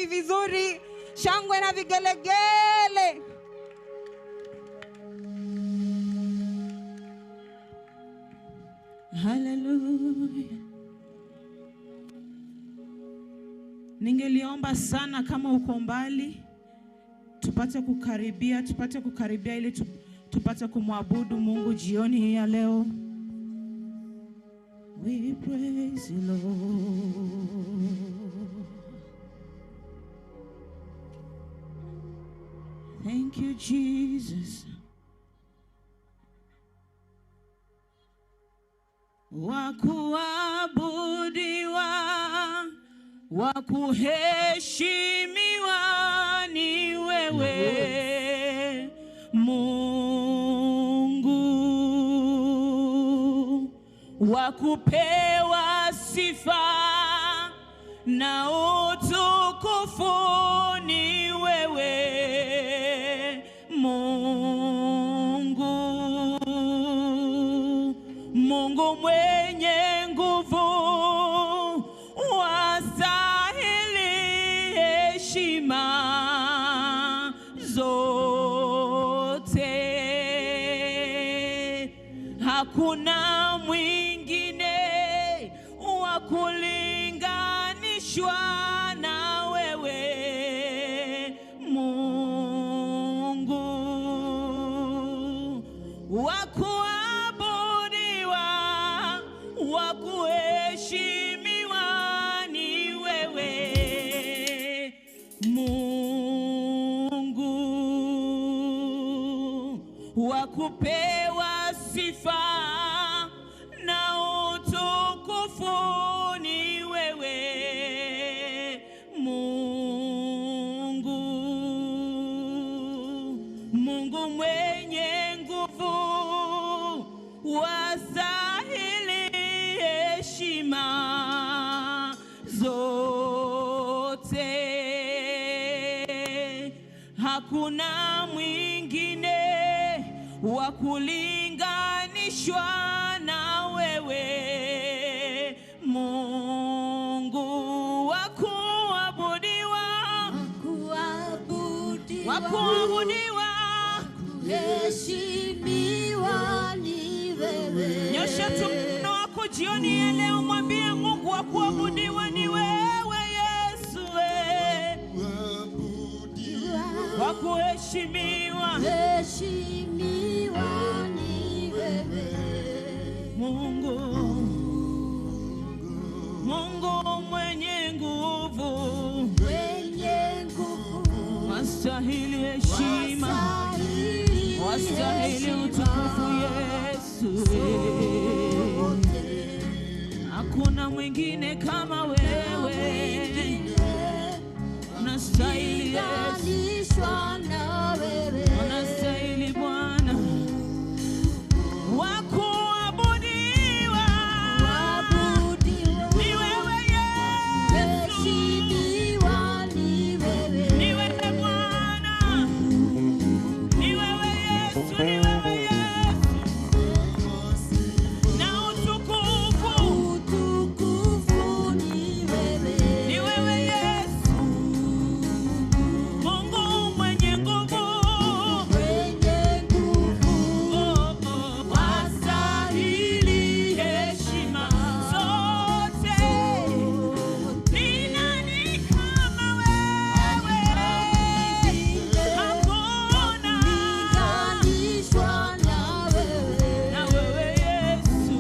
makofi vizuri, shangwe na vigelegele. Hallelujah. Ningeliomba sana kama uko mbali tupate kukaribia, tupate kukaribia ili tupate kumwabudu Mungu jioni hii ya leo. We praise you, Lord. Thank you, Jesus. Wakuabudiwa, wakuheshimiwa ni wewe Mungu, wakupewa sifa na utukufu ni wewe Mungu. Mungu mwenye nguvu, wastahili heshima zote. Hakuna mwingine wa kulinganishwa na wewe Mungu, wa kuabudiwa, wa kuheshimiwa ni wewe Mungu, wa kupewa sifa na utukufu ni wewe Mungu. Mungu mwenye nguvu, wastahili heshima zote. Hakuna mwingine wa kulinganishwa na wewe Mungu, wa kuabudiwa, wa kuabudiwa, kuheshimiwa ni wewe. Nyosha tu mkono wako jioni ya leo, mwambie Mungu wa kuabudiwa ni wewe Yesu, wa kuheshimiwa, heshimiwa ni wewe Mungu. Mungu mwenye nguvu, mwenye nguvu, wastahili heshima, wastahili utukufu Yesu. Hakuna mwingine kama wewe, unastahili Yesu, unastahili Bwana, wa kuabudiwa ni wewe Yesu, ni wewe Bwana, ni wewe Yesu, ni wewe Yesu, na utukufu, ni wewe Yesu, Mungu mwenye nguvu, oh, oh, wastahili heshima zote. Ni nani kama wewe? Hakuna na wewe Yesu,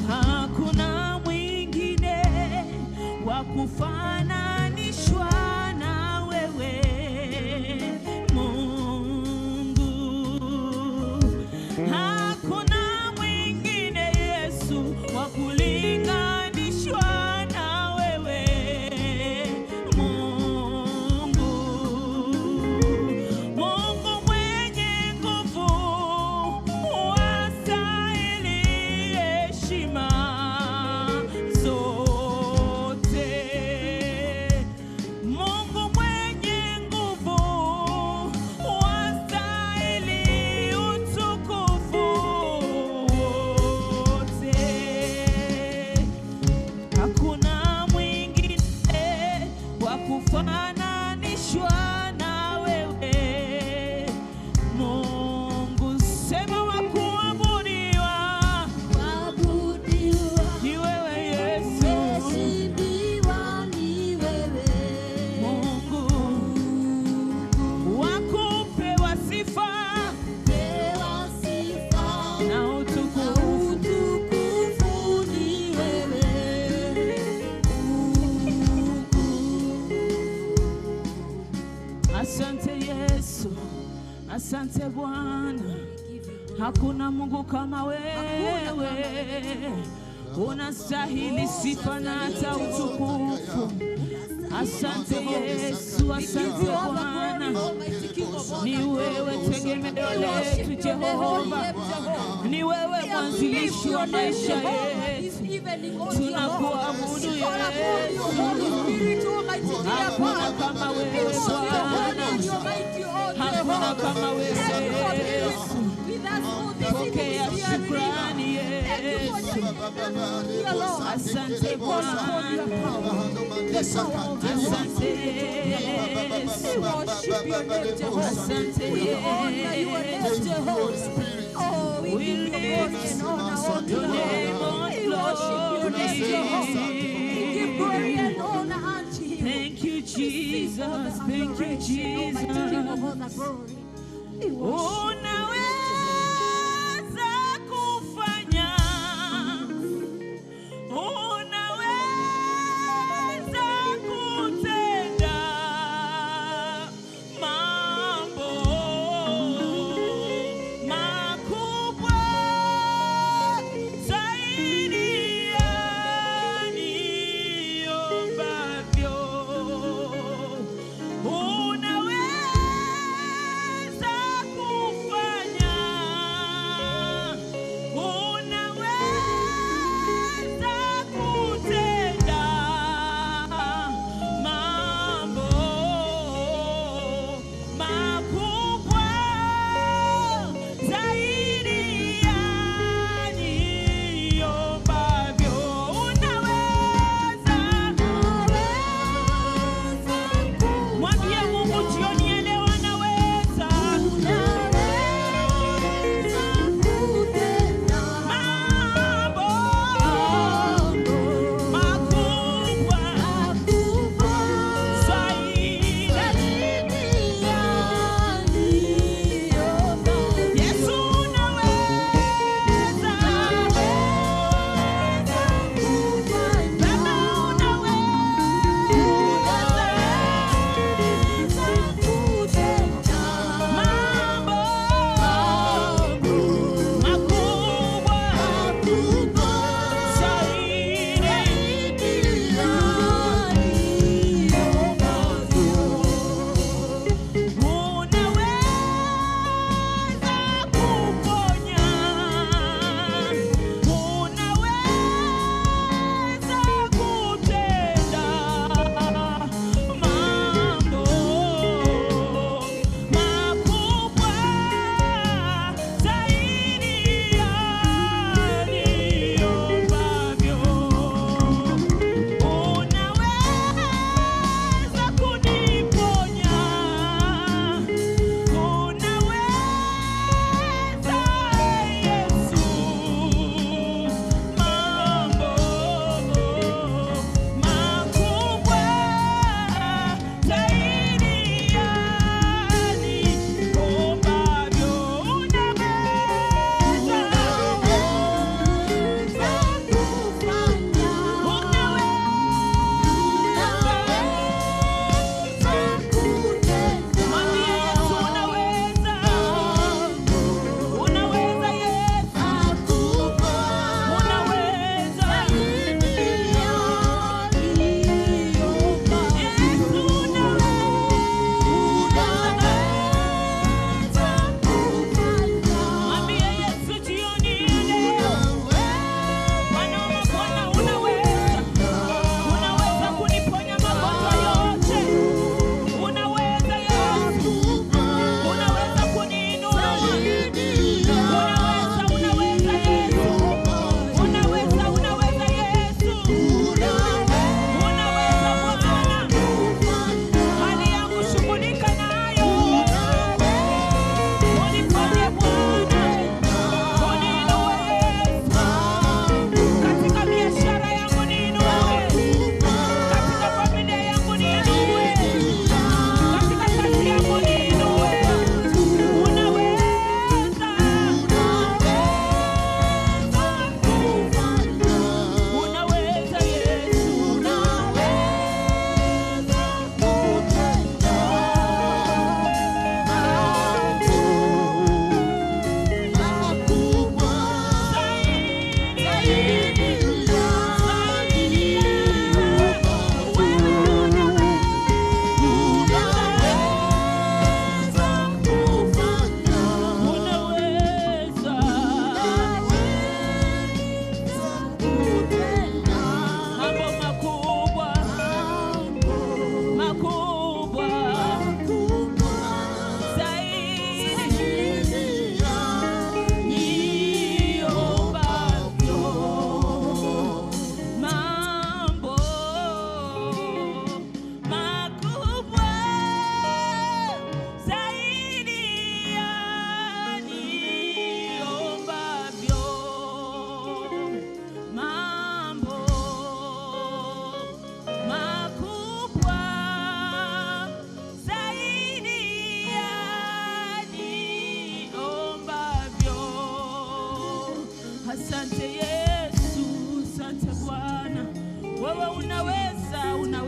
hakuna mwingine wa kufananishwa na wewe Mungu, hakuna mwingine Yesu wa kulinganishwa na wewe Mungu. Mungu mwenye nguvu, wastahili heshima zote. kufananishwa na wewe Mungu. Sema wa kuabudiwa ni wewe Yesu. Mheshimiwa ni wewe. Mungu wa kupewa sifa Pewa sifa na na utukufu. utukufu ni wewe. Asante Yesu, asante Bwana, hakuna Mungu kama wewe. Unastahili sifa na hata utukufu. Asante Yesu, asante Bwana, ni wewe tegemeo letu Jehova, ni wewe mwanzilishi wa maisha yetu. Tunakuabudu Yesu, hakuna kama wewe Bwana, hakuna kama wewe Yesu. Pokea shukrani Yesu. Asante Bwana, asante Yesu, asante Yesu. We lift your name on glory. Thank you, Jesus. Thank you, Jesus. Unaweza kufanya, unaweza kutenda mambo makubwa zaidi ya niombavyo. Unaweza kufanya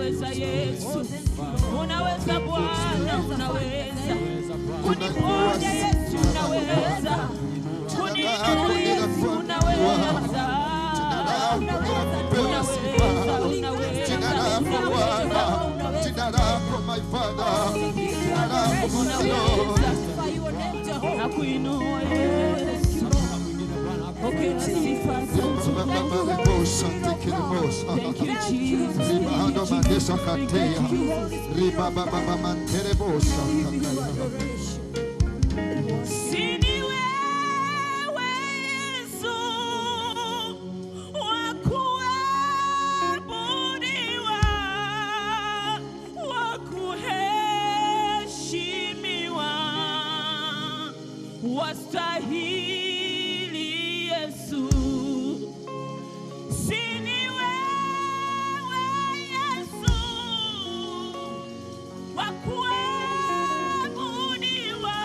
Unaweza Yesu, unaweza Bwana, unaweza kuniponya Yesu, unaweza kuniinua Yesu, unaweza, unaweza, unaweza. Jina lako Bwana, jina lako my Father, jina lako my Lord. Nakuinua Yesu, pokea sifa. Thank you Jesus. Ribando mandesa katea, ribaba baba manterebosa kakaya. Sini wewe Yesu wa kuabudiwa, wa kuheshimiwa, wastahili Yesu. Sini wewe Yesu wa kuabudiwa,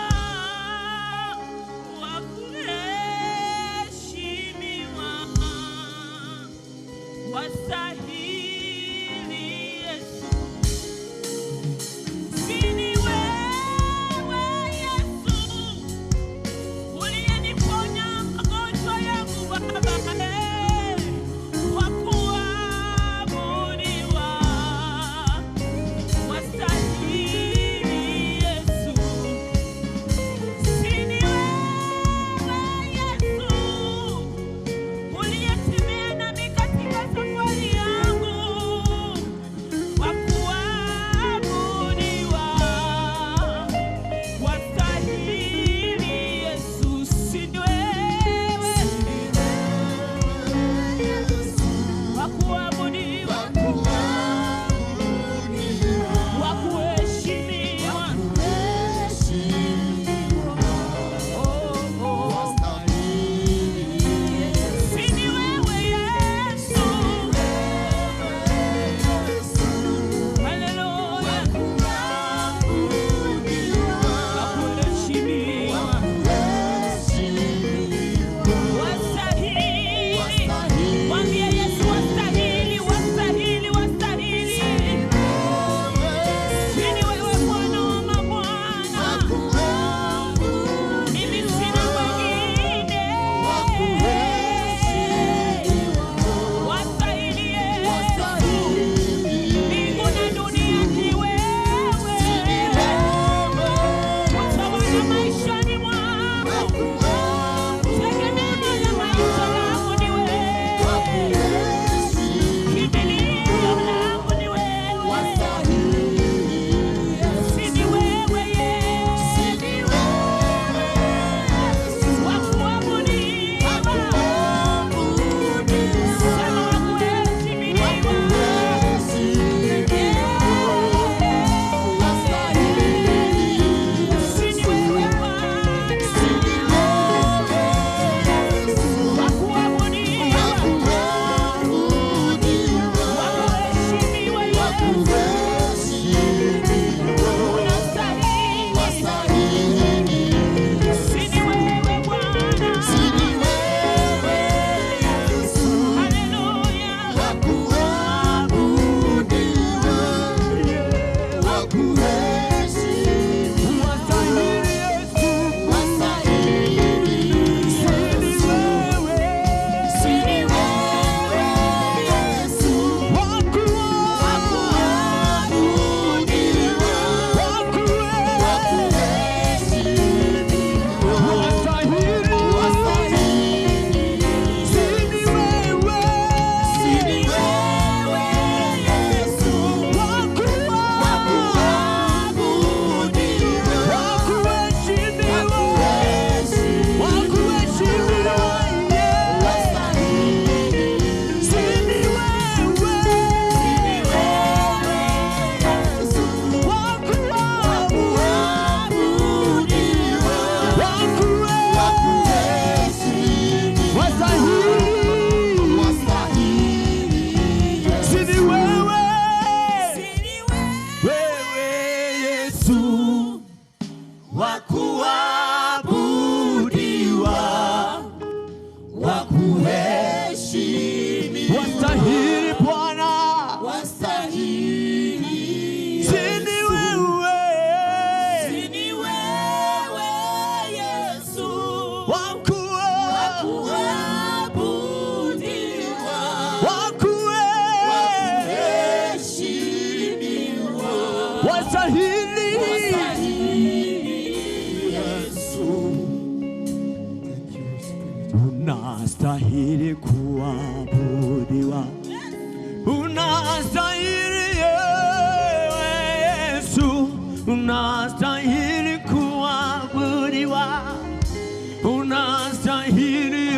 wa kuheshimiwa, wastahili Yesu. Sini wewe Yesu uliyeniponya magonjwa yangu Baba, wa kuabudiwa, wastahili Yesu. Sini wewe Yesu uliyetembea nami katika safari yangu, wa kuabudiwa, wastahili Yesu. Sini wewe wa kuabudiwa, wa kuheshimiwa, oh, oh. Sini wewe Yesu, haleluya, wa kuheshimiwa, wastahili. Mwambie Yesu wastahili, wastahili, wastahili. Sini wewe Bwana wa mabwana, mimi sina mwingine. Wastahili Yesu, mbingu na dunia ni wewe. Utawala maishani mwangu, tegemeo la maisha yangu ni wewe, kimbilio langu ni wewe. Sini wewe Yesu, wa kuabudiwa, sema wa kuheshimiwa. Sini wewe Bwana, wa kuabudiwa, wa kuheshimiwa Yesu, unastahili. Sini wewe Bwana, haleluya. Sini wewe, Sini wewe wewe Yesu wa kuabudiwa, wa kuheshimiwa, wastahili Bwana, Wastahili. Unastahili. Unastahili kuabudiwa. Unastahili Yesu. Unastahili kuabudiwa. Unastahili,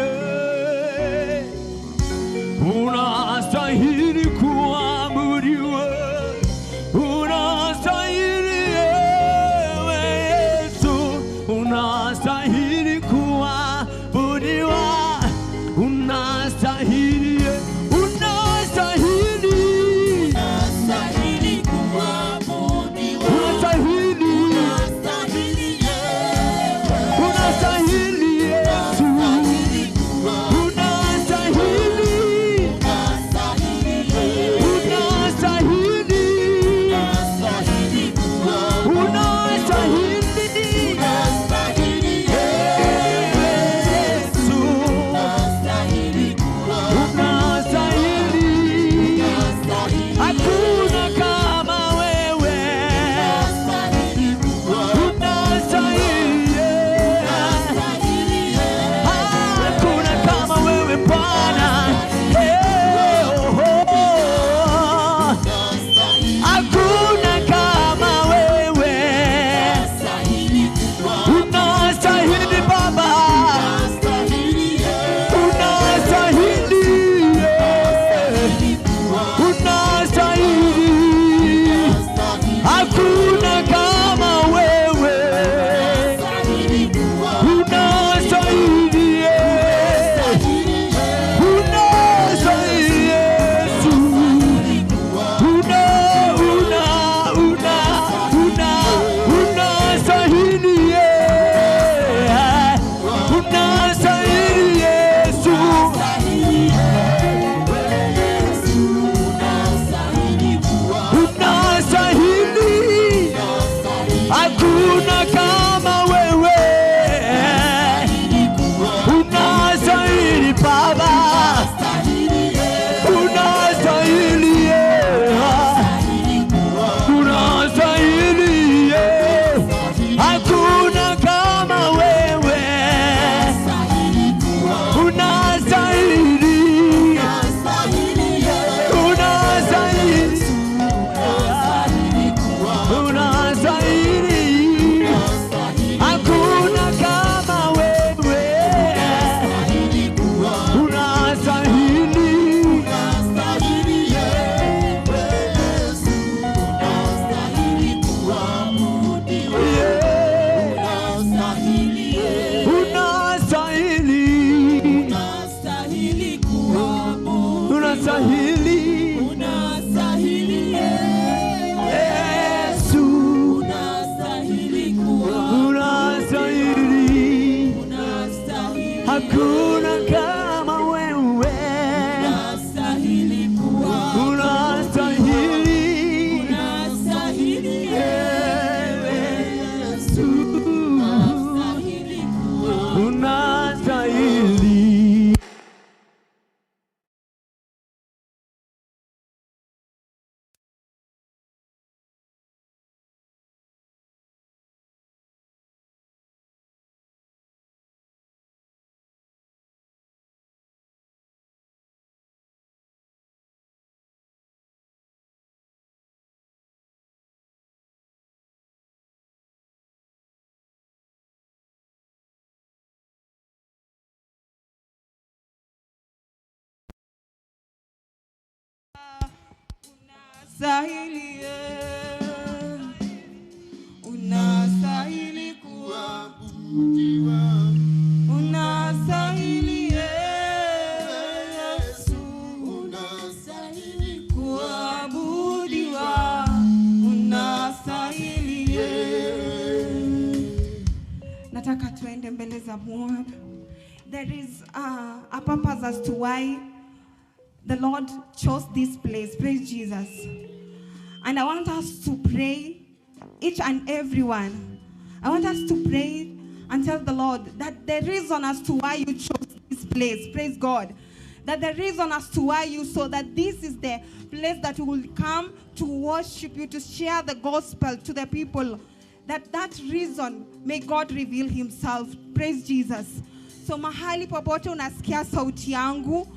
unastahili kuabudiwa. Unastahili Yesu. Unastahili kuabudiwa. Unastahili, unastahili, Unastahili kuabudiwa. unastahili, Unastahili Yesu. unastahili Yesu. Unastahili, unastahili, unastahili Yesu. Unastahili, hakuna kama wewe. Unastahili, hakuna kama wewe Bwana. Hey, oh, oh. Hakuna kama wewe. Unastahili Baba, unastahili, unastahili, hakuna kama wewe. Unastahili, unastahili Yesu. Una, una, una, una, unastahili, yeah. Unastahili Yesu. Unastahili, hakuna kama wewe. Unastahili Baba, unastahili, yeah. Unastahili, yeah. Hakuna kama wewe. Unastahili, unastahili, unastahili, hakuna kama wewe. Unastahili, yeah. Unastahili, unastahili Yesu, unastahili, hakuna kama wewe. Unastahili Yesu, unastahili. Unastahili, unastahili kuabudiwa, unastahili Yesu, unastahili kuabudiwa, unastahili Yesu. Nataka tuende mbele za Bwana. There is a purpose as to why the Lord chose this place. Praise Jesus. And I want us to pray, each and every one. I want us to pray and tell the Lord that the reason as to why you chose this place, praise God. That the reason as to why you saw that this is the place that we will come to worship you, to share the gospel to the people, that reason, may God reveal himself. Praise Jesus. So mahali popote unasikia sauti yangu,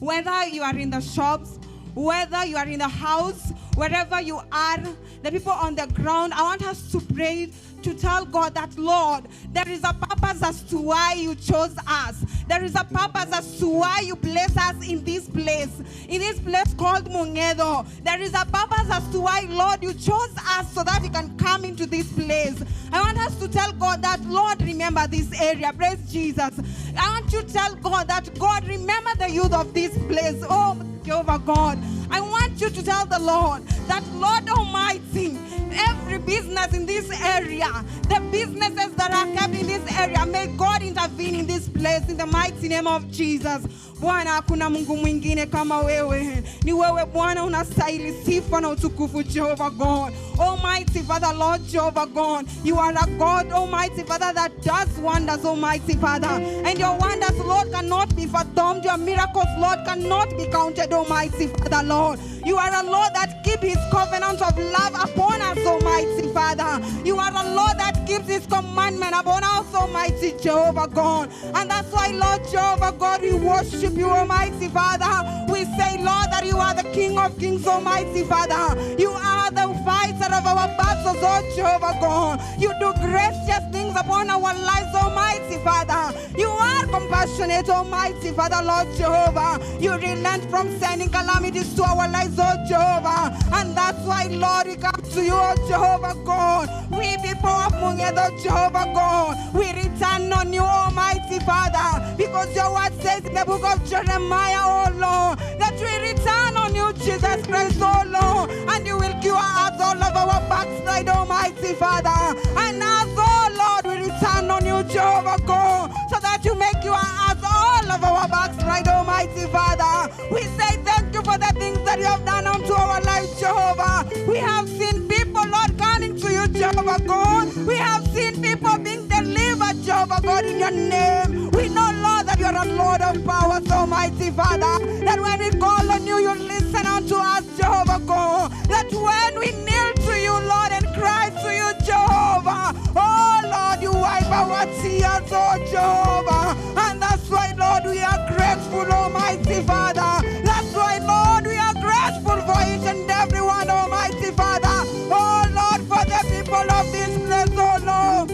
whether you are in the shops, whether you are in the house, wherever you are, the people on the ground, I want us to pray to tell God that, Lord, there is a purpose as to why you chose us. There is a purpose as to why you place us in this place called Mung'etho. There is a purpose as to why, Lord, you chose us so that we can come into this place. I want us to tell God that, Lord, remember this area. Praise Jesus. I want you to tell God that, God, remember the youth of this place. Oh, Jehovah God. I want you to tell the Lord that, Lord Almighty, every business in this area, the businesses that are kept in this area, may God intervene in this place in the mighty name of Jesus. Bwana, hakuna Mungu mwingine kama wewe. Ni wewe Bwana unastahili sifa na utukufu, Jehovah God. Almighty Father, Lord Jehovah God, you are a God, Almighty Father, that does wonders, Almighty Father. And your wonders, Lord, cannot be fathomed. Your miracles, Lord, cannot be counted, Almighty Father, Lord. You are a Lord that keeps his covenant of love upon us, Almighty Father. You are a Lord that keeps his commandment upon us, Almighty Jehovah God. And that's why, Lord Jehovah God, we worship you, Almighty Father. We say, Lord, that you are the King of Kings, Almighty Father. You are the fighter of our battles, oh Jehovah God. You do gracious things upon our lives, Almighty Father. You are compassionate, Almighty Father, Lord Jehovah. You relent from sending calamities to our lives, oh Jehovah. And that's why, Lord, we come to you, oh Jehovah God. We people of Mung'etho, Jehovah God, we return on you, Almighty Father, because your word says in the book of Jeremiah, oh Lord, that we return on you, Jesus Christ, oh Lord, and you will cure us all of our backslide, Almighty Father. And as, oh Lord, we return on you, Jehovah God, so that you make cure us all of our backslide, Almighty Father. We say thank you for the things that you have done unto our lives, Jehovah. We have seen people, Lord, coming to you, Jehovah God. We have seen people being delivered, Jehovah God, in your name. We know, Lord, that you are a Lord of powers, Almighty Father, that when we call on you, you listen unto us, Jehovah God. That when we kneel to you, Lord, and cry to you, Jehovah, oh Lord, you wipe our tears, oh Jehovah. And that's why, Lord, we are grateful, Almighty Father. That's why, Lord, we are grateful for each and every one, Almighty Father. Oh Lord, for the people of this place, oh Lord.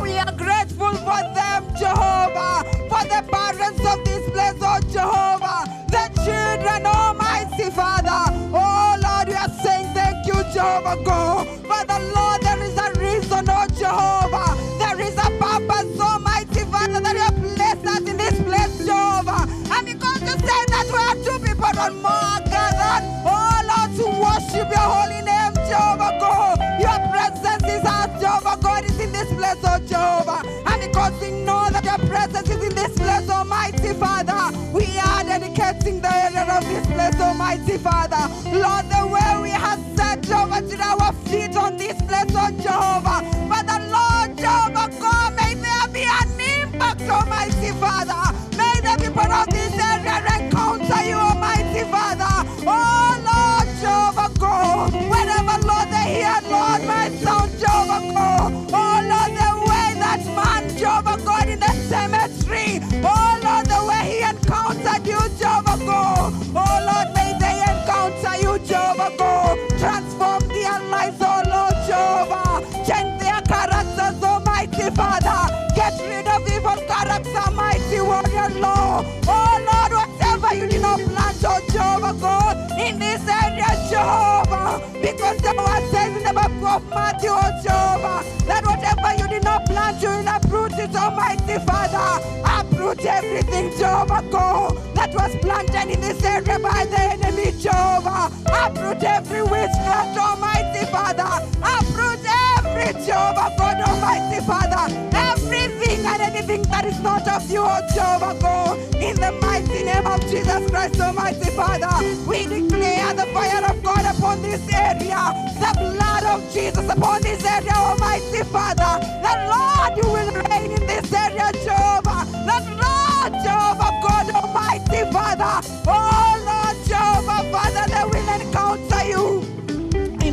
We are grateful for them, Jehovah, for the parents of this place, oh Jehovah, the children, Almighty Father. Oh Lord, we are saying thank you, Jehovah God. Father, Lord, there is a reason, oh Jehovah. There is a purpose, Almighty Father, that you have placed us in this place, Jehovah. And because you said that we are two people or more gathered, oh Lord, to worship your holy name, Jehovah God. Your presence is us, Jehovah God, is in this place, oh Jehovah. And because we know that your presence is in this place, Almighty Father, we are dedicating the area of this place, Almighty Father. Lord, the way we have set, Jehovah, to our feet on this place, oh Jehovah. Father, Lord, Jehovah God, may there be an impact, Almighty Father. May the people of this area encounter you, Almighty Father. Oh Lord, Jehovah God, whenever, Lord, they hear, Lord, my sound, Jehovah God. Oh Lord, the way that man, Jehovah God, in the cemetery, oh Lord, the way he encountered you, Jehovah God. Oh Lord, may they encounter you, Jehovah God. Transform their lives, oh Lord, Jehovah. Change their characters, Almighty Father. Get rid of evil character, mighty warrior, Lord. Oh Lord, whatever you did not plant, oh Jehovah God, in this area, Jehovah, because the word says in the book of Matthew, oh Jehovah, that whatever you did not plant, you will uproot it, Almighty Father. Uproot everything, Jehovah God, that was planted in this area by the enemy, Jehovah. Uproot every witchcraft, Almighty Father. Uproot every, Jehovah God, Almighty Father, everything and anything that is not of you, oh Jehovah God, in the mighty name of Jesus Christ, Almighty Father, we declare the fire of God upon this area, the blood of Jesus upon this area, Almighty Father. The Lord, you will reign in this area, Jehovah. The Lord, Jehovah God, Almighty Father,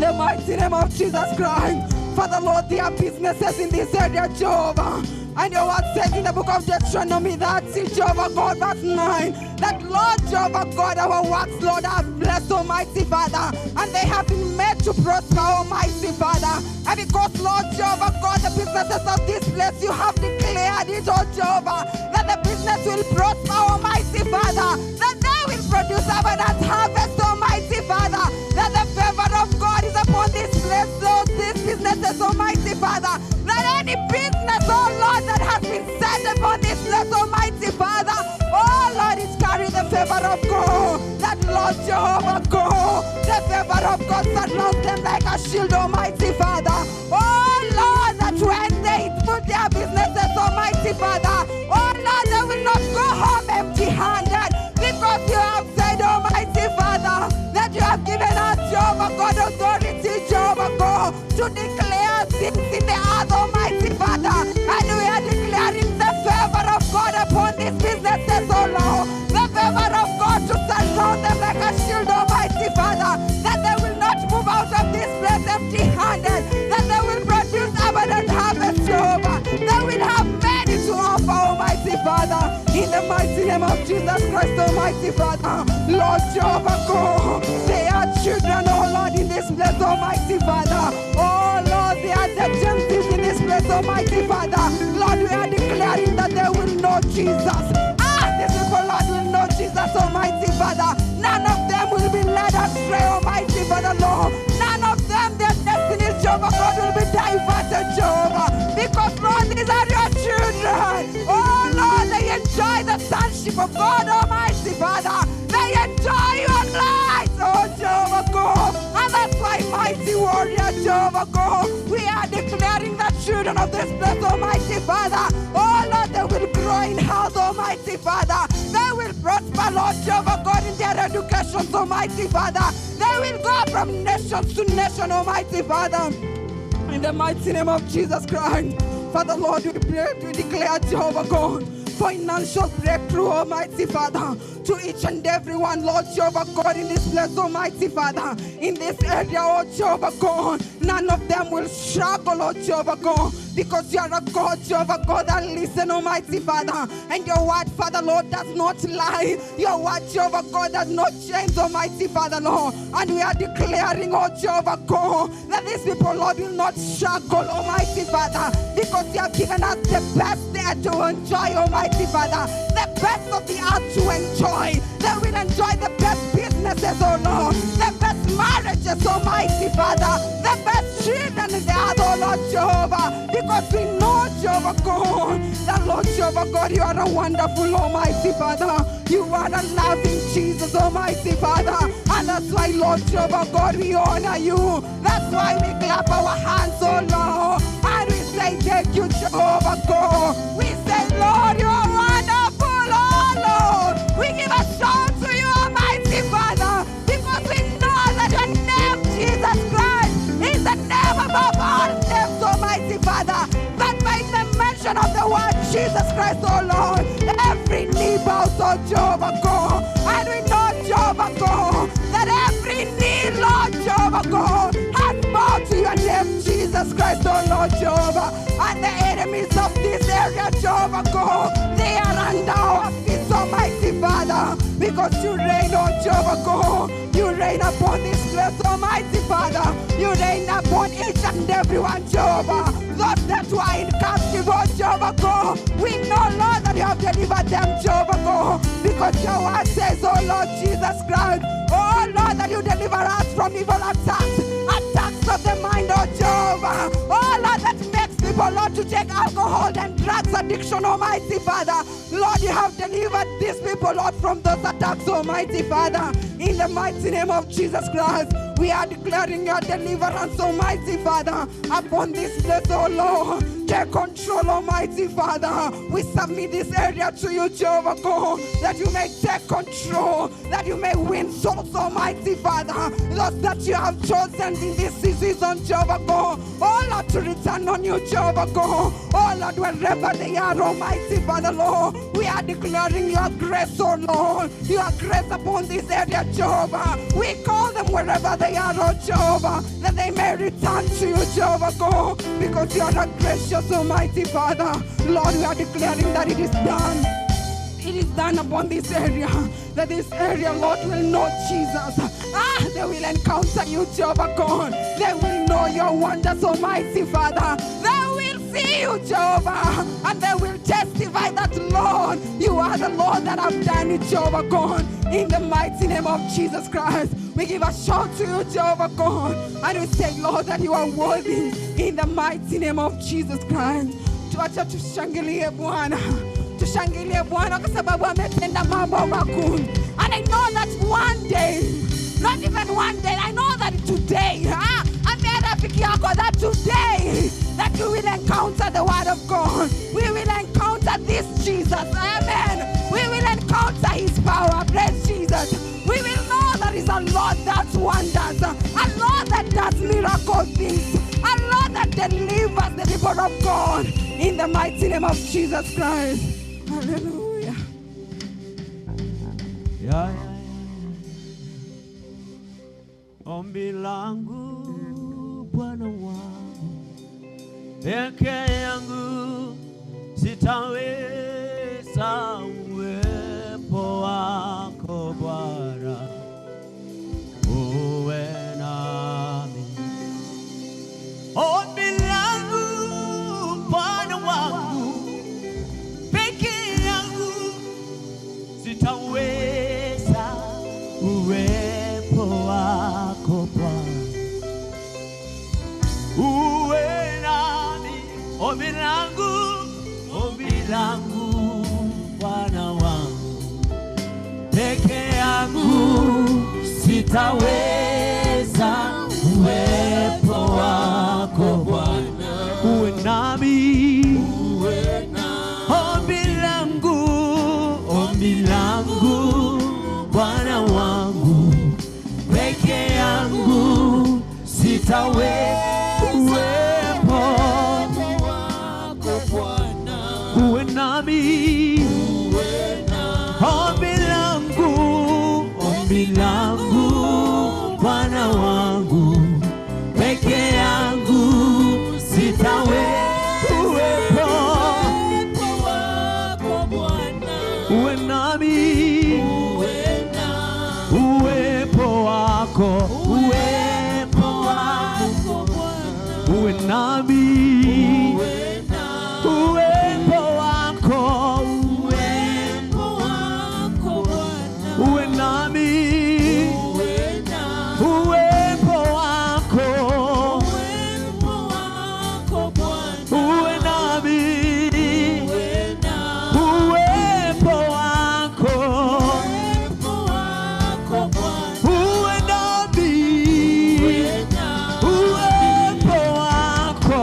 the mighty name of Jesus Christ. Father, Lord, there are businesses in this area, Jehovah. And your word says in the book of Deuteronomy, that Jehovah God, verse 9, that Lord Jehovah God, our works, Lord, are blessed, Almighty Father, and they have been made to prosper, Almighty Father. And because, Lord Jehovah God, the businesses of this place, you have declared it, O Jehovah, that the business will prosper, Almighty Father, that they will produce abundant harvest, Almighty Father, that the favor of God is upon this place, Lord, these businesses, Almighty Father, that any business, oh Lord, that has been set upon this place, Almighty Father, oh Lord, it carries the favor of God. That Lord Jehovah God, the favor of God surrounds them like a shield, Almighty Father. Oh Lord, that when they put their businesses, Almighty Father, oh Lord, they will not go home empty-handed, because you have said, Almighty Father, that you have given us, Jehovah God, authority, Jehovah God, to declare things in the earth, Almighty Father. And we are declaring the favor of God upon these businesses, oh Lord. The favor of God to surround them like a shield, Almighty Father, that they will not move out of this place empty-handed, that they will produce abundant harvest, Jehovah. They will have many to offer, Almighty Father. In the mighty name of Jesus Christ, Almighty Father, Lord Jehovah God, they are children, oh Lord, in this place, Almighty Father. Oh Lord, they are the Gentiles in this place, Almighty Father. Lord, we are declaring that they will know Jesus. These people, Lord, will know Jesus, Almighty Father. None of them will be led astray, Almighty Father, Lord. None of them, their destinies, Jehovah God, will be diverted, Jehovah. Because, Lord, these are your children. Oh, Lord, they enjoy the sonship of God, Almighty Father. They enjoy your light, oh, Jehovah God. And that's why, mighty warrior, Jehovah God, we are declaring the children of this place, Almighty Father. Oh, Lord, they will grow in health, Almighty Father. They will prosper, Lord Jehovah God, in their educations, Almighty Father. They will go from nation to nation, Almighty Father. In the mighty name of Jesus Christ. Father, Lord, we pray, we declare, Jehovah God, financial breakthrough, Almighty Father, to each and every one, Lord Jehovah God, in this place, Almighty Father, in this area, oh Jehovah God. None of them will struggle, oh Jehovah God, because you are a God, Jehovah God, that listen, Almighty Father. And your word, Father, Lord, does not lie. Your word, Jehovah God, does not change, Almighty Father, Lord. And we are declaring, oh Jehovah God, that these people, Lord, will not struggle, Almighty Father, because you have given us the best there to enjoy, Almighty Father, the best of the earth to enjoy. They will enjoy the best businesses, oh Lord, the best marriages, Almighty Father, the best children in the earth, oh Lord Jehovah, because we know, Jehovah God, that Lord Jehovah God, you are a wonderful Almighty Father. You are a loving Jesus, Almighty Father. And that's why, Lord Jehovah God, we honor you. That's why we clap our hands, oh Lord, and we say thank you, Jehovah God. We say, Lord, you are wonderful, oh Lord. We give a shout to you, Almighty Father, because we know that your name, Jesus Christ, is the name above all names, Almighty Father. That by the mention of the word Jesus Christ, oh Lord, every knee bows, oh Jehovah God. And we know, Jehovah God, that every knee, Lord Jehovah God, has bowed to your name, Jesus Christ, oh Lord Jehovah. And the enemies of this area, Jehovah God, they are under our feet, Almighty Father, because you reign, oh Jehovah God. You reign upon this place, Almighty Father. You reign upon each and every one, Jehovah. Those that were in captivity, oh Jehovah God, we know, Lord, that you have delivered them, Jehovah God, because your word says, oh Lord Jesus Christ, oh Lord, that you deliver us from evil attacks, attacks of the mind, oh Jehovah. Oh Lord, that makes people, Lord, to take alcohol and drugs addiction, Almighty Father. Lord, you have delivered these people, Lord, from those attacks, Almighty Father. In the mighty name of Jesus Christ, we are declaring your deliverance, Almighty Father, upon this place, oh Lord. Take control, Almighty Father. We submit this area to you, Jehovah God, that you may take control, that you may win souls, Almighty Father. Those that you have chosen in this season, Jehovah God. Oh Lord, to return on you, Jehovah God. Oh Lord, wherever they are, Almighty Father, Lord, we are declaring your grace, oh Lord, your grace upon this area, Jehovah. We call them wherever they are, oh Jehovah, that they may return to you, Jehovah God, because you are a gracious, Almighty Father. Lord, we are declaring that it is done. It is done upon this area, that this area, Lord, will know Jesus. They will encounter you, Jehovah God. They will know your wonders, Almighty Father. They will see you, Jehovah, and they will testify that, Lord, you are the Lord that have done it, Jehovah God. In the mighty name of Jesus Christ, we give a shout to you, Jehovah God, and we say, Lord, that you are worthy. In the mighty name of Jesus Christ. Tuacha tushangilie Bwana. Tushangilie Bwana kwa sababu ametenda mambo makuu. And I know that one day, not even one day, I know that today, ambia rafiki yako that today, that you will encounter the word of God. We will encounter this Jesus. Amen. We will encounter his power. Praise Jesus. We will know that is a Lord that wonders, a Lord that does miracle things, a Lord that delivers the people of God. In the mighty name of Jesus Christ. Hallelujah. Yeah, yeah, yeah. Ombi langu Bwana wangu, peke yangu sitaweza, uwepo wako Bwana uwe nami. Ombi langu Bwana wangu, peke yangu sitaweza, uwepo wako Bwana uwe nami. Ombi langu Bwana wangu, peke yangu sitaweza, uwepo wako Bwana uwe nami. Ombi langu Bwana wangu, peke yangu sitaweza, uwepo wako Bwana uwe nami. Ombi langu Bwana wangu, peke yangu sitaweza, uwepo wako Bwana uwe nami. Uwepo wako, uwepo wako Bwana uwe nami. Uwepo wako, uwepo wako Bwana uwe nami. Uwepo wako, uwepo wako Bwana uwe nami. Uwepo wako, uwepo wako Bwana uwe nami. Uwepo wako,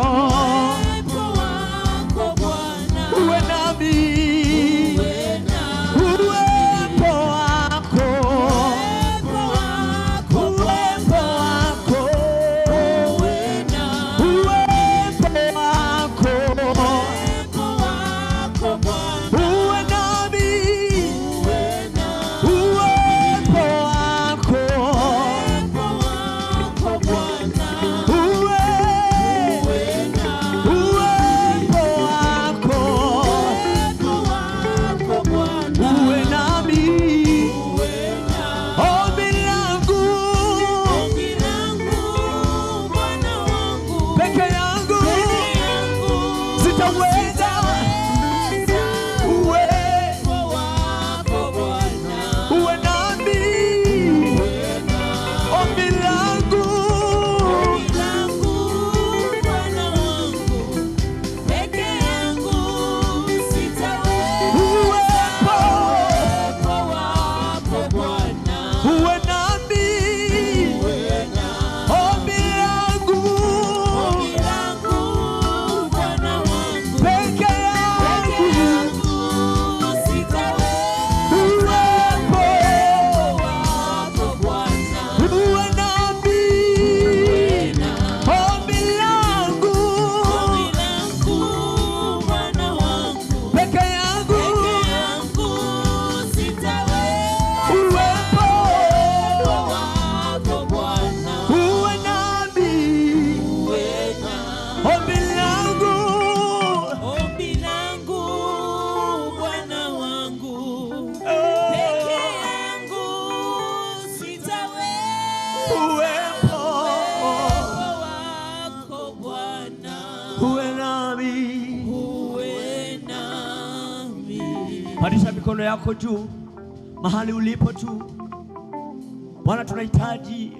mikono yako juu mahali ulipo tu. Bwana, tunahitaji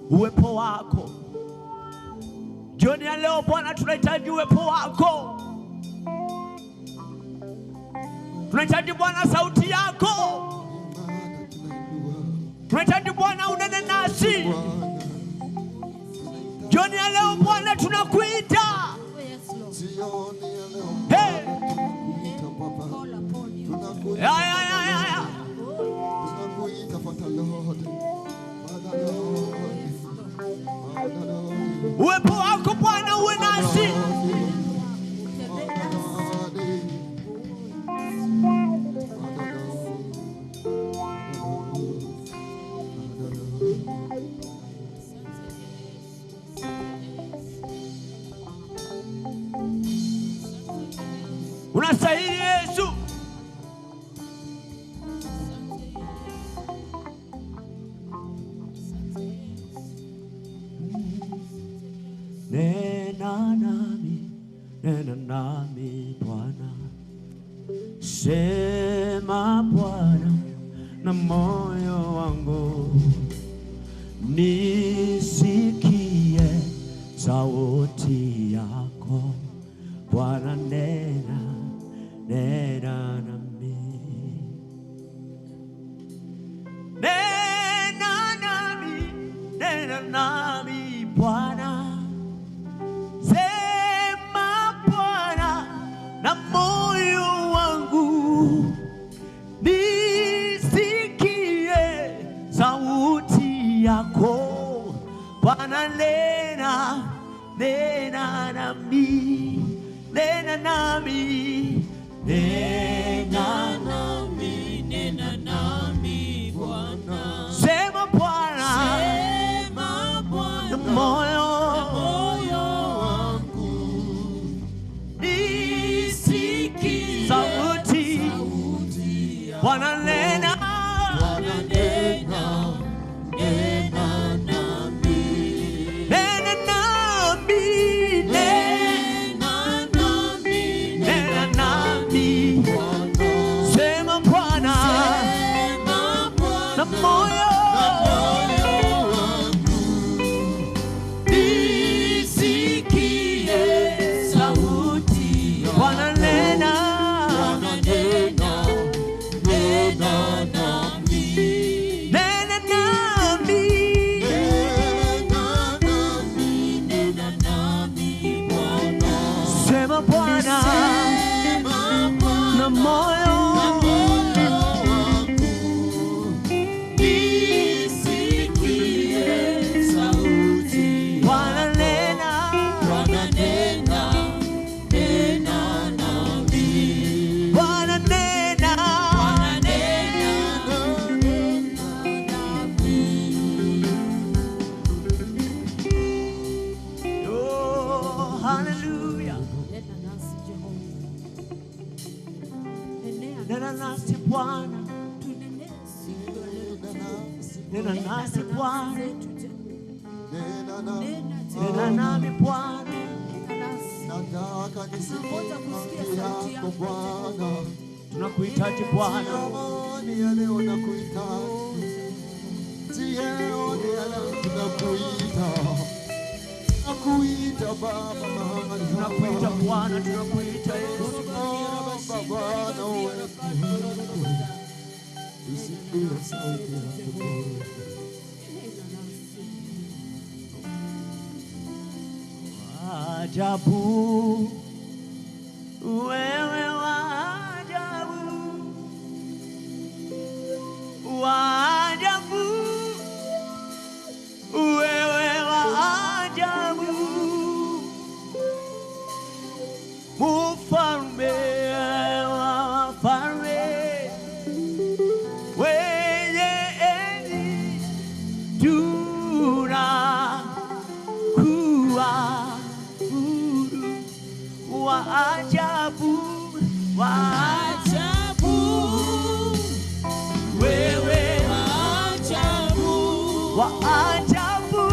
uwepo wako jioni ya leo. Bwana, tunahitaji uwepo wako. Tunahitaji Bwana sauti yako. Tunahitaji Bwana unene nasi jioni ya leo. Bwana, tunakuita. Hey! Ya, ya, ya, ya, ya. Uwepo wako Bwana uwe nasi. Unastahili Yesu. Nena nami, nena nami Bwana, sema Bwana na moyo wangu, nisikie sauti yako Bwana, nena, nena nami. Nena nami, nena nami Bwana, sema Bwana na moyo wangu, nisikie sauti yako Bwana, nena, nena nami, nena nami, nena nami, nena nami Bwana, sema Bwana, sema Bwana na moyo moyo wangu, nisikie sauti Bwana, nena, Bwana, nena, nena nami, nena nami, nena nami, nena nami, sema Bwana sema Bwana na moyo nisikie sauti yako. Bwana, nena, Bwana, nena, nena nami, nena nami, nena nami Bwana, sema Bwana sema Bwana na moyo moyo wangu, nisikie sauti Bwana, nena, Bwana, nena, nena nami, Bwana, nena, Bwana, nena, nena nami. Oh, hallelujah. Nena nasi Jehova. Nenea Nena nasi Bwana, tunenee siku ya leo. nena nasi Bwana, Zetu Jehova. Nena Jehova. nena nami Bwana, Nena nasi. Nataka nisikie Tunangoja kusikia sauti yako yako Bwana. tunakuhitaji Bwana. Jioni ya leo nakuhitaji. Jioni ya leo tunakuita. Nakuita Baba mahali Tunakuita hapa. Bwana, tunakuita Yesu. Tunaomba Bwana uwepo. Tusikie sauti yako Bwana. Nena nasi. Ajabu, wewe wa ajabu, wa ajabu, wewe wa ajabu, mfalme wa wafalme, wenye enzi tunakuabudu, wa ajabu, wa Ajabu, wewe ajabu, wa ajabu,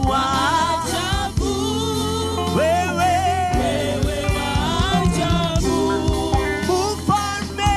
wa ajabu, wewe wewe wa ajabu, mfalme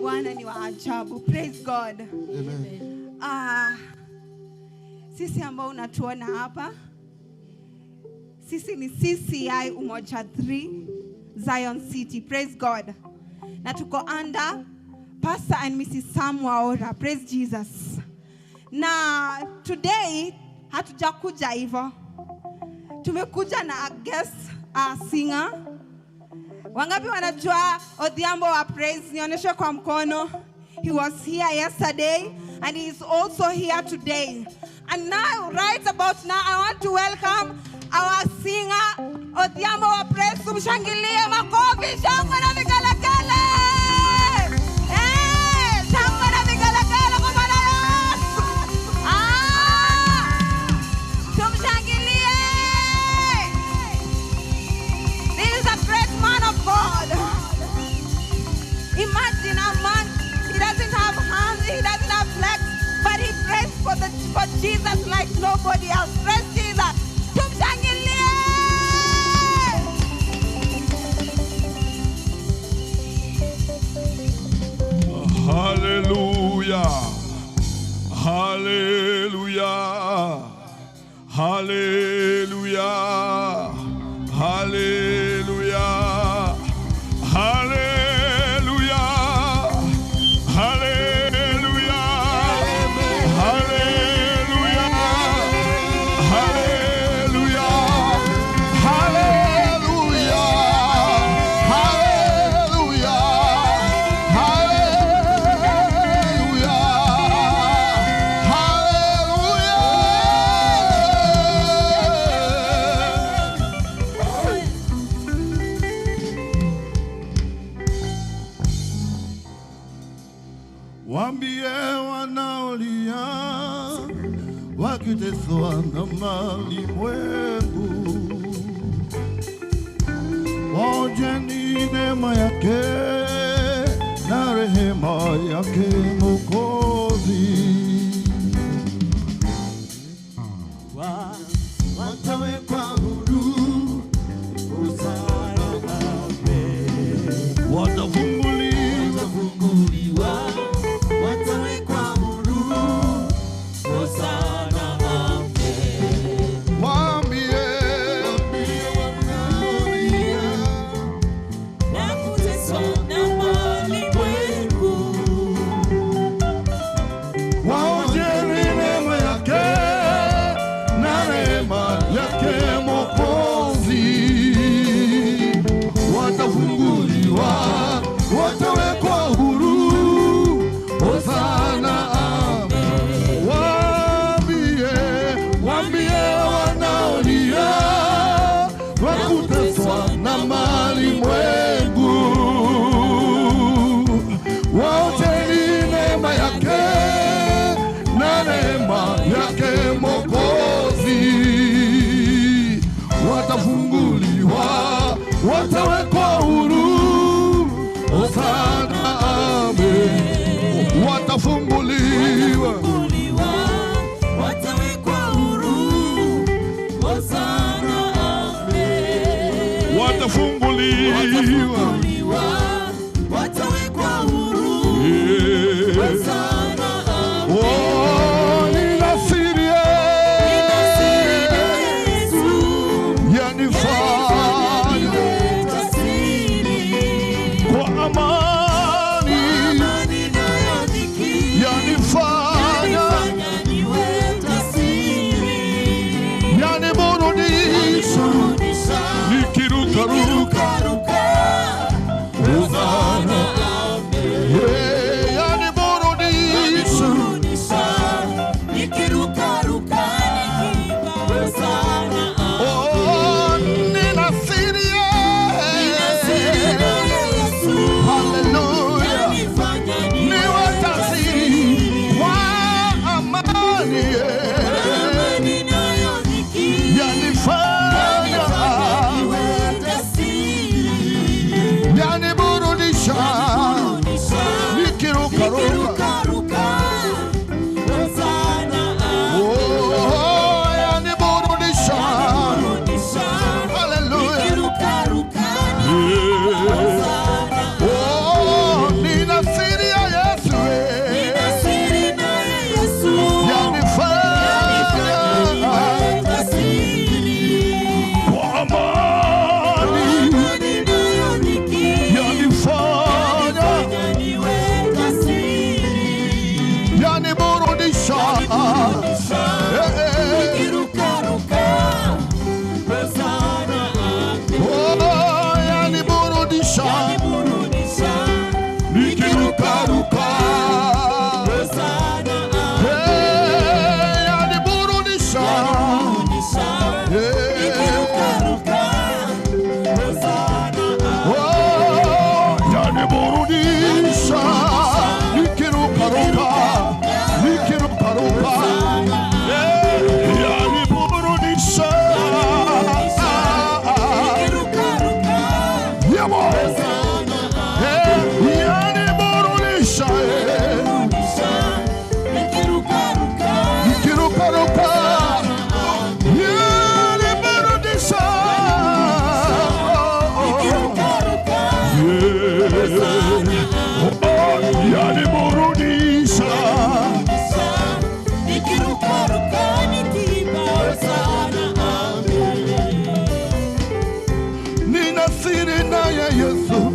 Bwana ni wa ajabu. Praise God. Amen. Sisi ambao unatuona hapa, sisi ni CCI Umoja 3 Zion City. Praise God. Na tuko under Pastor and Mrs. Sam Waora. Praise Jesus. Na today hatujakuja hivyo. Tumekuja na a guest singer. Wangapi wanajua Odhiambo wa Praise? Nionyeshe kwa mkono. He was here yesterday and he is also here today. And now, right about now, I want to welcome our singer Odhiambo wa Praise. Tumshangilie, makofi, shangwe na vigelegele. Eh, shangwe na vigelegele kwa Bwana Yesu. Ah, tumshangilie. This is a great man of God. Imagine a man, he doesn't have hands, he doesn't have legs, but he prays for Jesus like nobody else. Praise Jesus. Tumshangilie. Hallelujah. Hallelujah. Hallelujah. Hallelujah. Hallelujah. Hallelujah. Hallelujah. Hallelujah. Hallelujah. Hallelujah. Hallelujah. Hallelujah. Waambie wanaolia wakiteswa na malimwengu, waonjeni neema yake na rehema yake Mwokozi. Watawekwa huru, watafunguliwa, Watawekwa huru, Hosana, amen. waambie wanaolia Na kuteswa na malimwengu, waonjeni neema yake na rehema yake Mwokozi. Watafunguliwa, watawekwa huru, Hosana, amen. Waambie, waambie wanaolia wakuteswa na malimwengu, waonjeni neema yake na neema yake Mwokozi. Watafunguliwa, watawekwa huru, Hosana, amen. Watafunguliwa, watawekwa huru, Hosana, amen. Watafunguliwa. Watafunguliwa, watawekwa huru, Yeah. Hosana, amen. Oh, nina siri Ninasiri na Yesu, yanifanya niwe jasiri. kwa amani, Amani nayo dhiki, yanifanya yanifanya niwe jasiri. yaniburudisha Burudisha, Nikirukaruka. nikirukaruka, Yaniburudisha nikirukaruka, nikirukaruka, yaniburudisha, yebo, yaniburudisha, nikirukaruka, yaniburudisha. Yaniburudisha. Nina siri naye Yesu,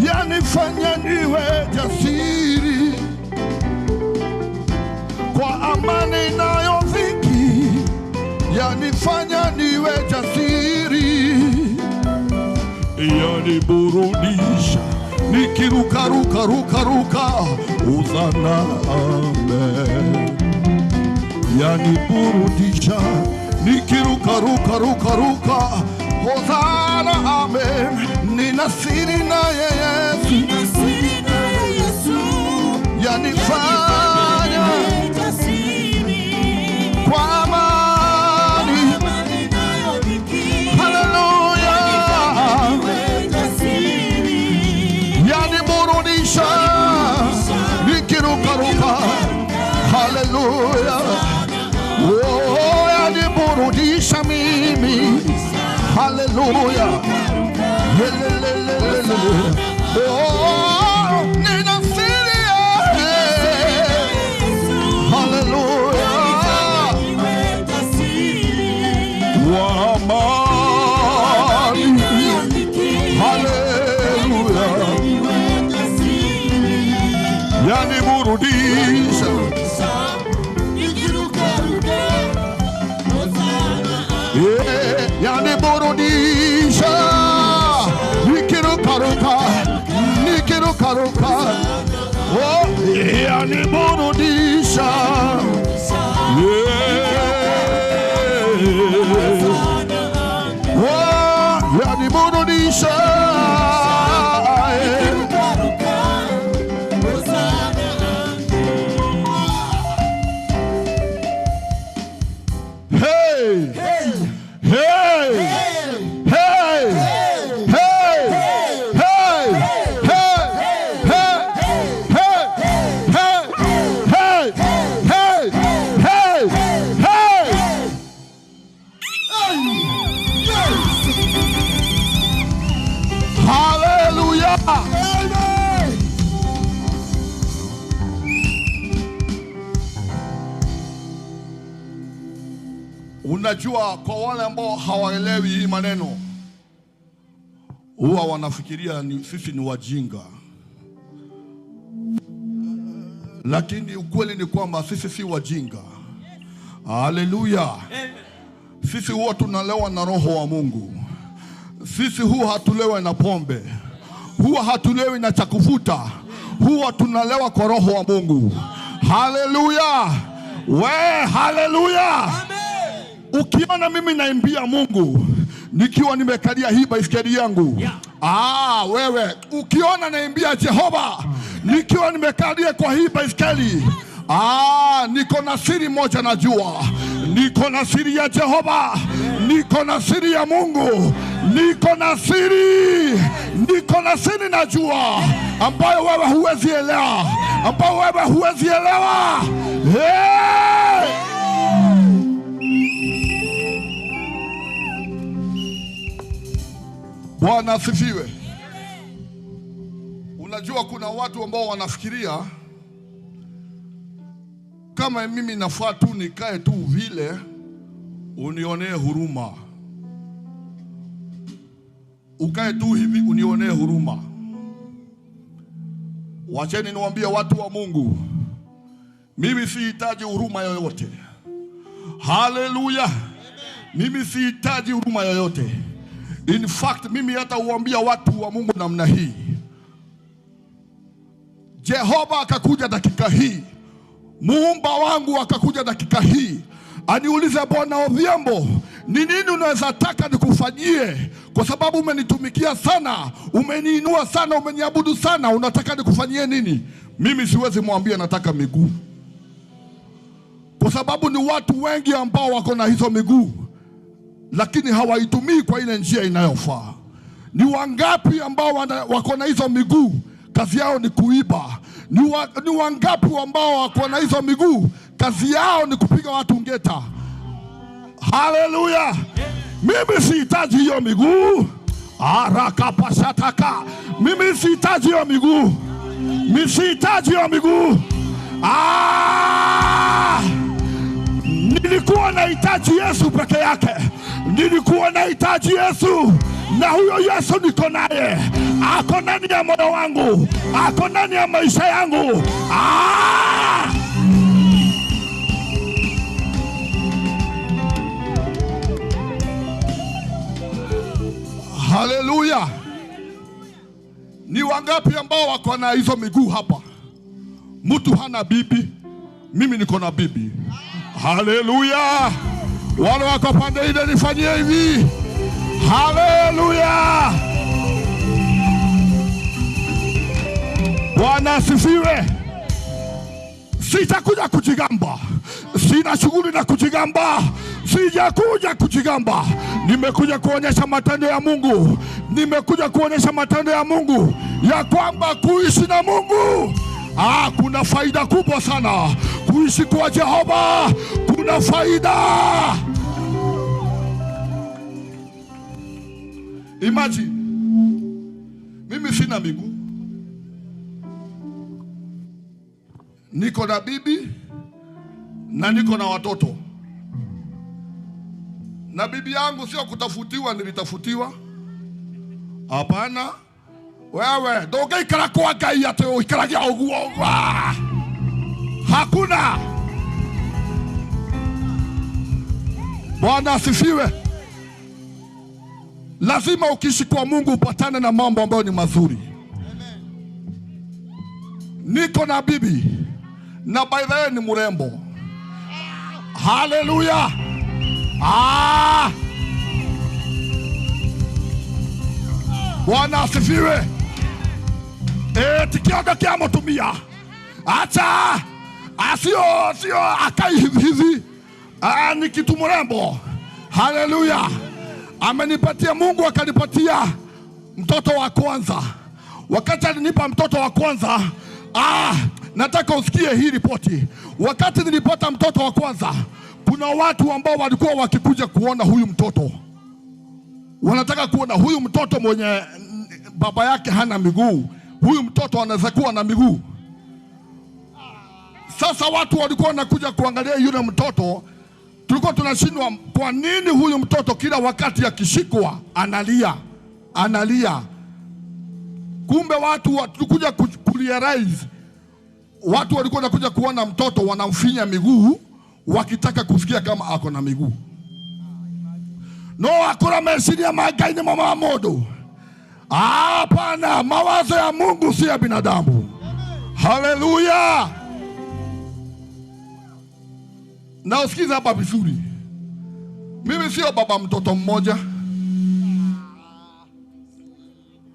yanifanya niwe jasiri kwa amani nayo dhiki, yanifanya niwe jasiri, yaniburudisha nikiruka ruka ruka ruka, uzana amen, yaniburudisha nikiruka ruka ruka ruka, hosana amen. Nina siri naye Yesu, yanifanya kwa amani, haleluya, yaniburudisha nikirukaruka, haleluya, oh, yaniburudisha mimi, haleluya, lelelelelele, oh, nina siri, haleluya, wa amani, haleluya, yaniburudisha, yaniburudisha nikirukaruka, nikirukaruka, oh, yaniburudisha, oh, yaniburudisha. Hey! Hey! Hey! Hey! Hey! Hey! Hey! Hey! Hey! Hey! Hey! Hey! Hey! Hallelujah! Unajua, kwa wale ambao hawaelewi hii maneno huwa wanafikiria ni sisi ni wajinga, lakini ukweli ni kwamba sisi si wajinga. Haleluya! Sisi huwa tunalewa na Roho wa Mungu. Sisi huwa hatulewi na pombe, huwa hatulewi na chakuvuta, huwa tunalewa kwa Roho wa Mungu. Haleluya! We, haleluya! Ukiona mimi naimbia Mungu nikiwa nimekalia hii baiskeli yangu, ah, wewe ukiona naimbia Jehova nikiwa nimekalia kwa hii baiskeli, ah, niko na siri moja najua. Niko na siri ya Jehova, niko na siri ya Mungu, niko na siri, niko na siri najua, ambayo wewe huwezi elewa, ambayo wewe huwezi elewa. Hey! Bwana asifiwe. Unajua kuna watu ambao wanafikiria kama mimi nafaa tu nikae tu vile unionee huruma, ukae tu hivi unionee huruma. Wacheni niwaambie watu wa Mungu, mimi sihitaji huruma yoyote. Haleluya! Mimi sihitaji huruma yoyote. In fact, mimi hata huambia watu wa Mungu namna hii, Jehova akakuja dakika hii, muumba wangu akakuja dakika hii, aniulize Bwana Odhiambo, ni nini unaweza taka nikufanyie Kwa sababu umenitumikia sana, umeniinua sana, umeniabudu sana, unataka nikufanyie nini? Mimi siwezi mwambia nataka miguu, kwa sababu ni watu wengi ambao wako na hizo miguu lakini hawaitumii kwa ile njia inayofaa. Ni wangapi ambao wako na hizo miguu kazi yao ni kuiba? Ni wangapi ambao wako na hizo miguu kazi yao ni kupiga watu ngeta? Haleluya! Mimi sihitaji hiyo miguu. Arakapashataka. Mimi sihitaji hiyo miguu. Mimi sihitaji hiyo miguu. Ah! Nilikuwa nahitaji Yesu peke yake. Nilikuwa nahitaji Yesu, na huyo Yesu niko naye, ako ndani ya moyo wangu, ako ndani ya maisha yangu. Ah! Haleluya! Ni wangapi ambao wako na hizo miguu hapa? Mtu hana bibi, mimi niko na bibi. Haleluya! Wale wako pande ile nifanyie hivi. Haleluya! Bwana asifiwe. Sitakuja kujigamba, sina shughuli na kujigamba, sijakuja kujigamba. Nimekuja kuonyesha matendo ya Mungu, nimekuja kuonyesha matendo ya Mungu ya kwamba kuishi na Mungu kuna faida kubwa sana. Kuishi kwa Jehova kuna faida. Imagine, mimi sina miguu, niko na bibi na niko na watoto. Na bibi yangu sio kutafutiwa, nilitafutiwa. Hapana. Wewe ndũngĩikara kwa Ngai atĩ ũikaragia ũguo. Hakuna. Bwana asifiwe. Lazima ukiishi kwa Mungu upatane na mambo ambayo ni mazuri. Niko na bibi na by the way ni mrembo. Haleluya. Ah! Bwana asifiwe. Tikiondo kia mutumia. Acha. Asio sio akai hivi. Ni kitu mrembo. Haleluya. Amenipatia Mungu, akanipatia mtoto wa kwanza. Wakati alinipa mtoto wa kwanza, nataka usikie hii ripoti. Wakati nilipata mtoto wa kwanza, kuna watu ambao walikuwa wakikuja kuona huyu mtoto. Wanataka kuona huyu mtoto mwenye baba yake hana miguu, huyu mtoto anaweza kuwa na miguu. Sasa watu walikuwa wanakuja kuangalia yule mtoto. Tulikuwa tunashindwa kwa nini huyu mtoto kila wakati akishikwa analia, analia. Kumbe watu walikuja kurealize, watu walikuwa wanakuja kuona mtoto wanamfinya miguu wakitaka kusikia kama ako na miguu. No akora mesiria magai ni mama modo. Hapana, mawazo ya Mungu si ya binadamu. Haleluya. Na usikize hapa vizuri. Mimi sio baba mtoto mmoja.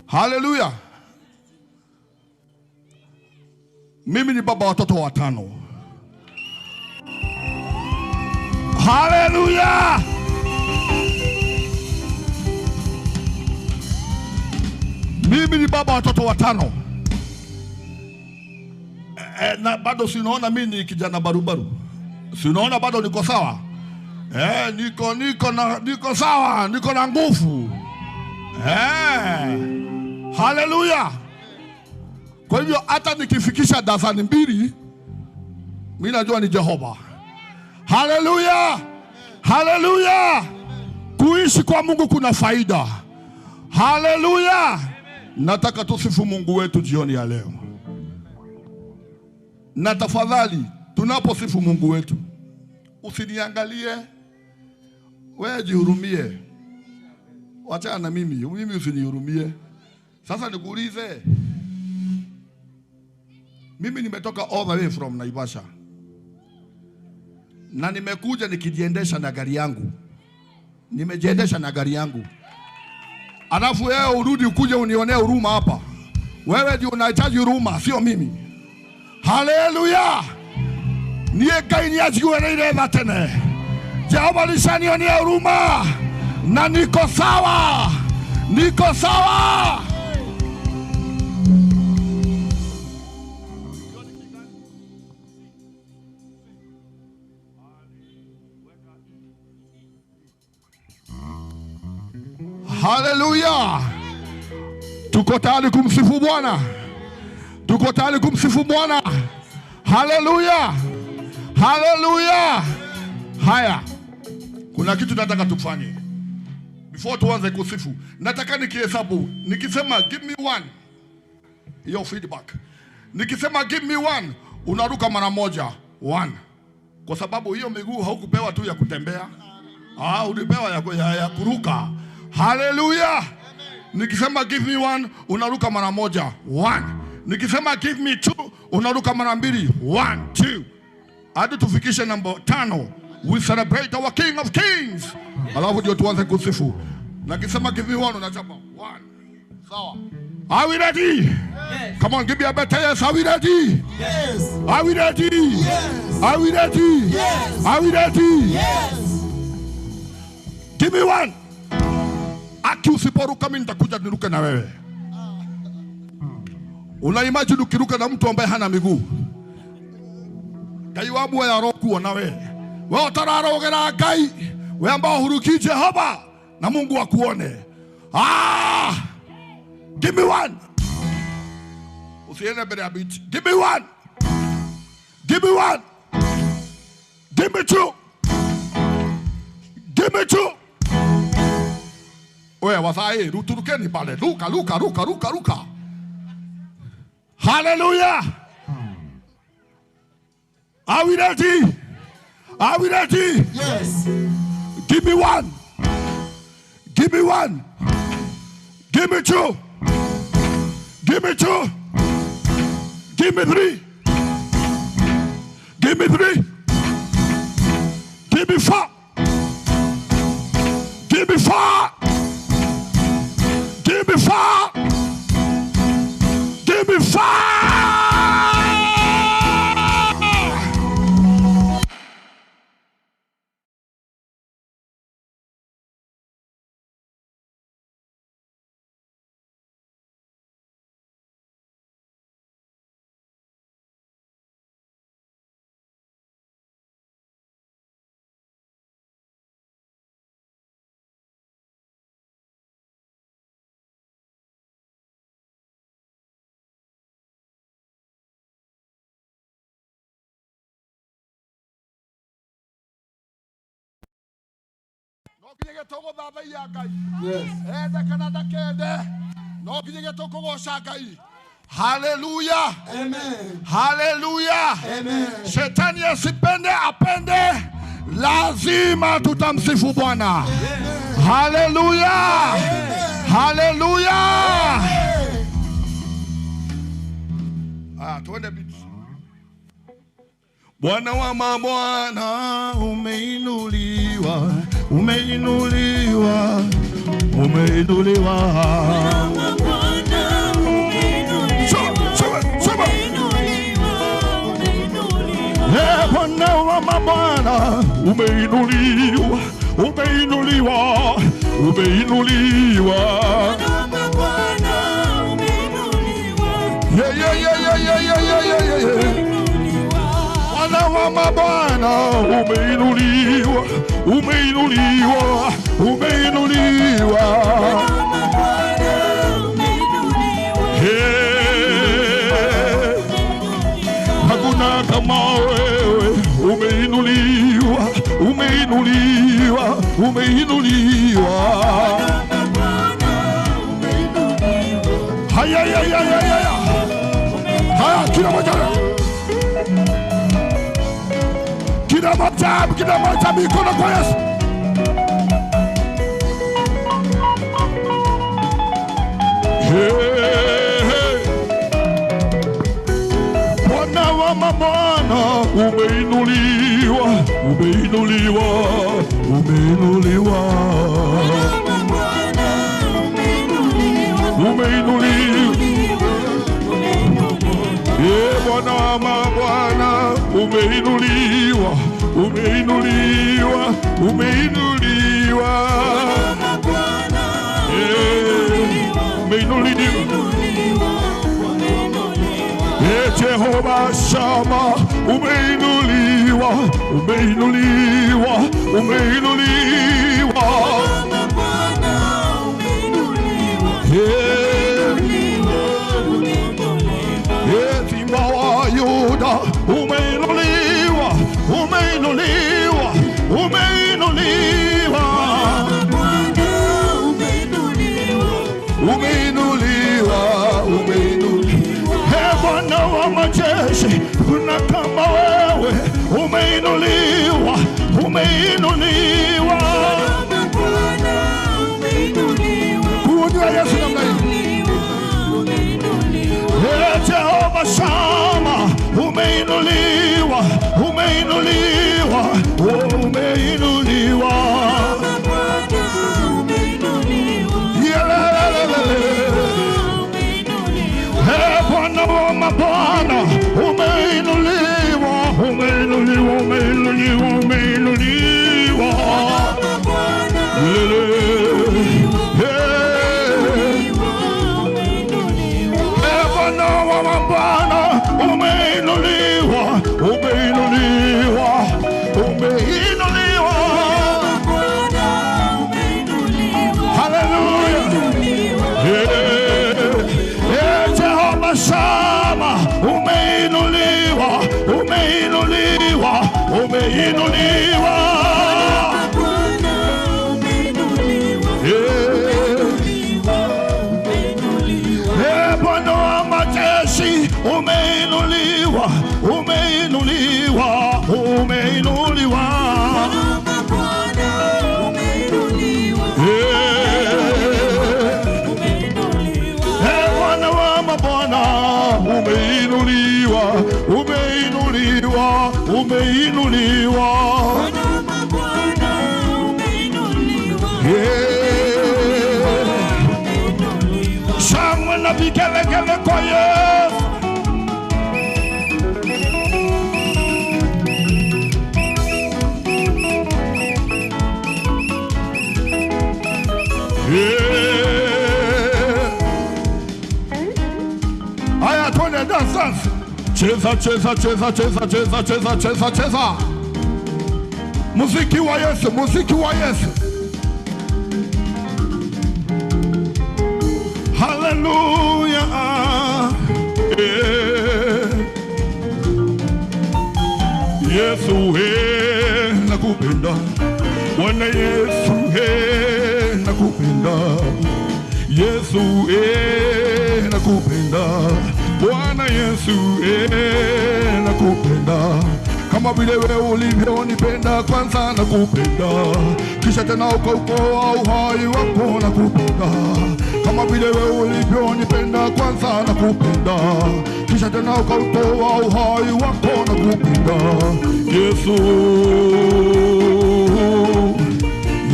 Haleluya. Mimi ni baba watoto watano. Haleluya. Mimi ni baba watoto watano. Na bado si unaona mimi ni kijana barubaru. Si unaona bado niko sawa? Niko sawa, niko na nguvu. Haleluya. Kwa hivyo hata nikifikisha dazani 2, mimi najua ni Jehova. Haleluya. Haleluya. Kuishi kwa Mungu kuna faida. Haleluya. Nataka tusifu Mungu wetu jioni ya leo. Na tafadhali tunaposifu Mungu wetu, usiniangalie, wewe jihurumie. Wachana na mimi, mimi usinihurumie. Sasa nikuulize, mimi nimetoka all the way from Naivasha. Na nimekuja nikijiendesha na gari yangu. Nimejiendesha na gari yangu. Alafu wewe urudi ukuje unionee huruma hapa. Wewe ndio unahitaji huruma, sio mimi. Haleluya! Niye Ngai nĩanjiguĩrĩire tha tene. Jehova alishanionea huruma na niko sawa, niko sawa. Haleluya! Tuko tayari kumsifu Bwana, tuko tayari kumsifu Bwana. Haleluya, haleluya. Haya, kuna kitu nataka tufanye before tuanze kusifu. Nataka nikihesabu, nikisema give me one, hiyo feedback. Nikisema give me one, unaruka mara moja one, kwa sababu hiyo miguu haukupewa tu ya kutembea, ulipewa ya kuruka. Haleluya. Nikisema give me one, unaruka mara moja one. Nikisema give me two, unaruka mara mbili 1 2, hadi tufikishe namba 5. We celebrate our King of Kings. Alafu ndio tuanze kusifu. Nikisema give me one, unachapa one. Sawa? Are we ready? Yes. Come on, give me a better yes. Are we ready? Yes. Are we ready? Yes. Are we ready? Yes. Are we ready? Yes. Give me one. Aki usiporuka mimi nitakuja niruke na wewe. Una imagine ukiruka na mtu ambaye hana miguu. Ngai wa muoyo arokuona na wewe. Wewe utararogera Ngai, wewe ambao huruki Jehova na Mungu akuone. Give me one. Usiende mbele ya biti. Give me one. Give me one. Give me two. Give me two. Wewe wasai, ruturukeni pale. Ruka, ruka, ruka, ruka, ruka. Hallelujah. Are we ready? Are we ready? Yes. Give me one. Give me one. Give me two. Give me two. Give me three. Give me three. Give me four. Give me four. Give me four. Give me four. Yes. Hallelujah. Amen. Hallelujah. Amen. Shetani asipende apende, lazima tutamsifu Bwana. Hallelujah. Hallelujah. Tuende bit. Bwana wa mabwana, umeinuliwa, umeinuliwa, umeinuliwa. Bwana umeinuliwa, Sema. umeinuliwa, umeinuliwa. Bwana wa mabwana, umeinuliwa, umeinuliwa, umeinuliwa. Bwana wa mabwana, umeinuliwa, Yeah, yeah, yeah, yeah, yeah, yeah, yeah, yeah, yeah. umeinuliwa. Bwana wa mabwana, umeinuliwa, umeinuliwa, umeinuliwa. Bwana wa mabwana, umeinuliwa, Hey, hakuna kama wewe, umeinuliwa, umeinuliwa, umeinuliwa. Bwana wa mabwana, umeinuliwa, Haya, haya, haya, haya. Haya, kila moja. Kila moja, kila moja mikono kwa Yesu. Hey, hey. Bwana wa mabwana, umeinuliwa, umeinuliwa, umeinuliwa. Bwana wa mabwana, umeinuliwa. umeinuliwa. Ee Bwana wa mabwana, umeinuliwa, umeinuliwa, umeinuliwa. Umeinuliwa. Ee Jehova Shama, umeinuliwa, umeinuliwa, umeinuliwa. Ee Simba wa Yuda, umeinuliwa, umeinuliwa, umeinuliwa. Umeinuliwa, umeinuliwa. Ee Bwana wa majeshi, kuna kama wewe, umeinuliwa, umeinuliwa. Kuja Yesu namna hii. Ee Jehova Shama, umeinuliwa, umeinuliwa, umeinuliwa. Ee Bwana wa mabwana, umeinuliwa, umeinuliwa, umeinuliwa, umeinuliwa. Ee Bwana wa mabwana, umeinuliwa, umeinuliwa, umeinuliwa. Haleluya. Ee Jehova Shama, umeinuliwa, umeinuliwa, umeinuliwa. Ee Bwana wa majeshi, umeinuliwa, umeinuliwa, umeinuliwa. Ee Bwana wa mabwana, umeinuliwa, umeinuliwa, umeinuliwa. Shangwe na vigelegele kwa Yesu. Haya, twende dance, dance. Cheza, cheza, cheza, cheza, cheza, cheza, cheza, cheza. Muziki wa Yesu, muziki wa Yesu. Haleluya. Yesu, nakupenda. Bwana Yesu, nakupenda. Yesu, nakupenda. Bwana Yesu, nakupenda. Kama vile wewe ulivyonipenda kwanza, nakupenda. Kisha tena ukaukoa uhai wako, nakupenda. Kama vile wewe ulivyonipenda kwanza, nakupenda. Kisha tena ukautoa uhai wako, nakupenda. Yesu,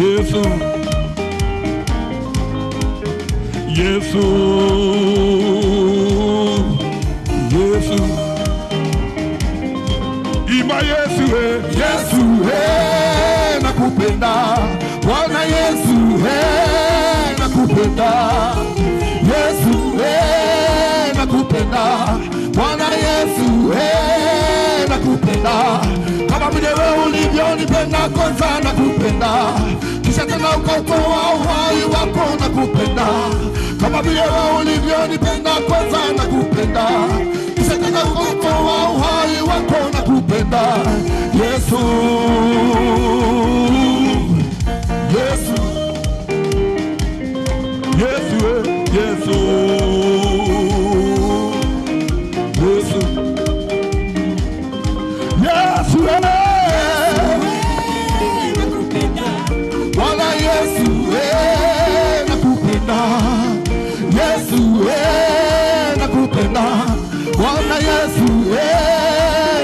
Yesu, Yesu, Yesu. Imba Yesu, Yesu, nakupenda. Bwana Yesu, nakupenda. Yesu, nakupenda. Bwana Yesu, nakupenda. Kama vile wewe ulivyonipenda kwanza, nakupenda. Kisha tena ukautoa uhai wako, nakupenda. Kama vile wewe ulivyonipenda kwanza, nakupenda. Kisha tena ukautoa uhai wako, nakupenda. Yesu, Yesu, Yesu, Yesu, Yesu, Yesu, Bwana Yesu, nakupenda. Yesu, nakupenda. Bwana Yesu,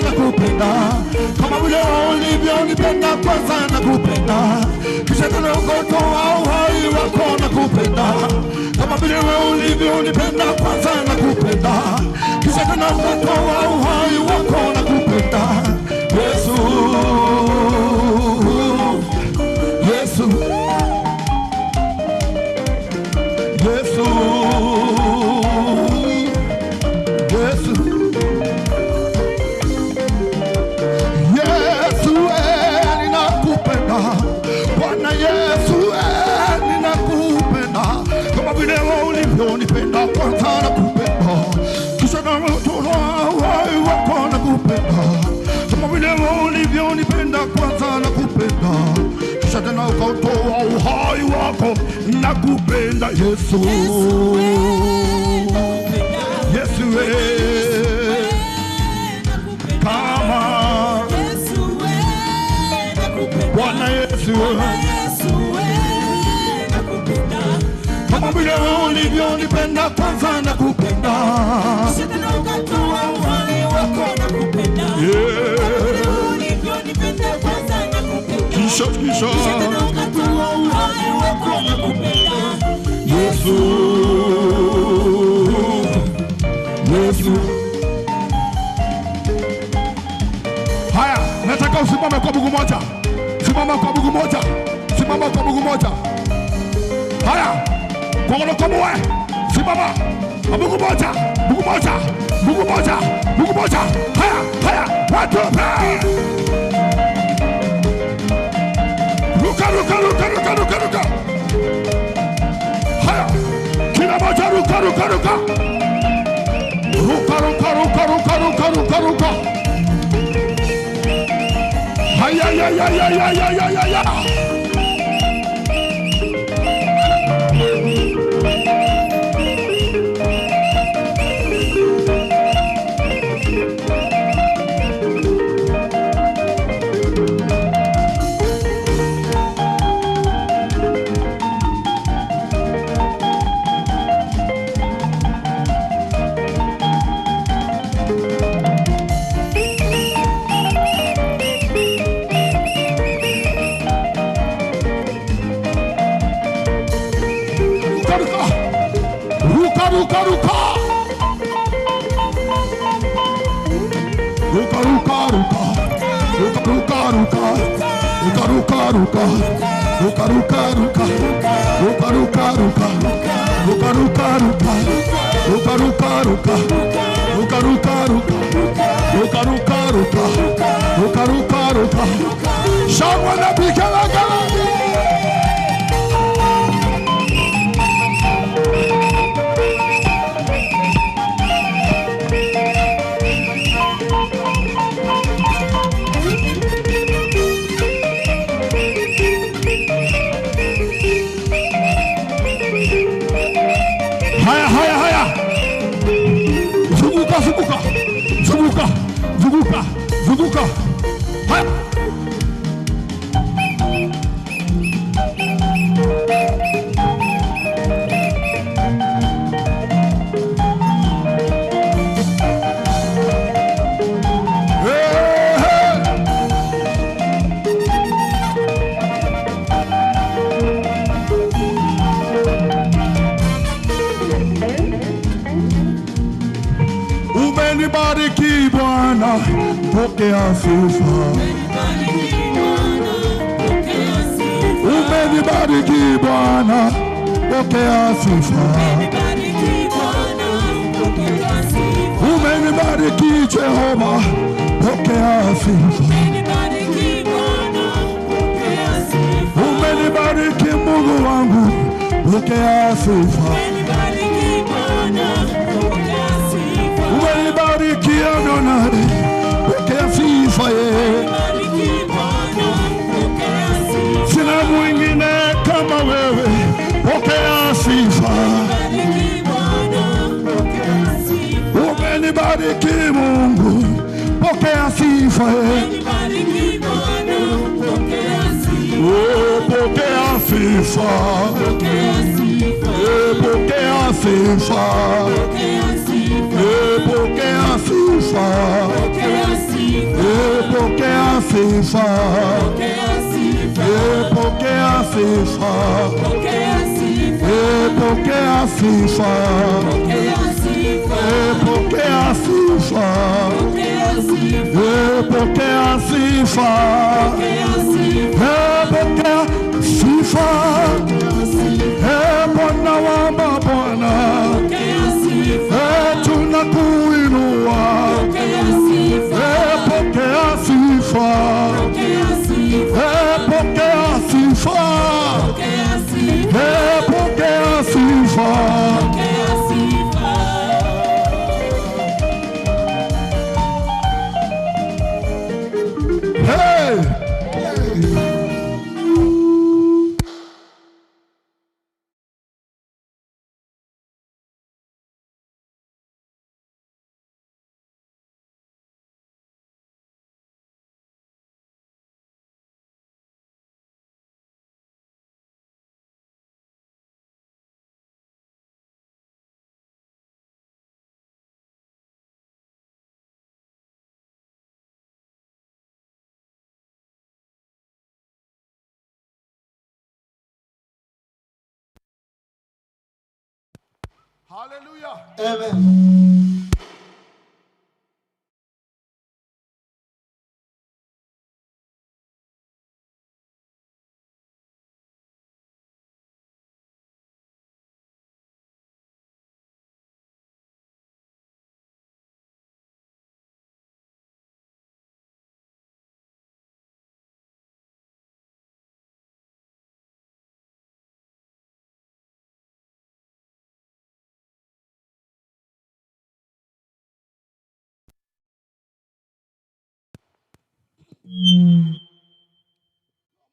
nakupenda. Kama vile ulivyonipenda kwanza nakupenda, kisha tena ukatoa uhai wako nakupenda. Kama vile ulivyonipenda kwanza nakupenda, kisha tena ukatoa uhai wako nakupenda. Yesu, Yesu, Yesu, Yesu, Yesu, ninakupenda Bwana Yesu, ninakupenda kama vile ulivyonipenda kwanza nakupenda, kisha na ukatoa uhai wako nakupenda. Kama vile ulivyonipenda kwanza nakupenda, kisha tena ukautoa uhai wako nakupenda. Yesu, Yesu, kama Bwana Yesu, kama vile ulivyonipenda kwanza nakupenda, kisha tena ukatoa uhai wako nakupenda. Ulivyonipenda kwanza nakupenda, kisha tena ukatoa uhai wako nakupenda. Yesu, Yesu. Haya, nataka usimame kwa mguu moja. Simama kwa mguu moja. Simama kwa mguu moja. Haya, kwa mkono mmoja. Simama. Mguu moja, mguu moja, mguu moja, mguu moja. Haya, haya, watu. Ruka, ruka, ruka, ruka, ruka, ruka. Haya, kila moja ruka, ruka, ruka. Ruka, ruka, ruka, ruka, ruka, ruka, ruka. Haya, ya, ya, ya, ya, ya, ya, ya, ya. Ruka, ruka, ruka. Ruka, ruka, ruka. Ruka, ruka, ruka. Ruka, ruka, ruka. Ruka, ruka, ruka. Ruka, ruka, ruka. Ruka, ruka, ruka. Ruka, ruka, ruka. Ruka, ruka, ruka. Ruka, ruka, ruka. Ruka, ruka, ruka. Shangwe na vigelegele. Haya, haya, haya. Zunguka, zunguka. Zunguka, zunguka, zunguka. Haya. Hey, hey. Umenibariki Bwana, pokea sifa. Umenibariki Bwana, pokea sifa. Umenibariki Jehova, pokea sifa. Umenibariki Mungu wangu, pokea sifa. Umenibariki Adonai, pokea sifa ye. Sina mwingine kama wewe, pokea sifa. Umenibariki Mungu, pokea sifa ye. Oh, pokea sifa. Pokea sifa. Pokea sifa. Pokea sifa. sifa. Pokea sifa. Pokea sifa. Pokea sifa. Pokea sifa. Pokea sifa. Bwana wa mabwana, tunakuinua. Pokea sifa. Pokea sifa. Pokea sifa. Hey! Hallelujah. Amen.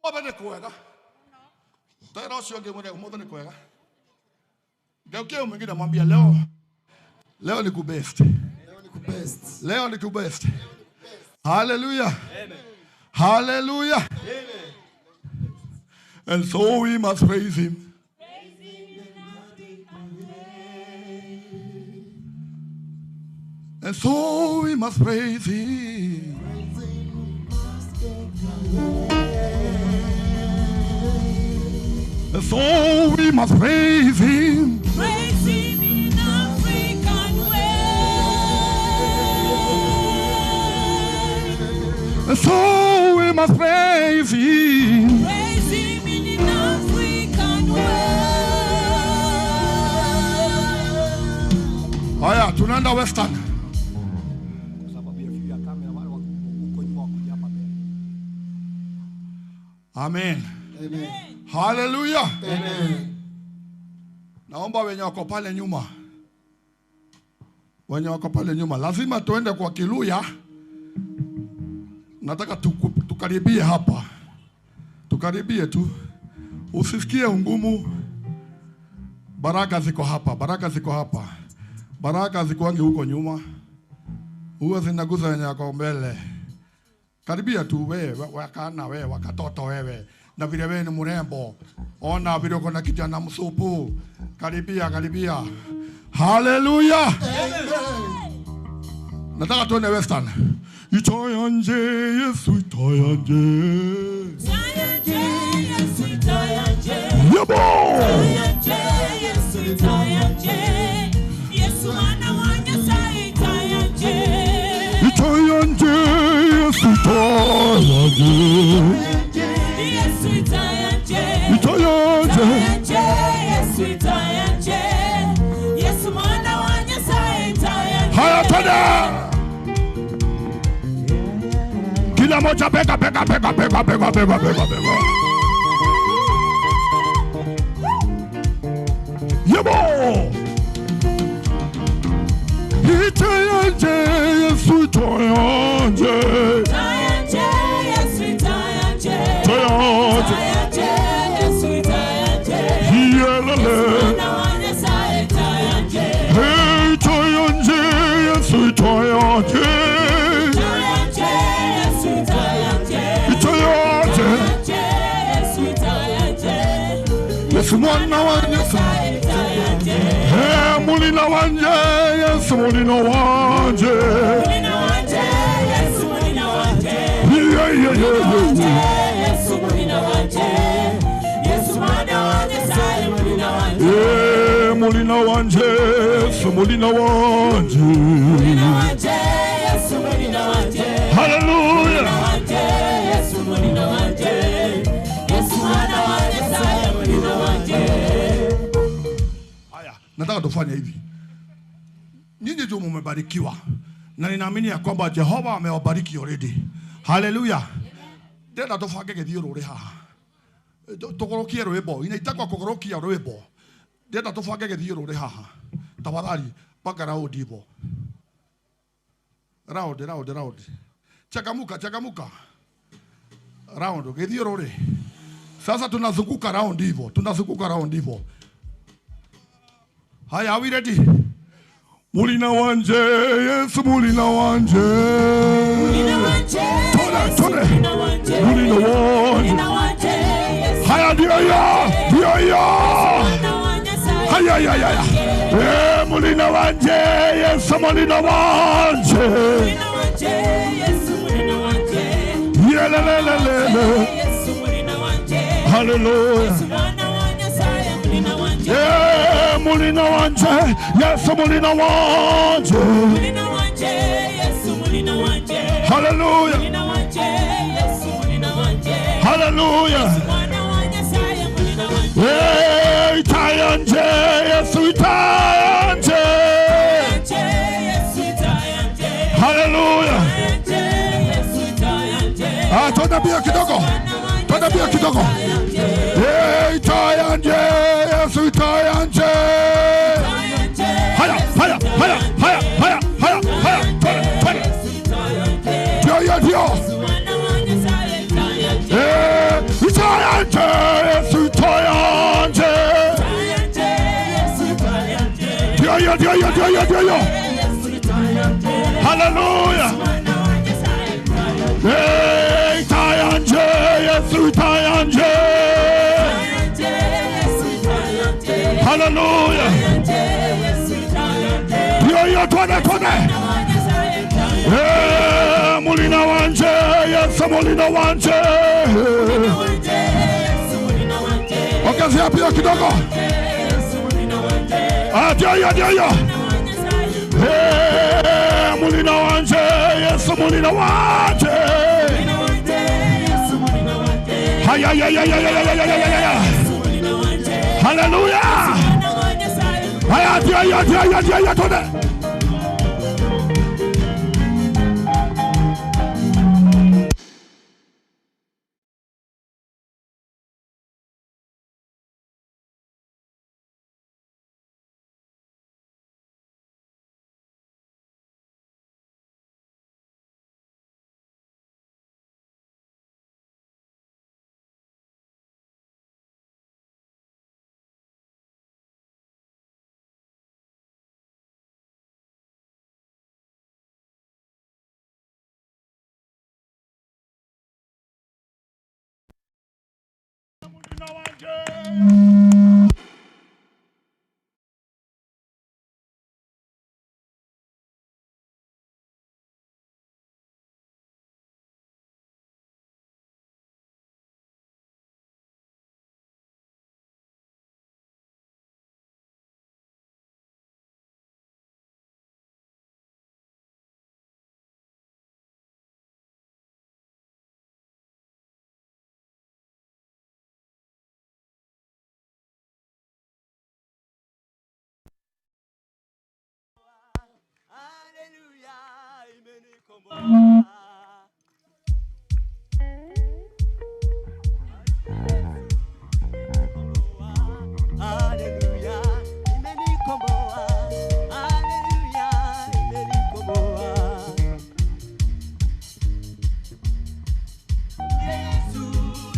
Mothe nĩ kwega. Tera ũcio ũngĩ mwĩre ũmũthĩ nĩ kwega. Geukia mwingine mwambie leo. Leo ni kubest. Leo ni kubest. Leo ni kubest. Hallelujah. Amen. Hallelujah. Amen. And so we must praise him. And so we must praise him. And so we must praise him. Praise him in African way. And so we must praise him. Praise him in African way. Haya, tunaenda Western. Amen. Amen. Hallelujah. Amen. Naomba wenye wako pale nyuma. Wenye wako pale nyuma. Lazima tuende kwa Kiluya. Nataka tukaribie hapa. Tukaribie tu. Usisikie ungumu. Baraka ziko hapa. Baraka ziko hapa. Baraka zikuangi huko nyuma. Huwa zinaguza wenye wako mbele. Karibia tu wewe, wakana wewe, wakatoto wewe. Na vile wewe ni mrembo. Ona vile uko na kijana msupu. Karibia, karibia. Hallelujah. Amen. Nataka tuone Western. Itoyanje Yesu itoyanje. Itoyanje Yesu itoyanje. Yebo. Itoyanje Yesu itoyanje. Yesu mwana wa Nyasaye itoyanje. Itoyanje Yesu itoyanje. Yesu itoyanje. Itoyanje. Yesu itoyanje. Yesu mwana wa Nyasaye itoyanje. Haya tena. Kila moja bega bega bega bega bega bega bega bega. Yebo. Itoyanje Yesu itoyanje. Itoyanje Yesu itoyanje. Itoyanje Yesu itoyanje. Yelele. Mwana wa Nyasaye itoyanje. Itoyanje Yesu itoyanje. Itoyanje Yesu itoyanje. Itoyanje Yesu itoyanje. Yesu mwana wa Nyasaye itoyanje. Hey, mulina wanje Yesu mulina wanje. Mulina wanje Yesu mulina wanje. Yeah yeah. yeah. Yesu mulina wanje. Yesu mwana wa Nyasaye mulina wanje. Mulina wanje, Yesu mulina wanje. Mulina wanje, Yesu mulina wanje. Hallelujah. Mulina wanje, Yesu mulina wanje. Yesu mwana wa Nyasaye mulina wanje. Haya, nataka tufanye hivi. Nyinyi tu mmebarikiwa. Na ninaamini ya kwamba Jehova amewabariki already. Hallelujah. Tena tufanye githiururi haha. Tugorokie rwimbo. Inaitagwa kugorokia rwimbo. Ndenda tubange githiururi haha. Tafadhali panga round hivyo. Round round round. Changamuka changamuka. Round githiururi. Sasa tunazunguka round hivyo. Tunazunguka round hivyo. Haya, are we ready? Mulina wanje, Yesu mulina wanje. Mulina wanje. Tole tole. Mulina wanje. Mulina wanje. Mulina wanje. Yesu. Haya ndio hiyo. Ndio hiyo. Mwana wa Nyasaye. Haya haya haya. Mulina wanje, Yesu mulina wanje. Mulina wanje, Yesu mulina wanje. Yelelelele. Yesu mulina wanje. Hallelujah. Yesu mwana wa Nyasaye mulina wanje. Mulina wanje, Yesu mulina wanje. Mulina wanje, Yesu mulina wanje. Hallelujah. Mulina wanje, Yesu mulina wanje. Hallelujah. Yesu mwana wa Nyasaye mulina wanje. Itayanje, Yesu itayanje. Wanje, Yesu itayanje. Hallelujah. Wanje, Yesu itayanje. Ah, twende mbio kidogo. Twende mbio kidogo. Itayanje, Yesu itayanje. Haya, haya, haya, haya, haya, haya, haya. Twende, twende. Ndio hiyo, ndio. Itayanje, Yesu itayanje. Ndio hiyo, ndio hiyo, ndio hiyo, ndio hiyo. Hallelujah. Itayanje, Yesu itayanje. Hallelujah. Ndio hiyo, twende, twende. Mulina wanje, Yesu mulina wanje. Ongezea pia kidogo. Ah, ndio hiyo, ndio hiyo. Mulina wanje, Yesu mulina wanje. Haya, haya, haya, haya, haya, haya, haya. Hallelujah. Haya, ndio hiyo, ndio hiyo, ndio hiyo, twende. Haleluya, imenikomboa. Haleluya, imenikomboa. Yesu,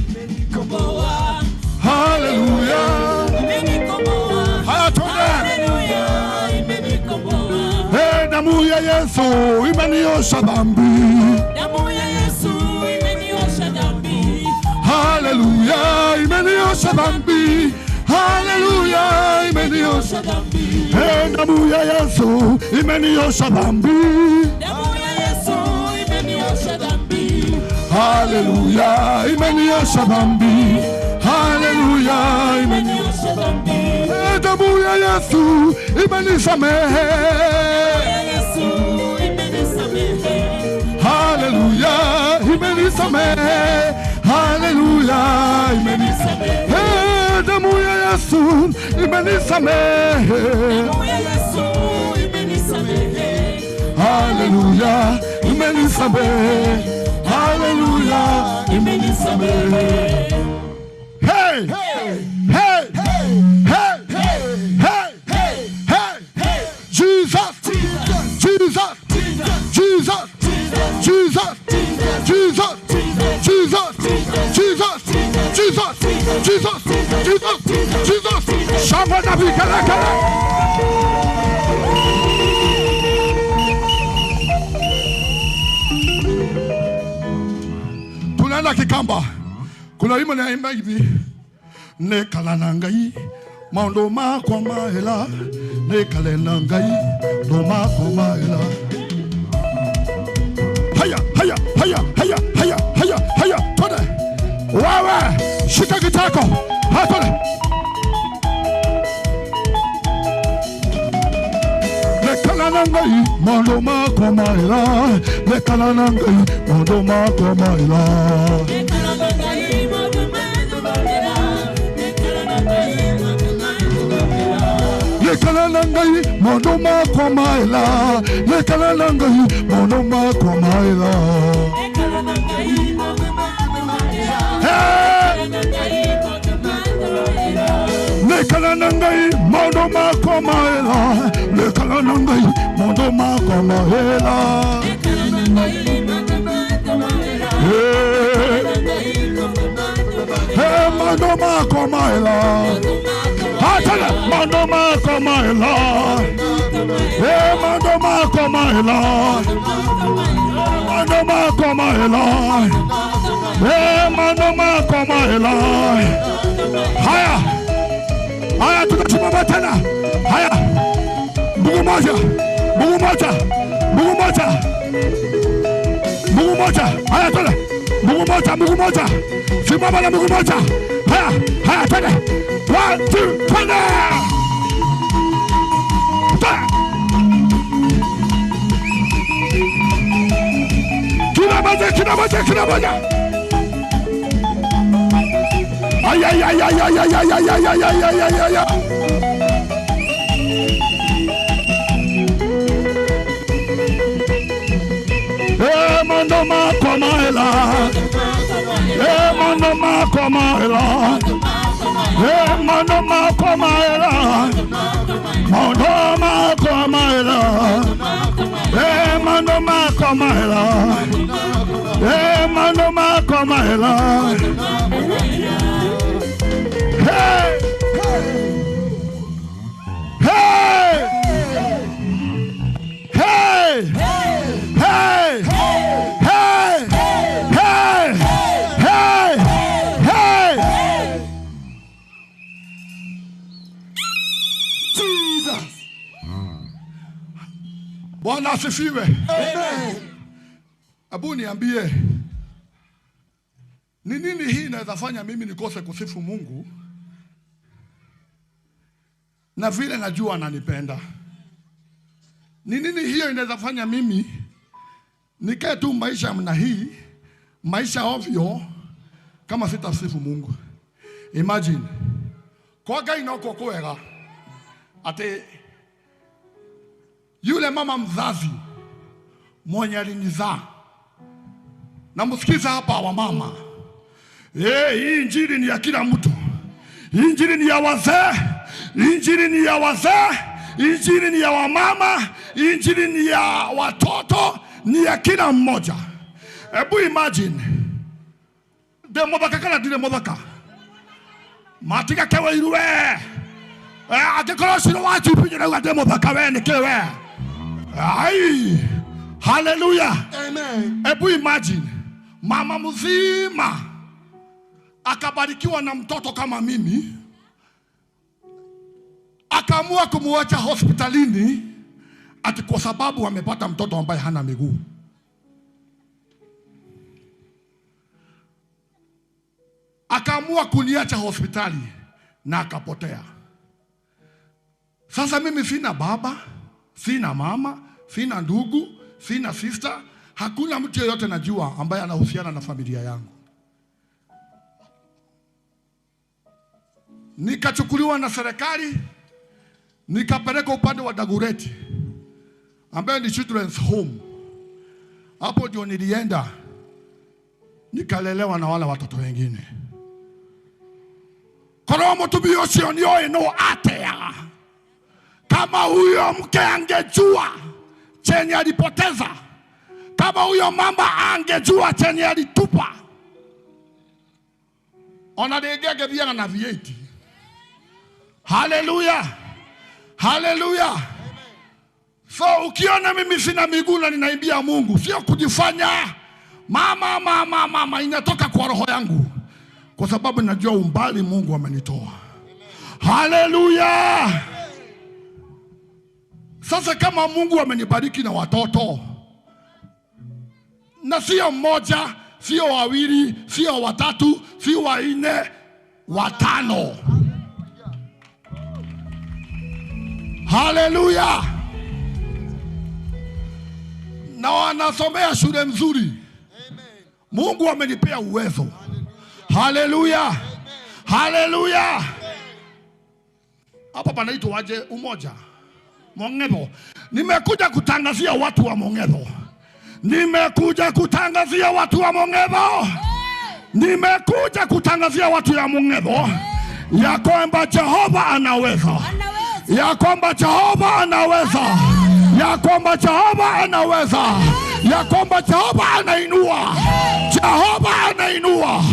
imenikomboa. Haleluya. Imenikomboa. Haya, twende. Haleluya, imenikomboa. Damu ya Yesu imeniosha dhambi. Damu ya Yesu imeniosha dhambi. Haleluya, imeniosha dhambi. Haleluya, imeniosha dhambi. Damu ya Yesu imeniosha dhambi. Damu ya Yesu imeniosha dhambi. Haleluya. Haleluya, imeniosha dhambi. Haleluya, Imeniosha dhambi. Damu ya Yesu imenisamehe. Yesu imenisamehe. Haleluya, imenisamehe. Haleluya, imenisamehe. Damu ya Yesu imenisamehe. Damu ya Yesu imenisamehe. Haleluya, imenisamehe. Haleluya, imenisamehe. Hey! Hey! Hey! Hey! Hey! Hey! Jesus! Jesus! Jesus! Jesus! Jesus! Jesus! Jesus! Jesus! Jesus! Jesus! Jesus! Shangwe na vigelegele. Tunaenda Kikamba. Kuna wimbo naimba hivi. Nekala na ngai maondo makwa mahela, nekale na ngai ndo makwa mahela. Haya haya haya haya haya haya haya, twende. Wewe shika kitako. Haya, twende. Nekala na ngai maondo makwa mahela, nekala na ngai maondo makwa mahela. Nekala na ngai maondo makwa mahela. Nekala na ngai maondo makwa mahela. Nekala na ngai maondo makwa mahela, nekala na ngai maondo makwa mahela. Nekala na ngai maondo makwa mahela. Hey! Nekala na ngai maondo makwa mahela. Nekala na ngai maondo makwa mahela, nekala na ngai maondo makwa mahela. Nekala na ngai maondo makwa mahela. Hey! Nekala na ngai maondo makwa mahela. Hey, maondo makwa mahela. Atala, maondo makwa mahela. Hey, maondo makwa mahela. Maondo makwa mahela. Hey, maondo makwa mahela. Haya. Haya, tunasimama tena. Haya. Mungu moja. Mungu moja. Mungu moja. Mungu moja. Haya, twende. Mungu moja, Mungu moja. Simama na Mungu moja. Haya, haya, twende. 1 2 twende. Twende. Kila moja, kila moja, kila moja. Ay ay ay ay ay ay ay ay ay ay ay ay ay ay. Eh, mando makwa mahela. Eh, mando makwa mahela. Eh, mando makwa mahela. Mando makwa mahela. Eh, mando makwa mahela. Eh, mando makwa mahela. Hey! Hey! Hey! Hey! Hey! Hey! Hey! Hey! Jesus. Bwana asifiwe. Amen. Abu niambie, ni nini hii inaweza fanya mimi nikose kusifu Mungu na vile najua ananipenda? Ni nini hiyo inaweza fanya mimi nikae tu maisha mna hii, maisha ovyo, kama sitasifu Mungu? Imagine kwa Ngai no kwega ati yule mama mzazi mwenye alinizaa, na msikiza hapa wa mama, hii injili ni ya kila mtu. Injili ni ya wazee, injili ni ya wazee, injili ni ya wamama, injili ni ya watoto, ni ya kila mmoja. Ebu imagine de mothaka kana ndire mothaka matiga kewe iruwe angikorwo ciro wa chupi nirauga ndi mothaka we niki we. Ai, haleluya. Amen. Ebu imagine mama mzima akabarikiwa na mtoto kama mimi, akaamua kumuacha hospitalini ati kwa sababu amepata mtoto ambaye hana miguu. Akaamua kuniacha hospitali na akapotea. Sasa mimi sina baba, sina mama, sina ndugu, sina sister, hakuna mtu yeyote najua ambaye anahusiana na familia yangu. Nikachukuliwa na serikali, nikapelekwa upande wa Dagoretti ambaye ni children's home. Hapo ndio nilienda nikalelewa na wale watoto wengine. Korwo mũtumia ũcio nĩoĩ no ateaga. Kama huyo mke angejua chenye alipoteza, kama huyo mama angejua chenye alitupa, ona rĩngĩ angĩthiaga na V8. Haleluya, haleluya. So ukiona mimi sina miguu na ninaimbia Mungu, sio kujifanya mama mama mama, inatoka kwa roho yangu, kwa sababu najua umbali Mungu amenitoa. Haleluya. Sasa kama Mungu amenibariki na watoto, na sio mmoja, sio wawili, sio watatu, sio wanne, watano. Haleluya. Na wanasomea shule mzuri. Mungu amenipea uwezo. Haleluya. Haleluya. Hapa panaitwa aje? Umoja. Mongedo. Nimekuja kutangazia watu wa Mongedo. Nimekuja kutangazia watu wa Mongedo. Nimekuja kutangazia watu ya Mongedo ya kwamba Jehova anaweza. Ya kwamba Jehova anaweza. Ya kwamba Jehova anaweza. Ya kwamba Jehova anainua. Jehova anainua.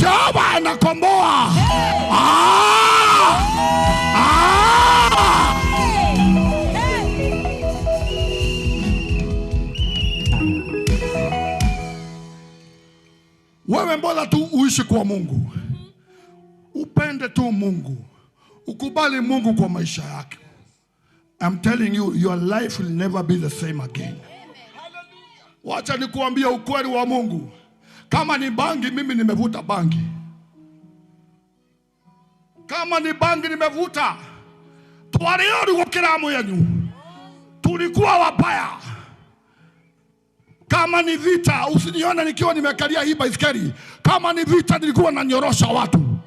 Jehova anakomboa. Ah! Ah! Wewe mbona tu uishi kwa Mungu. Upende tu Mungu. Ukubali Mungu kwa maisha yake. I'm telling you, your life will never be the same again. Wacha nikuambia ukweli wa Mungu. Kama ni bangi, mimi nimevuta bangi. Kama ni bangi nimevuta. Twariori gukiramu yenyu. Tulikuwa wabaya. Kama ni vita, usinione nikiwa nimekalia hii baiskeli. Kama ni vita, nilikuwa nanyorosha watu.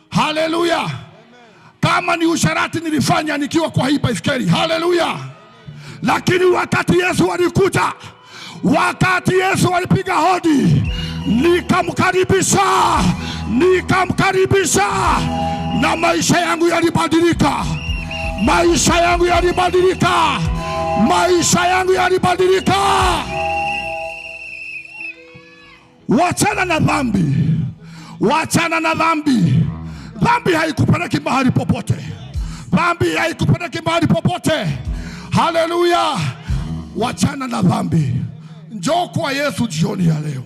Haleluya. Kama ni usharati nilifanya nikiwa kwa hii baiskeli. Haleluya. Lakini wakati Yesu alikuja, wakati Yesu alipiga hodi, nikamkaribisha, nikamkaribisha, na maisha yangu yalibadilika. Maisha yangu yalibadilika. Maisha yangu yalibadilika. Wachana na dhambi. Wachana na dhambi. Dhambi haikupeleki mahali popote. Dhambi haikupeleki mahali popote. Haleluya. Wachana na dhambi. Njoo kwa Yesu jioni ya leo.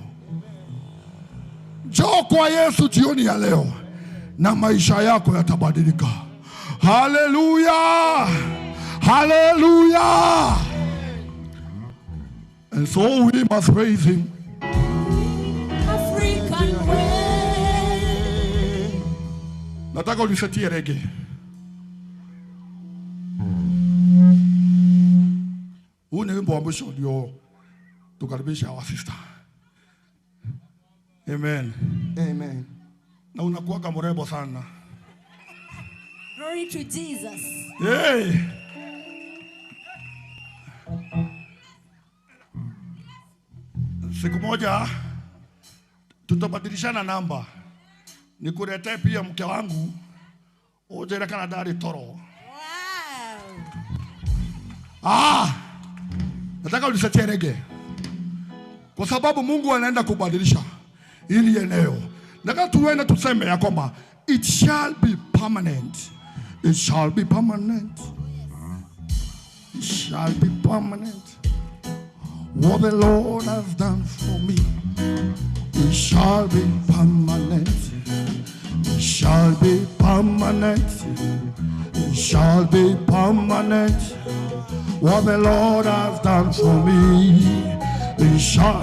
Njoo kwa Yesu jioni ya leo, na maisha yako yatabadilika. Haleluya. Haleluya. And so we must praise him. African way. Nataka unisetie reggae. Huu ni wimbo wa mwisho ndio tukaribisha our sister. Amen. Amen. Na unakuwaga mrembo sana. Glory to Jesus. Hey. Siku moja tutabadilishana namba. Nikuletee pia mke wangu ujere kana dari toro. Wow. Ah! Nataka unisetie reggae. Kwa sababu Mungu anaenda kubadilisha ili eneo. Nataka tuende tuseme ya kwamba it shall be permanent. It shall be permanent. It shall be permanent. What the Lord has done for me, it shall be permanent. It shall be permanent. It shall be permanent. What the Lord has done for me, it shall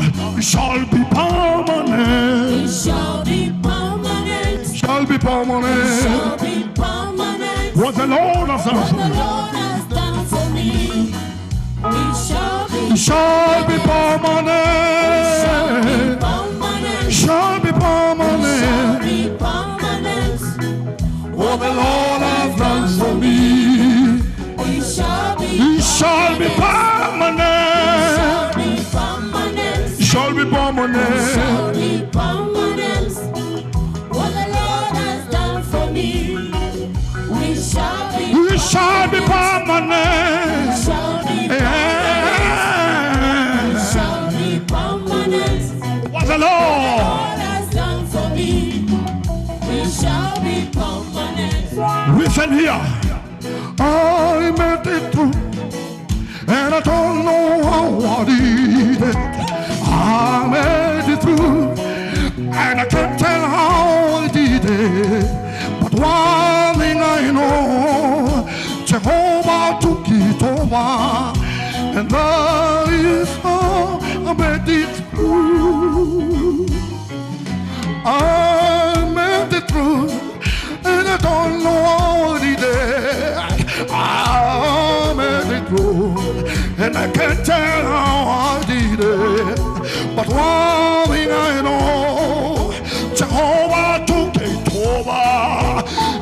be permanent. It shall be permanent. Shall be permanent. Shall be permanent. What the Lord has done What for the me. Lord has done for me. It shall be. Shall be Shall be permanent. permanent. Shall be Shall permanent. be permanent. What the Lord has done for me. It shall be. It shall be permanent. Shall be permanent. Shall be permanent. Shall be permanent. What the Lord has done for me, we shall be. We shall be permanent. Shall be permanent. Yeah. Shall be permanent. What the Lord. Lord has done for me, we shall be permanent. Listen here. I made it through, and I don't know how I did it. I made it through, and I can't tell how I did it. But one thing I know, Jehovah took it over, and that is how I made it through. I made it through, and I don't know how I did it. I made it through, and I can't tell how I did it. But one thing I know, Jehovah took it over,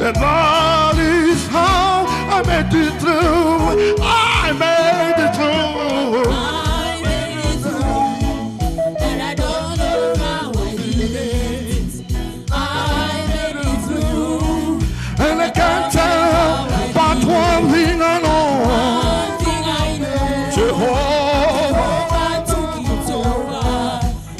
and that is how I made it through. I made it through. I made it through, and I don't know how I did it. I made it through. And I can't tell, but one thing I know, One thing I know, Jehovah. Jehovah took it over,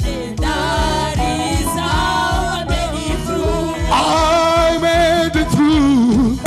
and that is how I made it through. I made it through.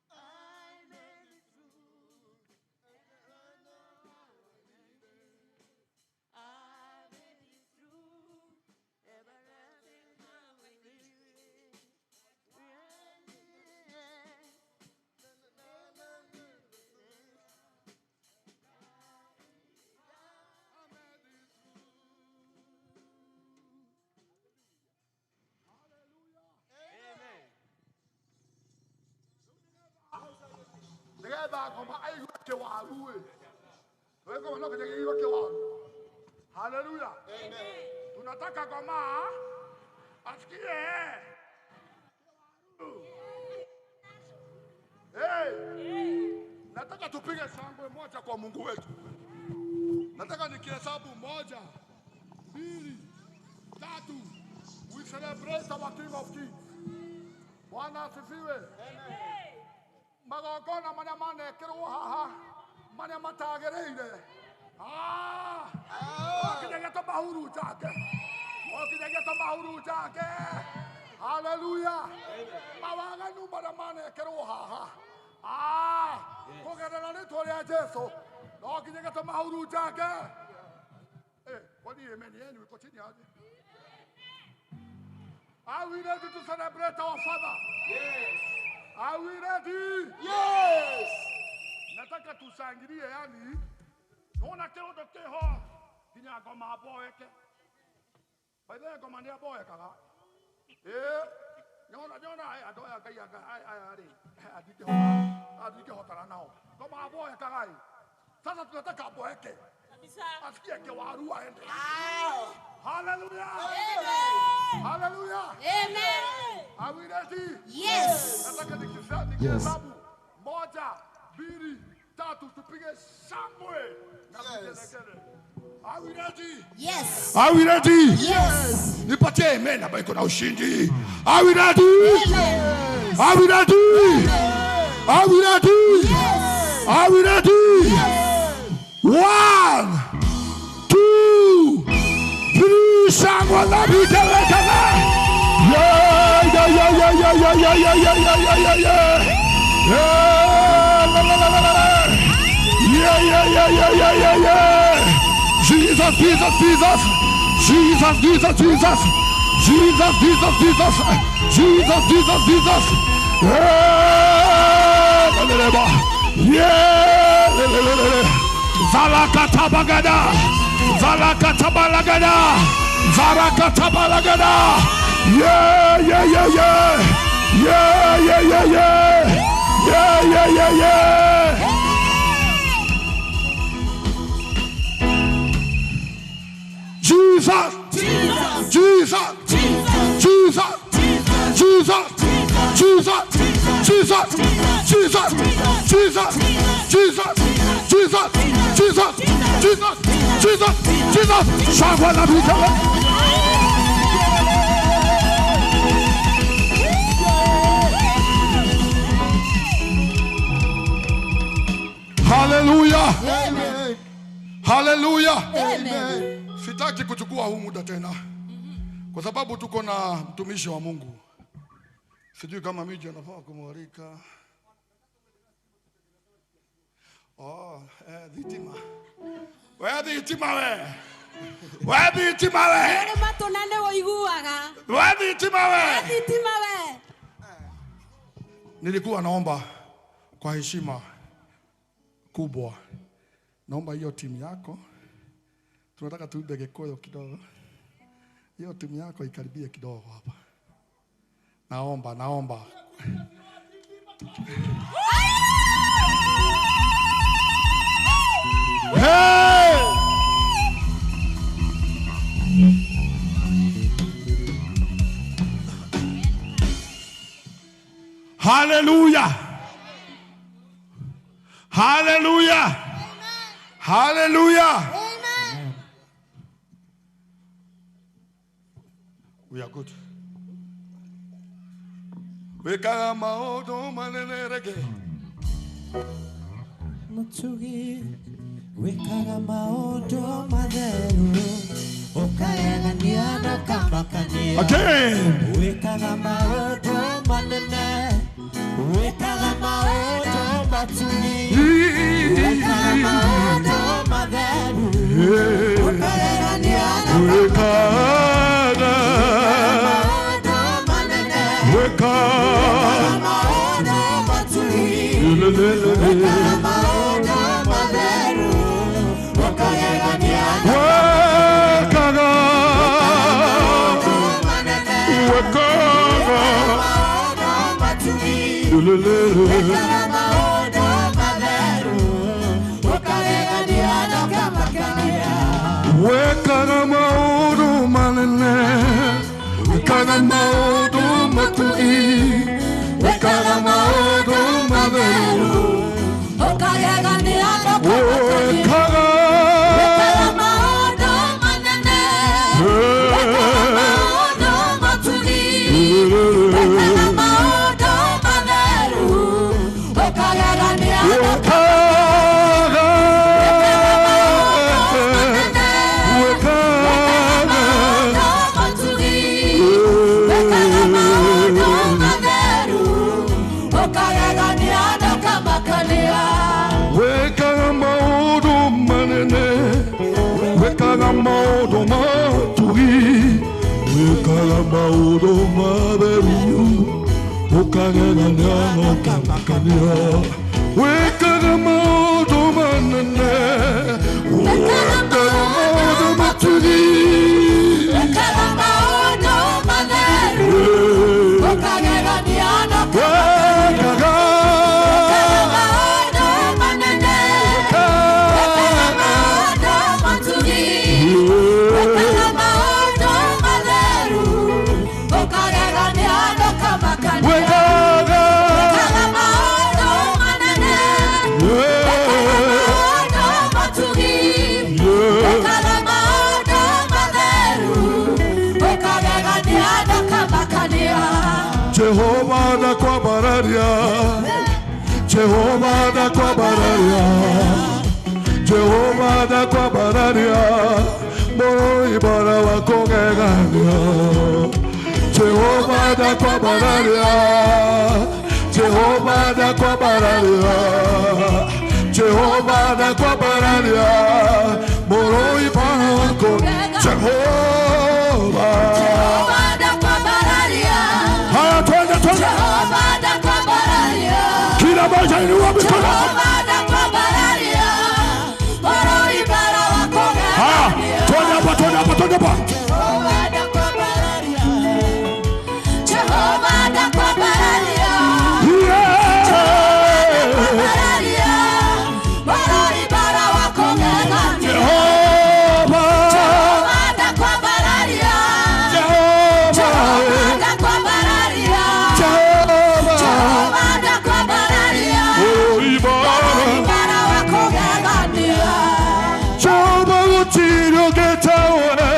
I made it through. Everlasting how I did it. Nigetha ngoma aigue kĩwaru ĩ. Wewe ngoma no kinya kĩigue kĩwaru. Haleluya. Tunataka ngoma asikie kĩwaru. Hey. Nataka tupige shangwe moja kwa Mungu wetu. Nataka nikihesabu 1, 2, 3. We celebrate our King of Kings. Bwana asifiwe. Magongona marĩa manekĩrwo haha marĩa matagĩrĩire kinyagia tũmahurunjange kinyagia tũmahurunjange. Haleluya. Mawaganu marĩa manekĩrwo haha kũgerera rĩtwa rĩa Jesũ no kinyagia tũmahurunjange. Kwani amen yenu iko chini aje? Are we ready to celebrate our Father? Yes. Are we ready? Yes. Nataka tushangilie yani. Naona kirondo kiho nginya ngoma boeke. By the way ngoma nĩ aboekaga. Nyona nyona andũ aya Ngai aya rĩ andingĩhotana nao. Ngoma aboekaga ĩ. Sasa tunataka aboeke. Kabisa. Asikie kiwaru aende. Hallelujah. Amen. Hallelujah. Amen. Are we ready? Yes. Nataka nikihesabu 1, 2, 3 tupige shangwe na vigelegele. Are we ready? Yes. Are we ready? Yes. Nipatie amen ambayo iko na ushindi. Are we ready? Amen. Are we ready? Are we ready? Yes. Are we ready? Yes. 1, 2, 3, shangwe na vigelegele. Yeah, yeah, yeah, yeah, yeah, yeah, yeah, yeah, yeah, yeah, yeah, yeah. Yeah, la, la, la, la, la, la. Yeah, yeah, yeah, yeah, yeah, yeah, yeah. Jesus, Jesus, Jesus. Jesus, Jesus, Jesus. Jesus, Jesus, Jesus. Jesus, Jesus, Jesus. Yeah, la, la, la, la. Yeah, la, la, la, la, la. Zalakatabagada. Zalakatabalagada. Zarakattabalagada. Yeah, yeah, yeah, yeah. Yeah, yeah, yeah, yeah. Yeah, yeah, yeah, yeah. Jesus. Jesus. Jesus. Jesus. Jesus. Jesus. Jesus. Jesus. Jesus. Jesus. Jesus. Jesus. Jesus. Jesus. Jesus. Shangwe na vigelegele. Hallelujah. Amen. Hallelujah. Amen. Sitaki kuchukua huu muda tena kwa sababu tuko na mtumishi wa Mungu. Sijui kama miji anafaa kumwalika. Oh, dhitima. We dhitima we. We dhitima we. Nĩ matũnane ũiguaga. We dhitima we. Thitima we. Nilikuwa naomba kwa heshima kubwa, naomba hiyo timu yako, tunataka tuibe Gikuyu kidogo, hiyo timu yako ikaribie kidogo hapa. Naomba, naomba. Hey! Hallelujah! Hallelujah! Hallelujah! Amen. We are good. Weka maodo manene rege. Mutugi wekaga maũndũ matheru ũkagegania na ũkamakania. Again. Wĩkaga maũndũ manene, wĩkaga maũndũ matugi, wĩkaga maũndũ matheru ũkagegania na Wekaga. maũndũ manene, Weka. maũndũ matugi, Lelelele. wĩkaga maũndũ matheru ũkagegania na Wekaga. manene. Wekaga. Maũndũ matugi, Lelelele. wĩkaga maũndũ matheru ũkagegania na ũkamakania. Wekaga maũndũ manene. Wekaga maũndũ matugi. Wekaga maũndũ matheru. Ũkagegania na ũkamakania. Wekaga. Wĩkaga maũndũ manene, wĩkaga maũndũ matugi, wĩkaga maũndũ matheru ũkagegania na Wekaga. manene. Wekaga. Maũndũ matugi, wĩkaga maũndũ matheru ũkagegania na ũkamakania. Wekaga maũndũ manene. Wekaga maũndũ matugi. Wekaga maũndũ matheru. Ũkagegania na ũkamakania. Wekaga maũndũ manene. Wekaga maũndũ matugi. Wĩkaga maũndũ matheru ũkagegania na ũkamakania. Wekaga. Wĩkaga maũndũ manene, wĩkaga maũndũ matugi, wĩkaga maũndũ matheru ũkagegania na ũkamakania. Wekaga. Wĩkaga maũndũ manene, wĩkaga maũndũ matugi, ndakwambararia, Jehova ndakwambararia, Jehova ndakwambararia, mũrũibara wa kũgegania. Jehova ndakwambararia, Jehova ndakwambararia, Jehova ndakwambararia, mũrũibara wa kũgegania. Jehova, Jehova ndakwambararia. Haya, twende twende. Jehova ndakwambararia. Kila moja inua mikono. Jehova ndakwambararia, mũrũibara wa Haya, kũgegania. twende hapa, twende hapa, twende hapa. Jehova ndakwambararia. Jehova ndakwambararia. Yeah. Ndakwambararia, mũrũibara wa kũgegania. Jehova, Jehova ndakwambararia. Jehova, Jehova ndakwambararia. Jehova, Jehova ndakwambararia, Mũrũibara. mũrũibara wa kũgegania. Jehova gũtirĩ ũngĩ tawe,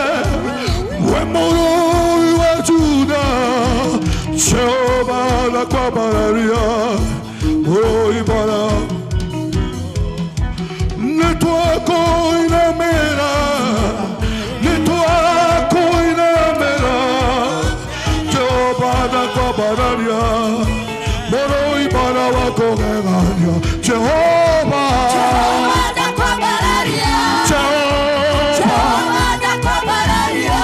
we mũrũi wa Juda. Jehova ndakwambararia, mũrũibara. Nĩtwakũinamĩra, nĩtwakũinamĩra. Jehova ndakwambararia, mũrũibara wa kũgegania. Jehova, Jehova ndakwambararia. Jehova, Jehova ndakwambararia.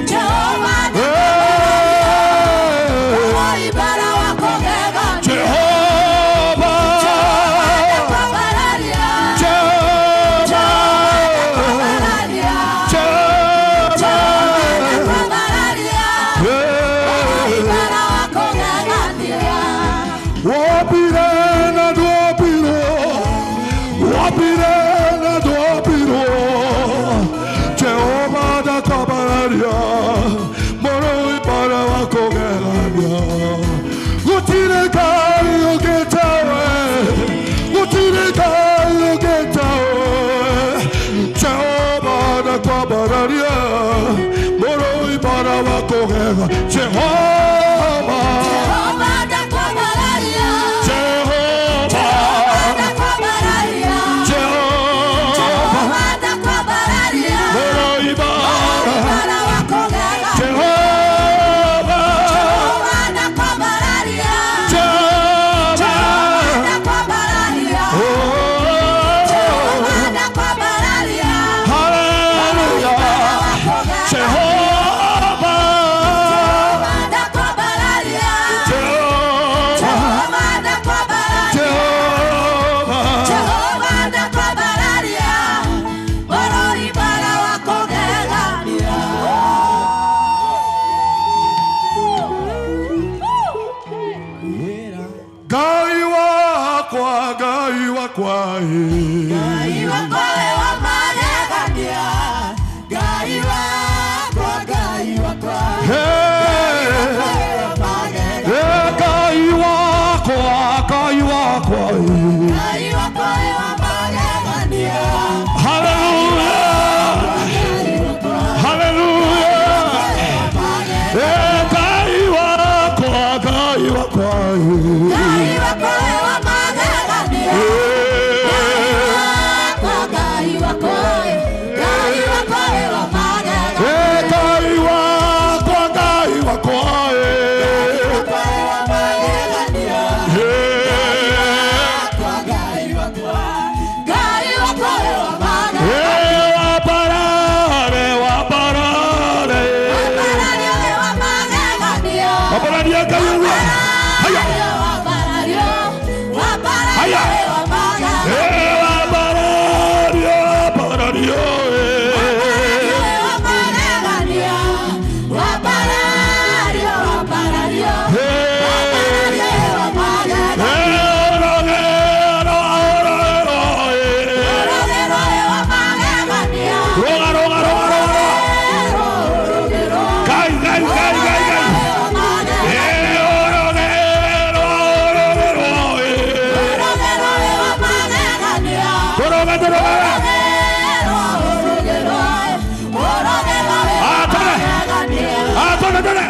Jehova eh, mũrũibara wa kũgegania. Jehova, Ndakwambararia. Jehova, Ndakwambararia. Jehova, Ndakwambararia. eh. Mũrũibara wa kũgegania. Wapire na dwapiro, wapire na dwapiro. Jehova ndakwambararia, mũrũibara wa kũgegania. Gũtirĩ Ngai ũngĩ tawe, gũtirĩ Ngai ũngĩ tawe. Jehova ndakwambararia, mũrũibara wa kũgegania. Jehova, Jehova ndakwambararia. Jehova, Ndakwambararia. Jehova, Jehova ndakwambararia. mũrũibara. Mũrũibara wa kũgegania. Jehova, Jehova ndakwambararia. Jehova, Ndakwambararia. oh, Jehova ndakwambararia. hallelujah. Jehova, Ndakwambararia. Jehova, Jehova ndakwambararia. Jehova, Jehova ndakwambararia. Mũrũibara wa kũgegania. Ngai wakwa, Ngai wakwa, eh. Ngai wakwa we wa magegania. Ngai wakwa, Ngai wakwa. Hey, We wa magegania. eh, Ngai wakwa, Ngai wakwa, eh. Ngai wakwa we wa magegania. Hallelujah, hallelujah. Eh, Ngai wakwa, Ngai wakwa, eh. Ngai wakwa we wa magegania. Eh, Wakwa, Ngai wakwa, Ngai wakwa we wa magegania. eh, Ngai wakwa, Ngai wakwa, eh. Wakwa we wa magegania. Eh, Wakwa, Ngai wakwa, Ngai wakwa we wa magegania. eh, waparare, waparare. Waparario we wa magegania. Wapararia Ngai ũguo. Haya. Waparario, waparario Haya. we wa magegania. Eh, wapararia, waparario, eh. We wa magegania. Waparario, waparario. Eh, Waparario we wa magegania. eh, orogero, orogero, eh. Orogero we wa magegania. Roga, roga, roga, roga, roga. Ngai, Ngai, Ngai, Ngai, Ngai. Eh, orogero, orogero, eh. Orogero we wa magegania. Toroga, toroga. Orogero, orogero we wa Ah, tore. magegania. Ah, tore, tore.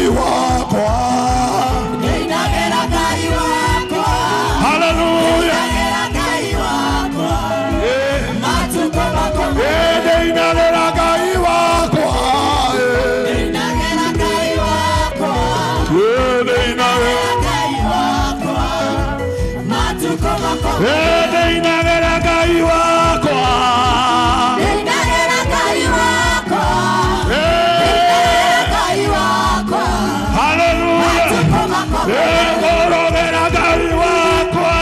Ngai wakwa. Ndinagĩra Ngai wakwa. Hallelujah. Ndinagĩra Ngai wakwa. Matukũ makwa. Ndinagĩra Ngai wakwa. Ndinagĩra Ngai wakwa. Ndinagĩra Ngai wakwa. Matukũ makwa. Ndinagĩra Ngai wakwa. Ndinagĩra Ngai wakwa. Ndinagĩra Ngai wakwa. Hallelujah. Matukũ makwa. Ngorogera Ngai wakwa.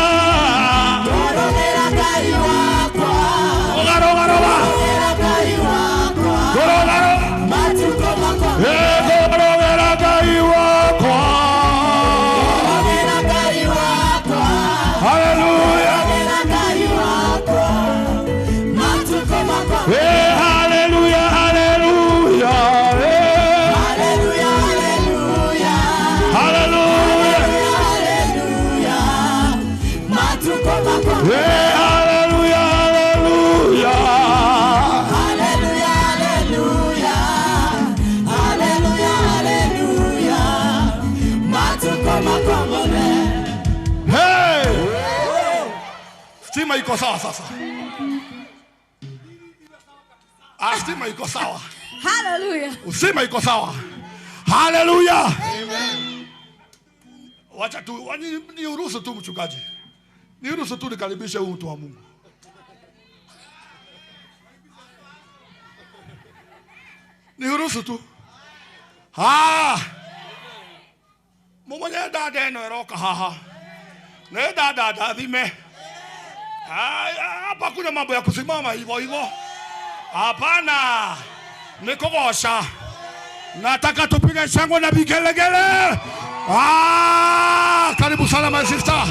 Ngorogera Ngai wakwa. Ũgarũgarũra. Ngorogera Ngai wakwa. Ngorogaro. Matukũ makwa. Ngorogera Ngai wakwa. Ngorogera Ngai wakwa. Hallelujah. Ngorogera Ngai wakwa. Matukũ makwa. Hallelujah, hallelujah. Hallelujah, hallelujah. Hallelujah. Hallelujah. Matukũ makwa. Hallelujah, hallelujah. Hallelujah, hallelujah. Hallelujah, hallelujah. Matukũ makwa mothe. Hey! Stima iko sawa sasa. Ah, stima iko sawa. Hallelujah. Stima iko sawa. Hallelujah. Wacha tu niruhusu tu mchungaji. Niruhusu tu nikaribishe huyu mtu wa Mungu. Niruhusu tu. Ah! Mumonye dada eno eroka haha. Ne dada dathime. Hapa kuna mambo ya kusimama hivyo hivyo. Hapana. Ni kugosha. Nataka tupige shangwe na vigelegele. Ah, karibu sana my sister.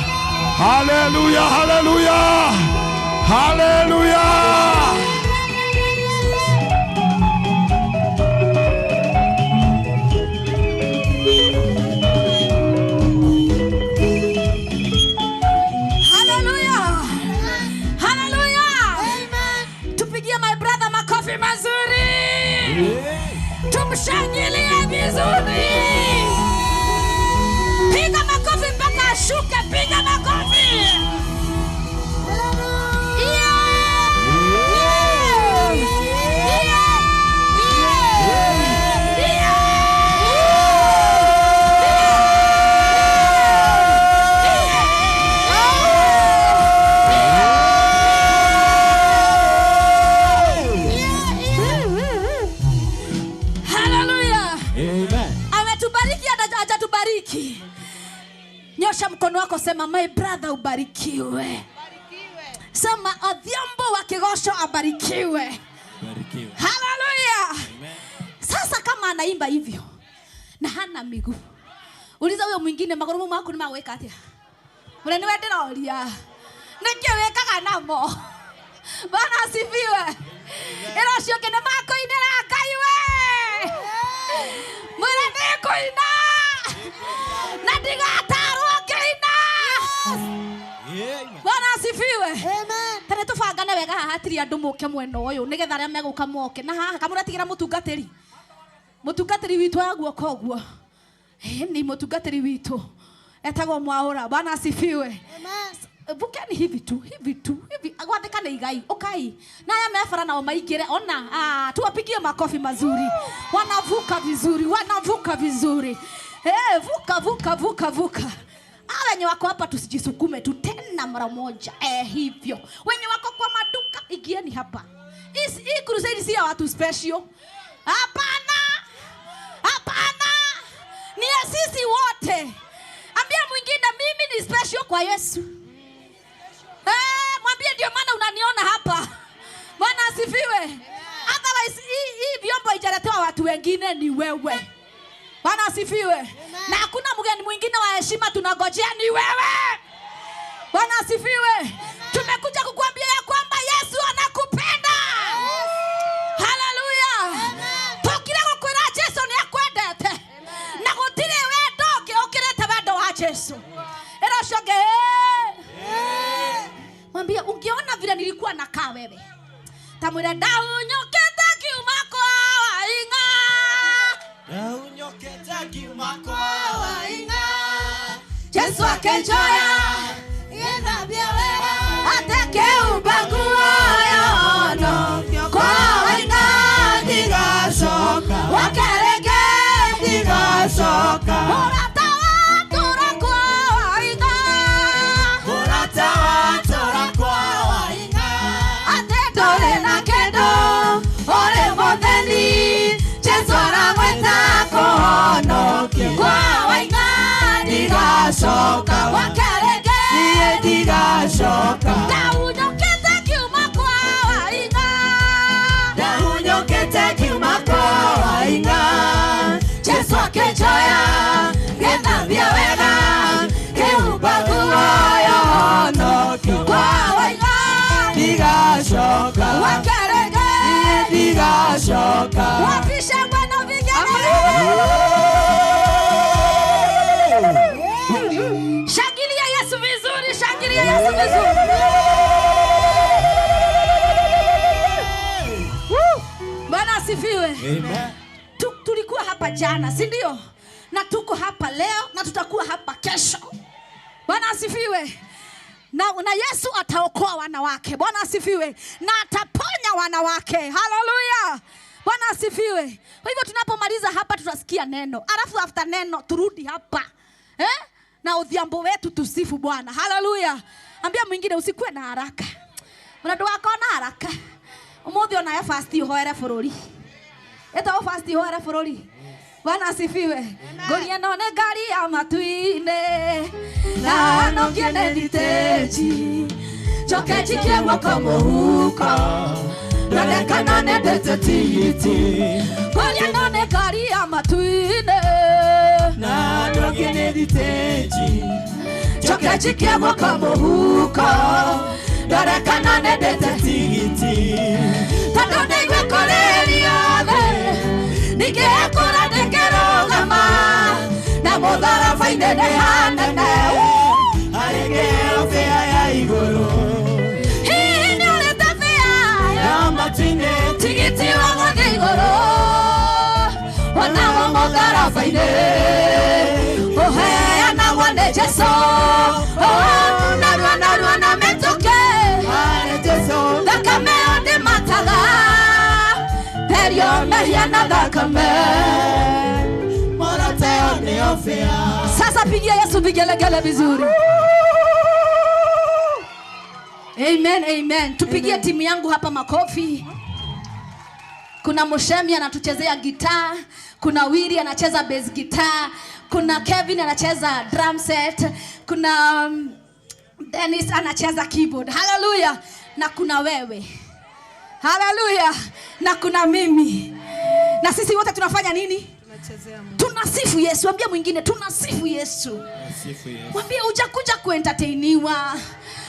Hallelujah, hallelujah. Hallelujah. Hallelujah. Hallelujah. Amen. Tupigie my brother makofi mazuri. Tumshangilie vizuri. Piga makofi mpaka ashuke, piga makofi. Yeah! Yeah! Yeah! Yeah! Hallelujah. Amen. Ametubariki hajatubariki? Nyosha mkono wako, sema my brother ubarikiwe. Sema Odhiambo wa Kigosho abarikiwe. Barikiwe. Hallelujah. Sasa kama anaimba hivyo na hana miguu, uliza huyo mwingine magũrũ maku nĩmagwĩka atĩa? Mũrĩ nĩwe ndĩroria. Nĩkĩ wĩkaga namo? Bwana asifiwe. Ĩra ũcio ũngĩ nĩmakũinĩra Ngai we. Mwĩre nĩngũina na ndigatarwo ngĩina. Bwana asifiwe. Tene tũbangane wega haha hatirĩ andũ moke mwena ũyũ nĩgetha arĩa megũka moke na haha kamũratigĩra mũtungatĩri. Mũtungatĩri witũ wa guoko ũguo. Ni mũtungatĩri witũ etagwo Mwaũra. Bwana asifiwe. Vukeni hivi tu, hivi tu, hivi. Gwathĩka nĩ igai. Ukai. Na aya mebara nao maingĩre ona. Ah, tuwapigie makofi mazuri. Wanavuka vizuri, wanavuka vizuri. Vuka vuka vuka vuka. Wenye wako hapa tusijisukume tu tena mara moja. Hivyo. Wenye wako kwa maduka ingieni hapa. Hii crusade si ya watu special. Hapana. Hapana. Ni ya sisi wote. Ambia mwingine mimi ni special kwa Yesu. Mwambie ndio maana unaniona hapa. Bwana asifiwe. Otherwise hii vyombo haijaletewa watu wengine, ni wewe. Bwana asifiwe. Na hakuna mgeni mwingine wa heshima tunagojea, ni wewe. Bwana asifiwe. Tumekuja kukuambia ya kwamba Yesu anakupenda. Hallelujah. Tukira gukwira Yesu ni akwendete. Na gutire wendo ungi ukirete wendo wa Yesu. Ira ucio ungi. Mwambie ungeona vile nilikuwa nakaa wewe. Tamwira ndaunyokete kiuma kwa inga. Ndaunyokete Kiuma kwa wainga Jesu akenjoya Gĩthambia wega Ateke umbaguo yono kwa wainga ndigacoka Wakerenge ndigacoka Mũrata watũra kwa wainga Mũrata watũra kwa wainga Atĩ ndũrĩ na kĩndũ ũrĩ mũthĩni Jesu aragwĩta kũhonokia kwa wainga ndigacoka Wakerenge Niĩ ndigacoka Ndahunyũkĩte kiuma kwa wainga Ndahunyũkĩte kiuma kwa wainga Jesu akĩnjoya gĩthambia wega kĩhumba nguo yohonokia kwa wainga ndigacoka Wakerenge Niĩ ndigacoka Wapi shangwe na vigelegele? Shangilia Yesu vizuri, shangilia Yesu vizuri. Bwana asifiwe. Amen. Tulikuwa hapa jana, si ndio? Na tuko hapa leo na tutakuwa hapa kesho. Bwana asifiwe. Na Yesu ataokoa wanawake. Bwana asifiwe. Na ataponya wanawake. Haleluya. Bwana asifiwe. Kwa hivyo tunapomaliza hapa tutasikia neno. Alafu after neno turudi hapa. Na udhiambo wetu tusifu Bwana. Haleluya. Ambia mwingine usikuwe na haraka. Unadu wako na haraka. Umuthi ona fast uhoere bururi. Eta fast uhoere bururi. Bwana asifiwe. Ngoria none ngari ya matu-inĩ na nokie nĩ thitĩji njoke njikie guoko mũhuko ndore kana nendete tigiti. Ngoria none ngari ya matu-inĩ na nokie nĩ thitĩji njoke njikie guoko mũhuko ndore kana nendete tigiti. Tondũ nĩigue kũrĩrio thĩ ningĩkũra ndĩkĩrũgama na mũtharaba-inĩ nĩ hanene Harĩ ngeo bĩa ya igũrũ Hihi nĩ ũrĩte bĩa ya matu-inĩ tigiti wa gũthiĩ igũrũ onawo mũtharaba-inĩ ũheanagwo nĩ Jesũ narua narua na mĩtũkĩ Harĩ Jesũ thakame ĩyo ndĩmataga therio mehia na thakame Mũrata ĩyo nĩyo bĩa. Sasa pigia Yesu vigelegele vizuri. Amen, amen. Tupigie timu yangu hapa makofi. Kuna Moshemi anatuchezea gitaa, kuna Wili anacheza bass guitar, kuna Kevin anacheza drum set, kuna Dennis anacheza keyboard. Hallelujah. Na kuna wewe. Hallelujah. Na kuna mimi. Na sisi wote tunafanya nini? Tunasifu Yesu. Ambia mwingine tunasifu Yesu. Mwambie hujakuja kuentertainiwa.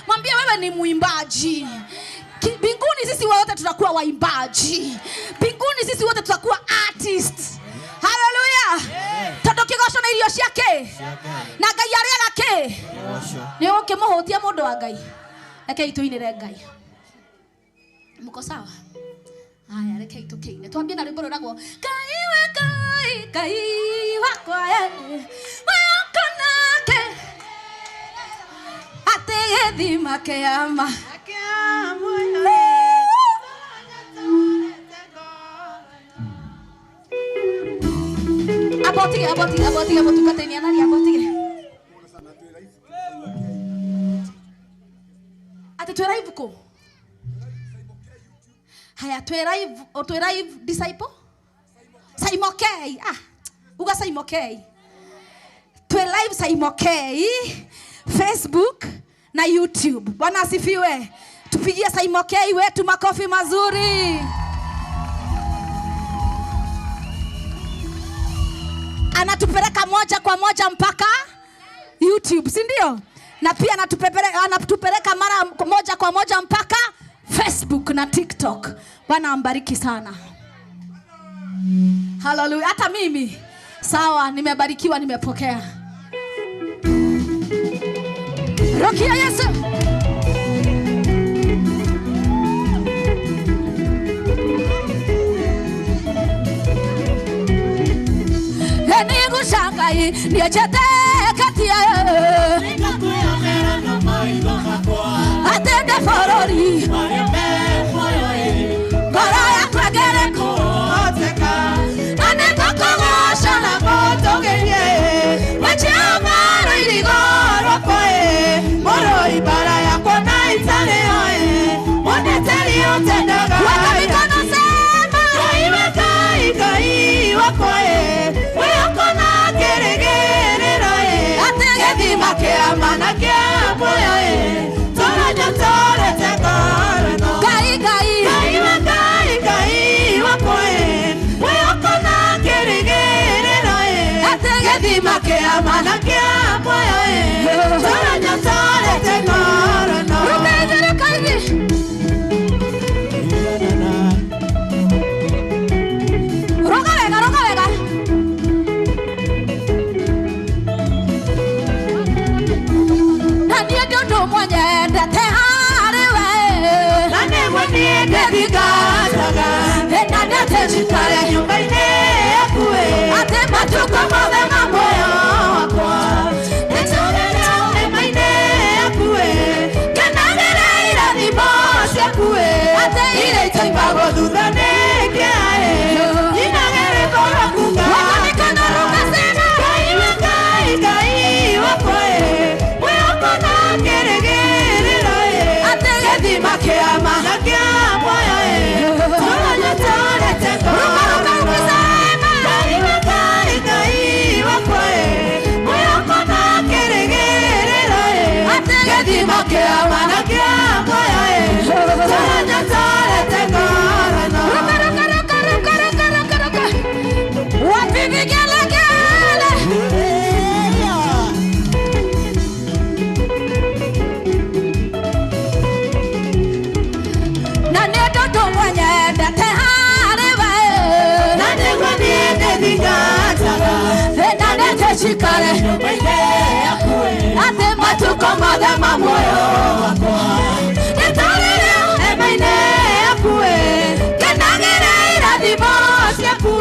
Mwambie wewe ni muimbaji. Mbinguni sisi wote tutakuwa waimbaji. Mbinguni sisi wote tutakuwa artist. Hallelujah. Tondu kigoco na irio ciake. Na Ngai arĩaga kĩ? Nĩ ũkĩmũhũtia mũndũ wa Ngai. Rekei tũinĩre Ngai. Mko sawa? Haya, rekei tũkĩine. Twambie na rwĩmbo rũragwo Ngai we Ngai, Ngai wakwa wako nake atĩ gĩthima kĩama Abotige, abotige, abotige, mũtungatĩri anani abotige. Atĩ twĩ live kũ? Haya, twĩ live, o twĩ live disciple? Saimokei. Ah, uga Saimokei. Twĩ live Saimokei, Facebook na YouTube. Bwana asifiwe. Tupigie Saimokei wetu makofi mazuri. Anatupeleka moja kwa moja mpaka YouTube, si ndio? Na pia anatupeleka mara moja kwa moja mpaka Facebook na TikTok. Bwana ambariki sana. Hallelujah. Hata mimi sawa, nimebarikiwa, nimepokea. Rokia Yesu. Enigu Nĩngũguca Ngai nĩnjĩtĩkĩtie atĩ ndĩ bũrũri ngoro yakwa ĩngĩrĩ kũhoteka na nĩngũkũgoca na ngũtũgĩrie wĩchiamaro irigo rwakwa mũrũi mbara yakwa na itarĩo mũneteri ũtendaga. Weka mikono sema Ngai we Ngai Ngai wakwa wĩhoko na kĩrĩgĩrĩro atĩ gĩthima kĩa ma na kĩa muoyo tũranyotorete ngoro ĩno. Ngai Ngai Ngai we Ngai Ngai wakwa wĩhoko na kĩrĩgĩrĩro atĩ gĩthima kĩa ma na kĩa muoyo tũranyotorete ngoro ĩno. Ruka hivi, ruka hivi. Ruka wega, ruka wega. Na niĩ ndĩ ũndũ ũmwe nyendete harĩ we na nĩguo niĩ ndĩthingataga na nĩ atĩ njikare nyũmba-inĩ yaku atĩ matukũ mothe ma muoyo wakwa nĩtũũrĩre hema-inĩ yaku kenagĩre irathimo ciaku atĩ iria itoimagwo thutha nĩ kĩa inage rwĩmbo rwaku Ngai. Weka mikono ruka sema Ngai we Ngai Ngai wakwa wĩhoko na kĩrĩgĩrĩro atĩ gĩthima kĩa ma na kĩa muoyo tũranyotorete ngoro. Ruka ruka ukisema Ngai we Ngai Ngai wakwa wĩhoko na kĩrĩgĩrĩro atĩ gĩthima kĩa ma na kĩa muoyo tũranyotorete ngoro ĩno. Ruka ruka ruka ruka ruka ruka ruka. Wapi vigelegele? Na nĩ ũndũ ũmwe nyendete harĩ we na nĩguo niĩ ndĩthingataga na nĩ atĩ njikare nyũmba-inĩ yaku atĩ matukũ mothe ma muoyo wakwa nĩtũũrĩre hema-inĩ yaku kenagĩre irathimo ciaku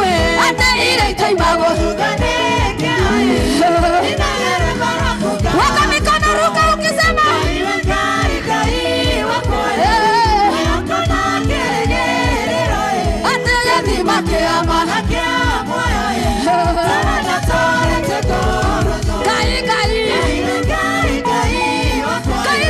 atĩ iria itoimagwo thutha nĩ kĩa inage rwĩmbo rwaku Ngai. Weka mikono ruka ukisema Ngai we Ngai Ngai wakwa wĩhoko na kĩrĩgĩrĩro atĩ gĩthima kĩa ma na kĩa muoyo tũranyotorete ngoro ĩno. Ngai Ngai Ngai Ngai wakwa Ngai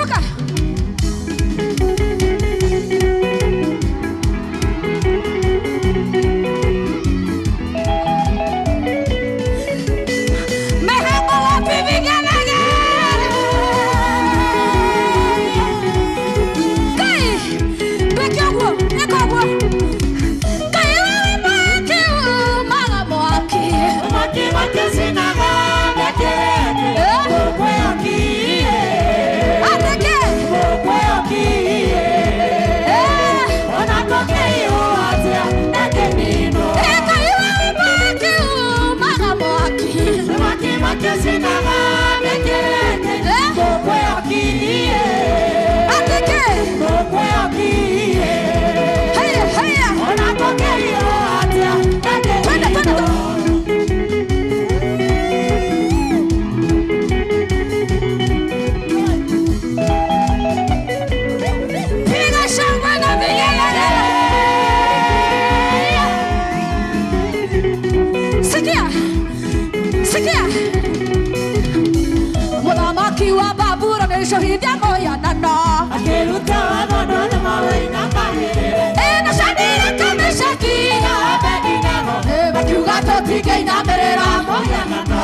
Ruka. Mehango wapi vigelegele? Kai, peke yako, eko hapo. Kai wewe mwaki, mara mwaki. Mwaki mwaki sina mbekereke. Mukweokie. Ateke. Mukweokie. Onakokeiyo atia nekenino. Kai wewe mwaki, mara mwaki. Mwaki mwaki sina mbekereke. Mukweokie. Ateke. Mukweokie. Haya, haya. Onakokeiyo atia Twende, twende, nekenino. twende. Piga shangwe na vigelegele. Sikia, sikia. Mũthamaki wa Babuloni nĩicũhithia mũhianano. Akĩruta watho ndũrũme wĩinamagĩrĩre. Ĩ na Shadraka, Meshaki Na Abednego. Makiuga tũtingĩinamĩrĩra. Mũhianano.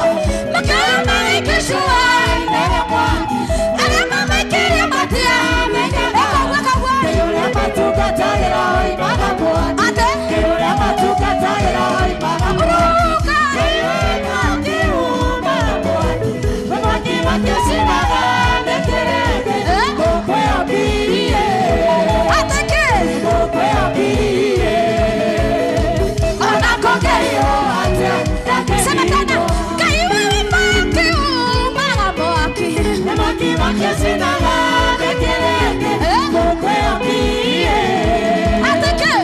Makĩoya maikicua. Inene mwaki. Arĩa mamaikĩrie matia. Ĩka ũguo, ĩka ũguo. Kĩũrĩa matungatagĩra oimaga mwaki. Ate. Kĩũrĩa matungatagĩra oimaga mwaki. Ruka. Ateke. Sema tena. Ngai wewe mwaki, umaga mwaki. Ateke.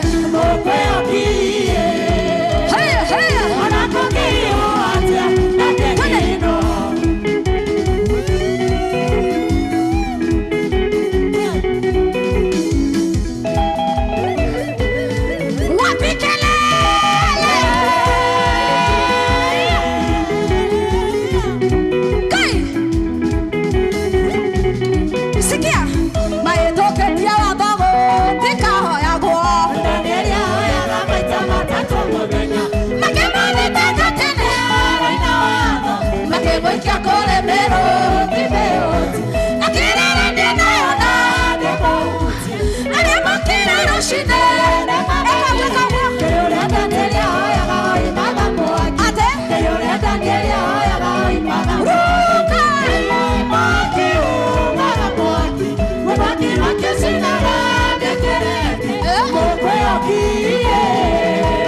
Haya, haya. Wapi kelele? Kai. Sikia. Maitũkĩtie watho gũtikahoyagwo. Makĩmũthitanga tene. Makĩmũikia kũrĩ mĩrũthi mĩrũthi. Akĩrĩra ndĩ nayo na arĩa mokĩra rũcinĩ. Ĩka ũguo, ĩka ũguo. Ate. Ruka.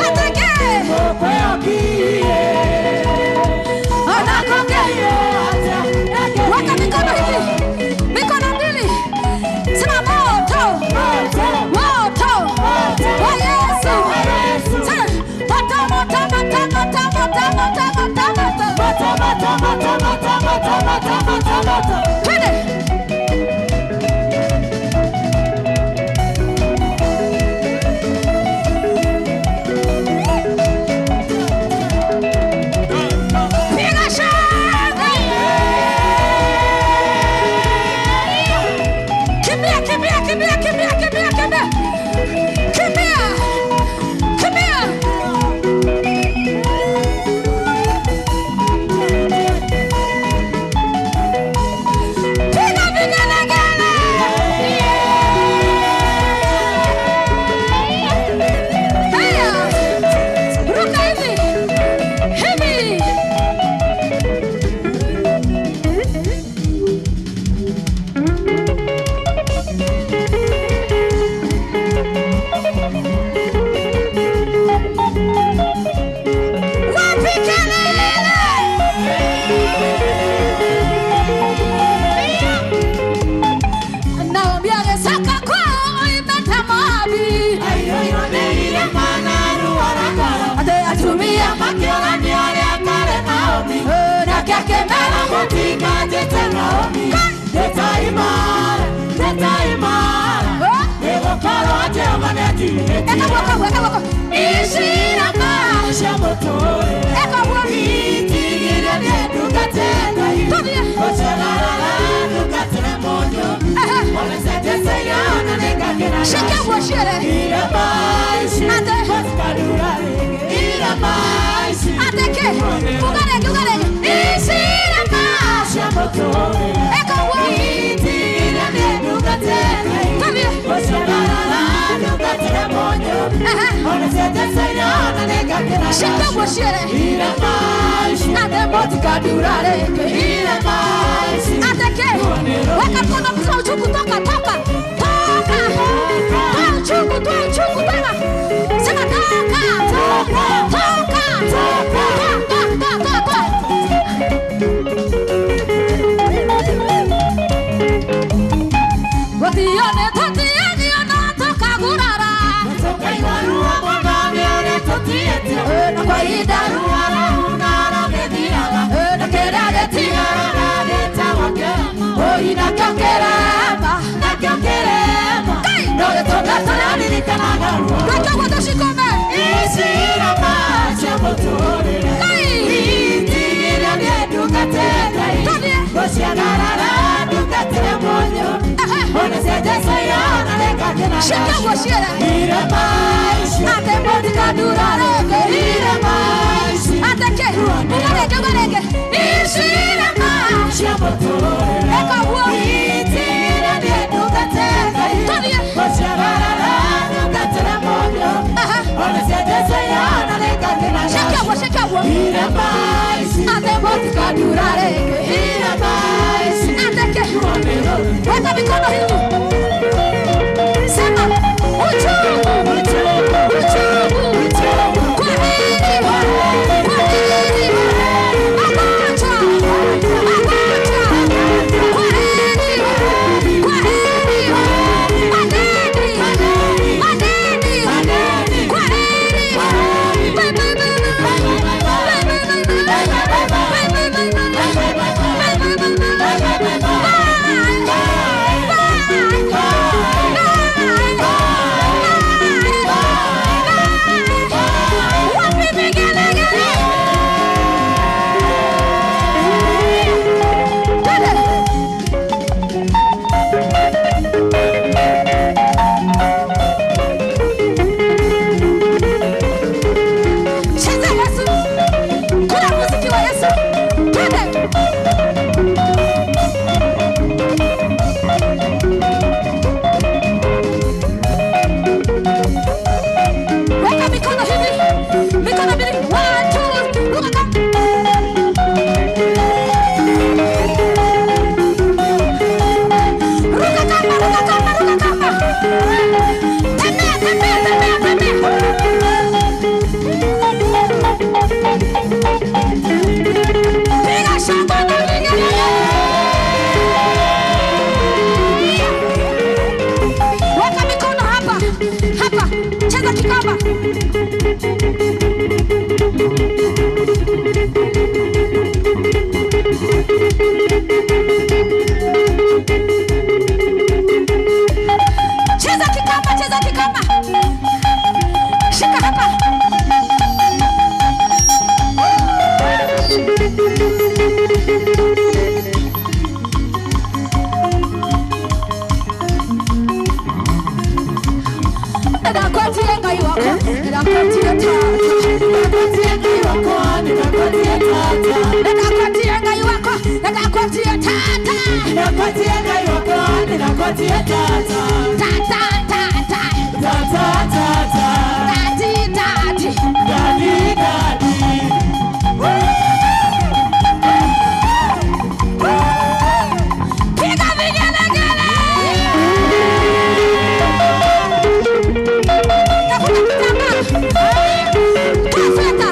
Ateke. Anakoke. Weka mikono hivi. Mikono mbili. Sema moto. Moto. Wa Yesu. Sema moto, moto, moto, moto, moto, moto, moto, moto. Twende. Piga shangwe. Kimbia, kimbia, kimbia, kimbia, kimbia, kimbia. Kimbia. Kimbia. Piga vigelegele. Haya. Ruka hivi. Hivi. Wapi kelele? Naomi agĩcoka kwao oimĩte Moabi. Atĩ atumia nake akĩmera Eka guoko, eka guoko. Icirama. Eka guo. Tũthiĩ. Shika guocere. Ate. Ate che? Ugarege, ugarege. Isirema. Eko wo. Shika guocere. Ate motikadurare. Ate che? Weka mkono kwa uchungu, toka, toka. Toka. Toa uchungu, toa uchungu, toka. Sema toka. Toka. Toka. Toa, toa, toa, toa, toa. Watione, tatiani, anatoka gurara. Na kwa idarua na keragetia Weka mikono hivi. Sema uchungu, uchungu, uchungu. Kwa nini? Kwa nini? Magonjwa, magonjwa. Kwa nini? Kwa nini? Madeni, madeni. Kwa nini? Bye, bye, bye, bye. Bye, bye, bye, bye. Bye, bye, bye, bye. Bye, bye, bye, bye. Cheza Yesu. Kuna muziki wa Yesu. Twende. Weka mikono hivi. Mikono mbili. 1 2 ruka kama. Ruka kama, ruka kama, ruka kama. Tembea, tembea, tembea, tembea. Piga shangwe na vigelegele. Weka mikono hapa, hapa. Cheza kikamba. Cheza kikamba, cheza kikamba. Shika hapa. Ndakwatie Ngai wako, ndakwatie tata. Ndakwatie Ngai wako, ndakwatie tata. Tata, tata. Daddy, daddy. Piga vigelegele. Tafuta kitambaa. Toa sweta.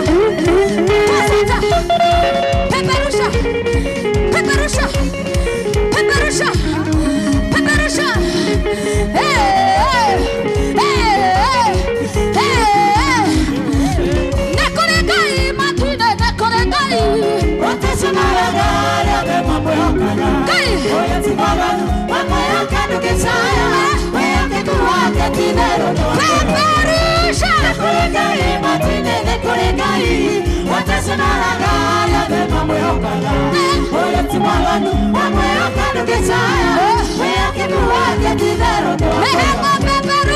Toa sweta. Peperusha. Peperusha. Peperusha. Peperusha. Eh, eh, eh, eh, eh. Nekorengai matine, nekorengai. Ngai. Peperusha. Mehengo peperusha.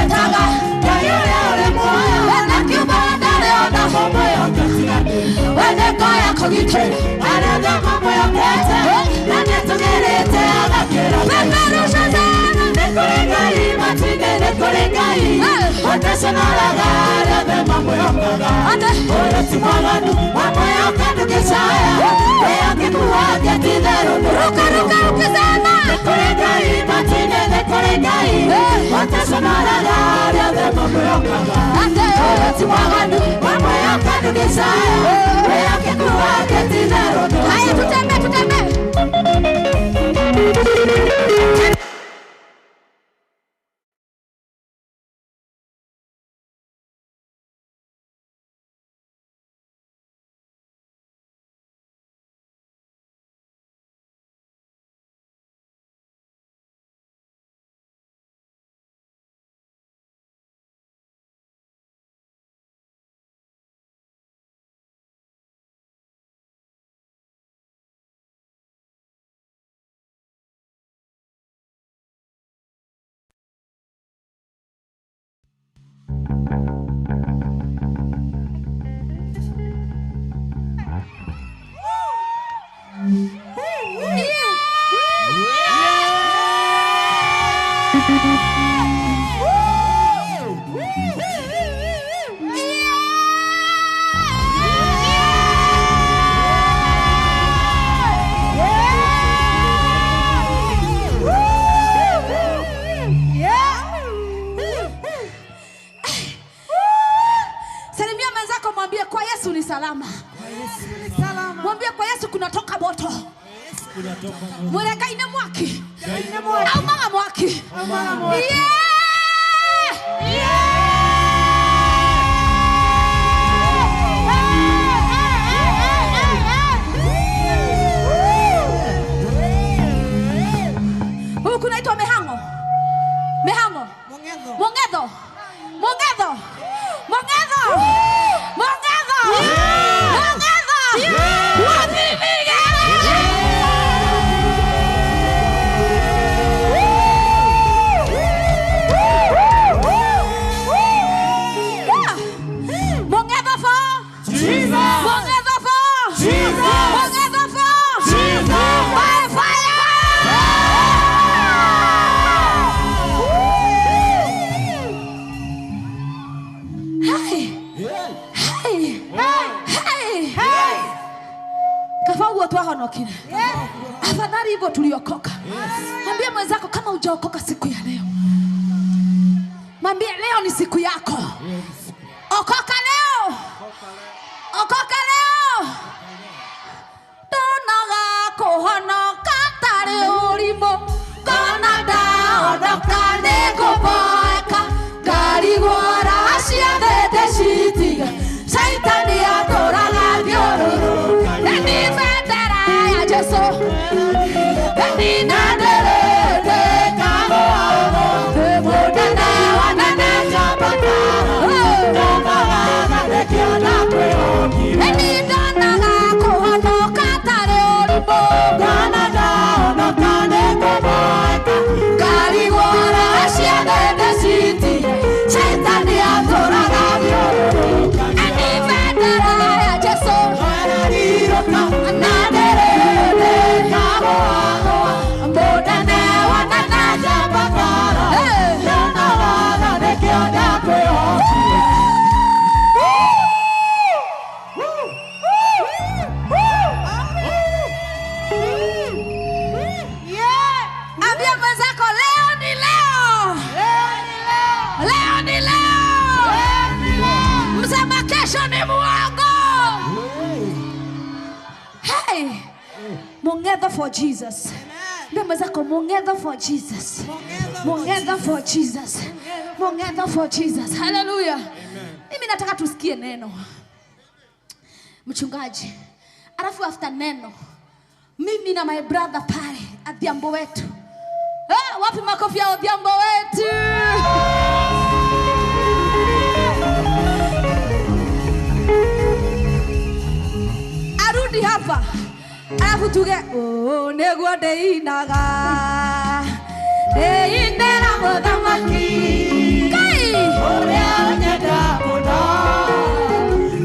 Ndĩmwĩtaga Ngai ũrĩa ũrĩ muoyo. Wena kiugo ndarĩ ona mamwĩhokete. Wene koya kũgitĩra arĩa othe mamwĩhokete. Na nĩatũgĩrĩte agakĩra. Peperusha sana. Nĩ kũrĩ Ngai matinĩ, nĩ kũrĩ Ngai ũtaconoraga arĩa othe mamwĩhokaga. Ũyũ ti mwaganu, wamwĩhoka ndũngĩcaya. Wĩhokeku wake ti itherũ. Ruka ruka ukisema. Nĩ kũrĩ Ngai matinĩ, nĩ kũrĩ Ngai ũtaconoraga arĩa othe mamwĩhokaga. Ũyũ ti mwaganu, wamwĩhoka ndũngĩcaya. Wĩhokeku wake ti itherũ. Haya, tutembee tutembee. Salimia mwenzako, mwambie kwa Yesu ni salama. Mwambie kwa Yesu kunatoka moto. Mwire Ngai nĩ mwaki. Aumaga mwaki. Huku kunaitwa Mehango. Mehango. Mongetho. Mongetho. Mongetho. Mongetho. Mongetho. Wapi vigere? Mongetho for Jesus. Mongetho for Jesus. Mongetho for Jesus. By fire. Hey. Hey. Hey. Hey. Kaba uguo twahonokire. Afadhali hivyo tuliokoka. Mwambie mwenzako kama hujaokoka siku ya leo. Mwambie leo ni siku yako. Okoka leo. Okoka leo. Ndonaga kũhonoka tarĩ ũrimũ. Ngona ndahonoka nĩngũboeka. Ngarigwo raha ciothe ndĩcitiga. Caitani atũraga thiũrũrũka. Ĩni bendera ya Jesũ. Ĩni na ndĩrĩte kagũagũ. Mũnene wa nene Ĩni ndonaga kũhonoka tarĩ ũrimũ. Ngona ndahonoka nĩngũboeka. Ngarigwo raha ciothe ndĩcitiga. Caitani atũraga thiũrũrũka. Ĩni bendera ya Jesũ. Na ndĩrĩte kagũagũ. Mũnene wa nene. Hey. Ambia mwenzako leo ni leo. Leo ni leo. Msema kesho ni muongo. Hey. Mongetho for Jesus. Ambia mwenzako mongetho for Jesus. Mongetho for Jesus. Mongetho for Jesus. Hallelujah. Mimi nataka tusikie neno. Mchungaji. Alafu after neno, mimi na my brother pale Adhiambo wetu. Wapi makofi ya Odhiambo wetu? Arudi hapa. Alafu tuge oh neguo ndeinaga. Ndeinera muthamaki. Kai. Ũrĩa ũnyenda mũno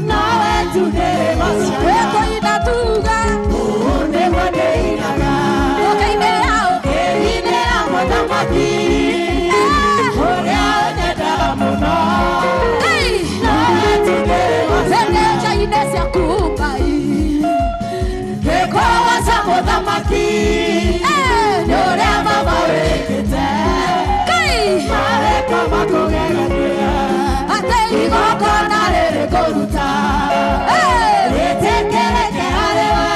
nawe tu ndĩrĩgocaga. Twĩkũina tuga. Ũũ nĩguo ndĩinaga. Tũkĩinĩra ũ. Ngĩinĩra mũthamaki. Ũrĩa ũnyenda mũno nawe tu ndĩrĩgocaga. Ene nja-inĩ ciaku Ngai. Ngĩkũgoca mũthamaki. Nĩ ũrĩa Baba wĩkĩte. Ngai. Mawĩko makũgegania. Atĩ Igongona rĩrĩ ngũruta. Rĩtĩkĩrĩke harĩ we.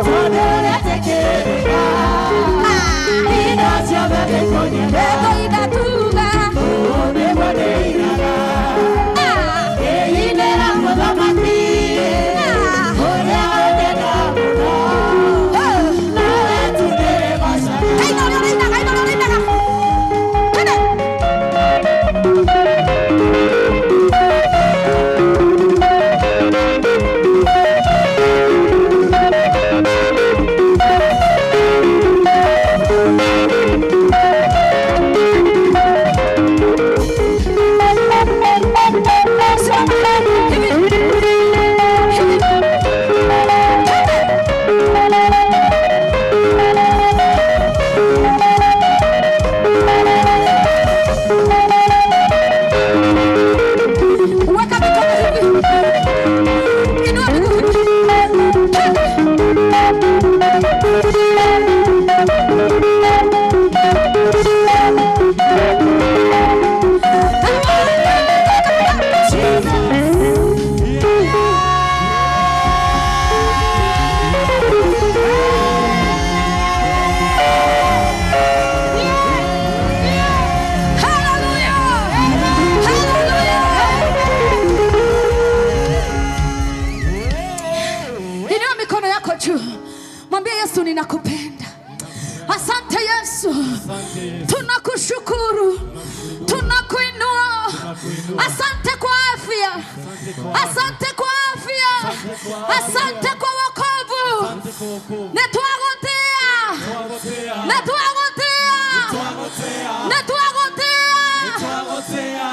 Tondũ rĩtĩkĩrĩka. Indo ciothe nĩikũnyenda. Twĩkũina tuga. Ũũ nĩguo ndĩinaga. Ngĩinĩra mũthamaki. Ũrĩa ũnyenda mũno. Nawe tu ndĩrĩgocaga. Kaina ũrĩa ũrĩinaga, kaina ũrĩa ũrĩinaga. Twende. Weka mikono hivi. Inua miguu hivi. Twende. Hallelujah! Hallelujah! Inua mikono yako juu. Mwambie Yesu ninakupenda. Asante Yesu. Tunakushukuru. Tunakuinua. Asante kwa afya. Asante kwa afya. Asante kwa wokovu. Nĩtwagũtĩa. Nĩtwagũtĩa. Nĩtwagũtĩa.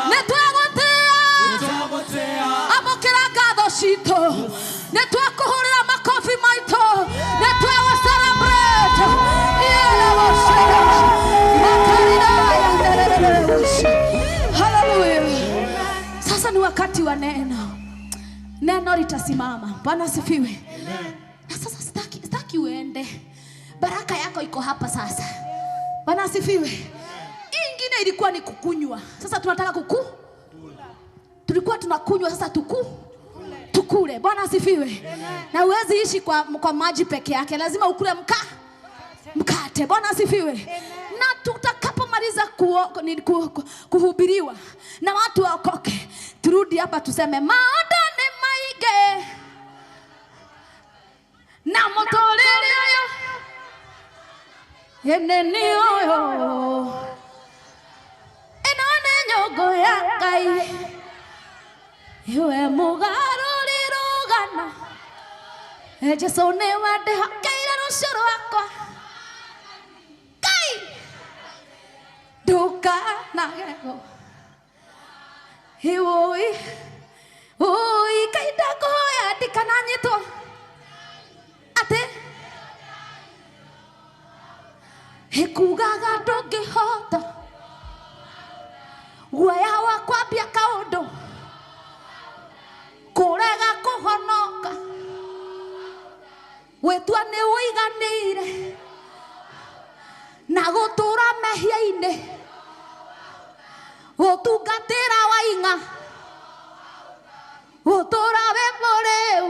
Nĩtwagũtĩa. Amũkĩra ngatho citũ. Nĩtwakũhũrĩra makobi maitũ. Nĩtwagũ celebrate. Hallelujah. Sasa ni wakati wa neno. Neno litasimama. Bwana asifiwe. Na sasa sitaki uende. Baraka yako iko hapa sasa. Bwana asifiwe. Hii ingine ilikuwa ni kukunywa. Sasa tunataka tulikuwa tunakunywa, sasa tukule. Bwana asifiwe. Na huwezi ishi kwa maji peke yake, lazima ukule mkate. Bwana asifiwe. Na tutakapomaliza kuhubiriwa na watu waokoke, turudi hapa tuseme maũndũ nĩ maingĩ na mũtũrĩre ũyũ ĩnĩ nĩ ũyũ ĩno nĩ nyũngũ ya Ngai iwe mũgarũri rũgano. Jesũ nĩwe ndĩhokeire rũciũ rwakwa. Ngai ndũkanagego iwoi oi Ngai ndakũhoya ndikananyitwo atĩ ĩkugaga ndũngĩhota guoya wa kwambia kaũndũ kũrega kũhonoka gwĩtua nĩ ũiganĩire na gũtũra mehia-inĩ gũtungatĩra waing'a gũtũra wĩ mũrĩu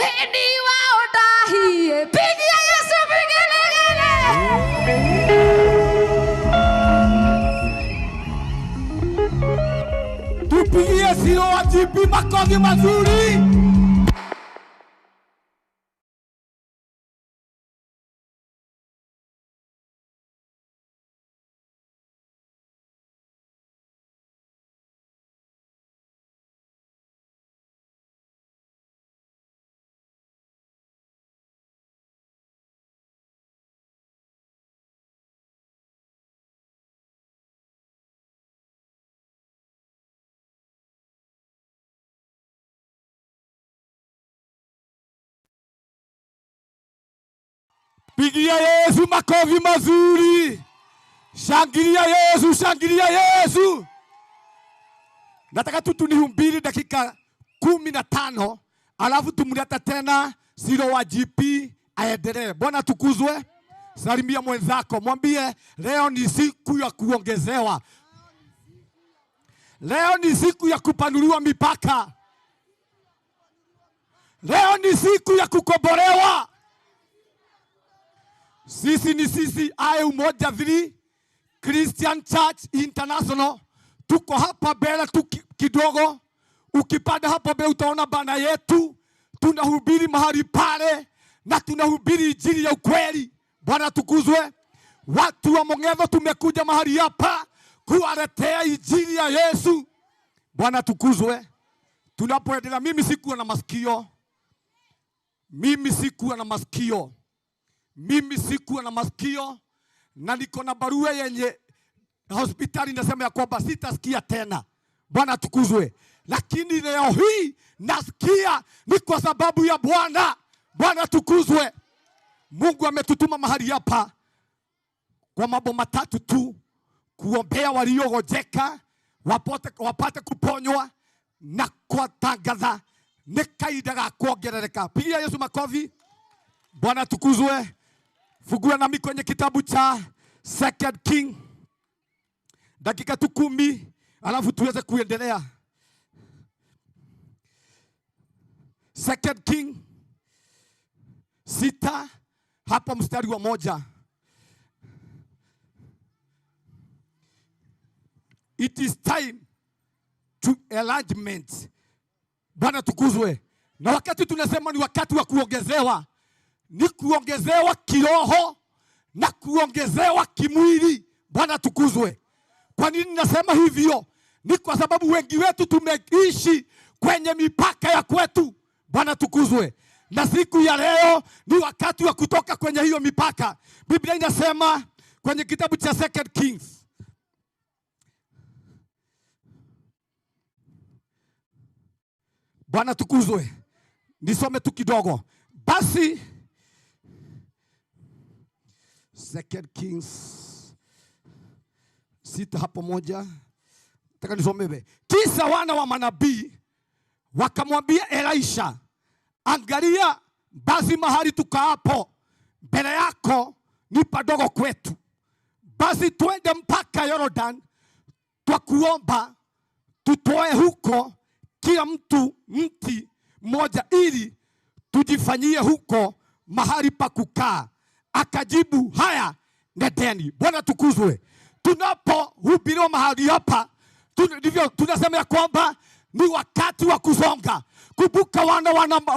ĩni wa ũndahie. Pigia Yesu vigelegele. Tupigie COGP makofi mazuri. Pigia Yesu makofi mazuri. Shangilia Yesu, shangilia Yesu. Nataka tu tunihubiri dakika 15, alafu tumlete tena Siro wa GP aendelee. Bwana tukuzwe. Salimia mwenzako, mwambie leo ni siku ya kuongezewa. Leo ni siku ya kupanuliwa mipaka. Leo ni siku ya kukombolewa. Sisi ni sisi aye Umoja 3 Christian Church International. Tuko hapa mbele tu kidogo. Ukipanda hapo mbele utaona bana yetu. Tunahubiri mahali pale na tunahubiri injili ya ukweli. Bwana tukuzwe. Watu wa Mong'etho tumekuja mahali hapa kuwaletea injili ya Yesu. Bwana tukuzwe. Tunapoendelea, mimi sikuwa na masikio. Mimi sikuwa na masikio. Mimi sikuwa na masikio na niko na barua yenye hospitali inasema ya kwamba sitasikia tena. Bwana tukuzwe. Lakini leo hii nasikia ni kwa sababu ya Bwana. Bwana tukuzwe. Mungu ametutuma mahali hapa kwa mambo matatu tu: kuombea waliogojeka wapate kuponywa na kutangaza ni kaida ga kuongerereka. Pigia Yesu makofi. Bwana tukuzwe. Fungua nami kwenye kitabu cha Second King dakika tu 10, alafu tuweze kuendelea. Second King 6 hapo mstari wa 1. It is time to enlargement. Bwana tukuzwe. Na wakati tunasema ni wakati wa kuongezewa, ni kuongezewa kiroho na kuongezewa kimwili. Bwana tukuzwe. Kwa nini nasema hivyo? Ni kwa sababu wengi wetu tumeishi kwenye mipaka ya kwetu. Bwana tukuzwe. Na siku ya leo ni wakati wa kutoka kwenye hiyo mipaka. Biblia inasema kwenye kitabu cha Second Kings Bwana tukuzwe. Nisome tu kidogo. Basi Second Kings 6 hapo 1. Nataka nisomewe. Kisa wana wa manabii wakamwambia Elisha, angalia basi mahali tukaapo mbele yako ni padogo kwetu. Basi twende mpaka Yordan, twakuomba tutoe huko kila mtu mti mmoja ili tujifanyie huko mahali pa kukaa. Akajibu, haya nendeni. Bwana tukuzwe. Tunapohubiriwa mahali hapa, ndivyo tunasema ya kwamba ni wakati wa kusonga. Kumbuka wana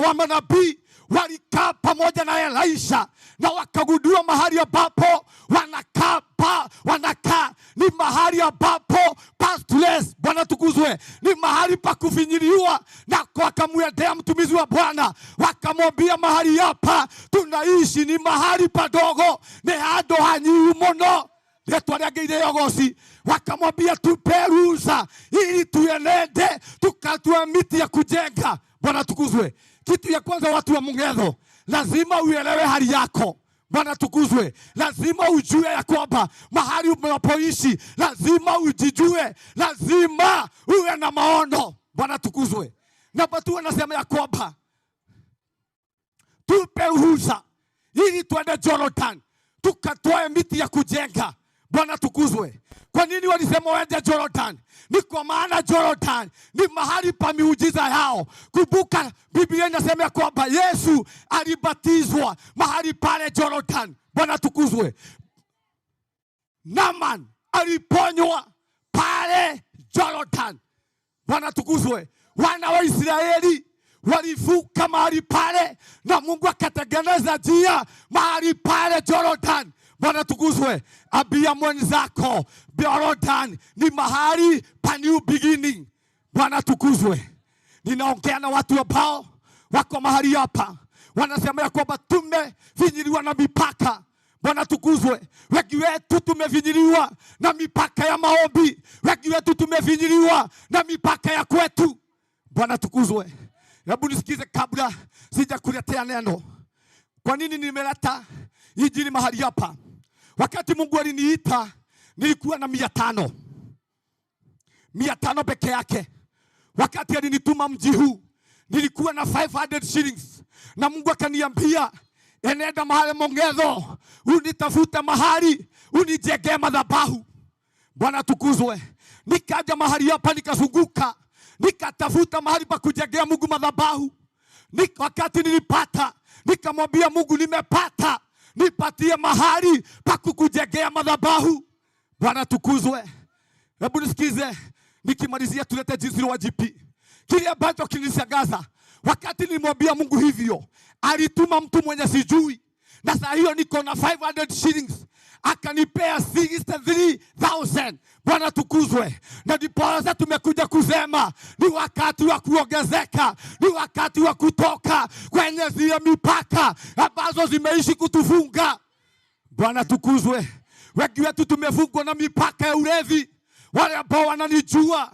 wa manabii walikaa pamoja na Elisha na wakagundua mahali ambapo wanakaa ni mahali ambapo pastless. Bwana tukuzwe. Ni mahali pa kufinyiliwa, na wakamwendea mtumishi wa Bwana wakamwambia mahali hapa tunaishi ni mahali padogo, ni hado hanyu muno. Wakamwambia tupe ruhusa ili tuenende tukatue miti ya kujenga. Bwana tukuzwe. Kitu ya kwanza, watu wa Mong'etho, lazima uelewe hali yako. Bwana tukuzwe. Lazima ujue ya kwamba mahali unapoishi, lazima ujijue, lazima uwe na maono. Bwana tukuzwe. Na watu wanasema ya kwamba tupe ruhusa ili tuende Jordan tukatoe miti ya kujenga. Bwana tukuzwe. Kwa nini walisema waende Jordan? Ni kwa maana Jordan ni mahali pa miujiza yao. Kumbuka Biblia inasema kwamba Yesu alibatizwa mahali pale Jordan. Bwana tukuzwe. Naaman aliponywa pale Jordan. Bwana tukuzwe. Wana wa Israeli walivuka mahali pale na Mungu akatengeneza njia mahali pale Jordan. Bwana tukuzwe. Ambia mwenzako, Jordan ni mahali pa new beginning. Bwana tukuzwe. Ninaongea na watu ambao wako mahali hapa, wanasema ya kwamba tumefinyiliwa na mipaka. Bwana tukuzwe. Wengi wetu tumefinyiliwa na mipaka ya maombi. Wengi wetu tumefinyiliwa na mipaka ya kwetu. Bwana tukuzwe. Hebu nisikize kabla sijakuletea neno. Kwa nini nimeleta injili mahali hapa, wakati Mungu aliniita nilikuwa na 500. 500 peke yake. Wakati alinituma mji huu nilikuwa na 500 shillings, na Mungu akaniambia enenda mahali Mongetho, unitafute mahali unijengee madhabahu. Bwana tukuzwe. Nikaja mahali hapa nikazunguka, nikatafuta mahali pa kujengea Mungu madhabahu. Wakati nilipata, nikamwambia Mungu, nimepata, nipatie mahali pa kukujengea madhabahu. Bwana tukuzwe. Hebu nisikize, nikimalizia tulete jinsi wa GP. Kile ambacho kilishangaza, wakati nilimwambia Mungu hivyo, alituma mtu mwenye sijui, na saa hiyo niko na 500 shillings, akanipea 63,000. Bwana tukuzwe. Na ndiposa tumekuja kusema ni wakati wa kuongezeka, ni wakati wa kutoka kwenye zile mipaka ambazo zimeishi kutufunga. Bwana tukuzwe. Wengi wetu tumefungwa na mipaka ya ulevi. Wale ambao wananijua,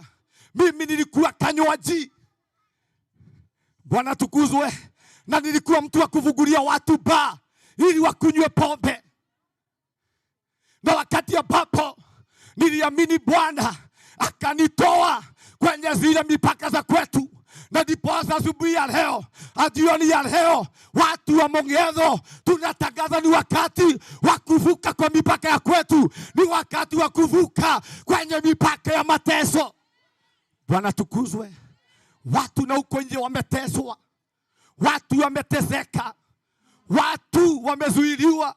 mimi nilikuwa kanywaji. Bwana tukuzwe. Na nilikuwa mtu wa kuvugulia watu ba ili wakunywe pombe. Na wakati ambapo niliamini Bwana akanitoa kwenye zile mipaka za kwetu, na ndiposa asubuhi ya leo, jioni ya leo, watu wa Mongetho tunatangaza ni wakati wa kuvuka kwa mipaka ya kwetu, ni wakati wa kuvuka kwenye mipaka ya mateso. Bwana tukuzwe. Watu na huko nje wameteswa, watu wameteseka, watu wamezuiliwa.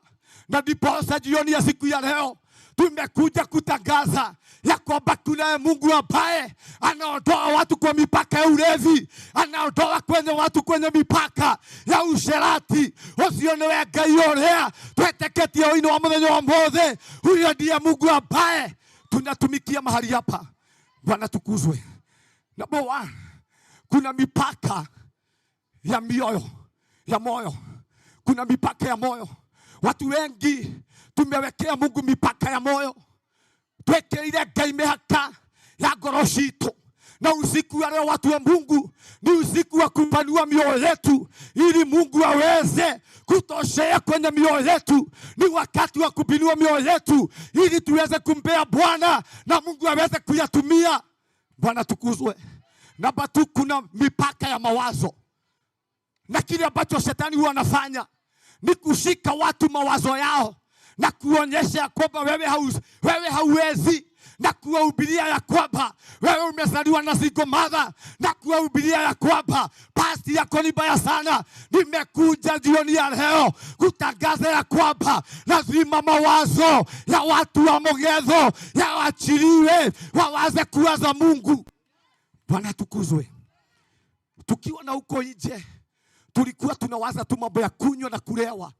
Na ndiposa jioni ya siku ya leo tumekuja kutangaza ya kwamba kunaye Mungu ambaye anaondoa watu kwa mipaka ya ulevi, anaondoa kwenye watu kwenye mipaka ya usherati. Ucio niwe Ngai uria tweteketie oino wa muthenya wa mothe. Huyo ndiye Mungu ambaye tunatumikia mahali hapa. Bwana tukuzwe. Number 1, kuna mipaka ya mioyo, ya moyo. Kuna mipaka ya moyo. Watu wengi tumewekea Mungu mipaka ya moyo. Twekeire Ngai mĩhaka ya ngoro citũ. Na usiku wa leo watu wa Mungu, ni usiku wa kupanua mioyo yetu ili Mungu aweze kutoshea kwenye mioyo yetu. Ni wakati wa kupinua mioyo yetu ili tuweze kumpea Bwana na Mungu aweze kuyatumia. Bwana tukuzwe. Namba 2, kuna mipaka ya mawazo. Na kile ambacho shetani huwa anafanya ni kushika watu mawazo yao na kuonyesha kwamba wewe hauwezi, na kuwahubiria ya kwamba wewe umezaliwa na single mother, na kuwahubiria ya kwamba past yako ni mbaya sana. Nimekuja jioni ya leo kutangaza ya kwamba lazima mawazo ya watu wa Mongetho yaachiliwe, wawaze kuwaza Mungu. Bwana tukuzwe. Tukiwa na huko nje tulikuwa tunawaza tu mambo ya kunywa na kulewa,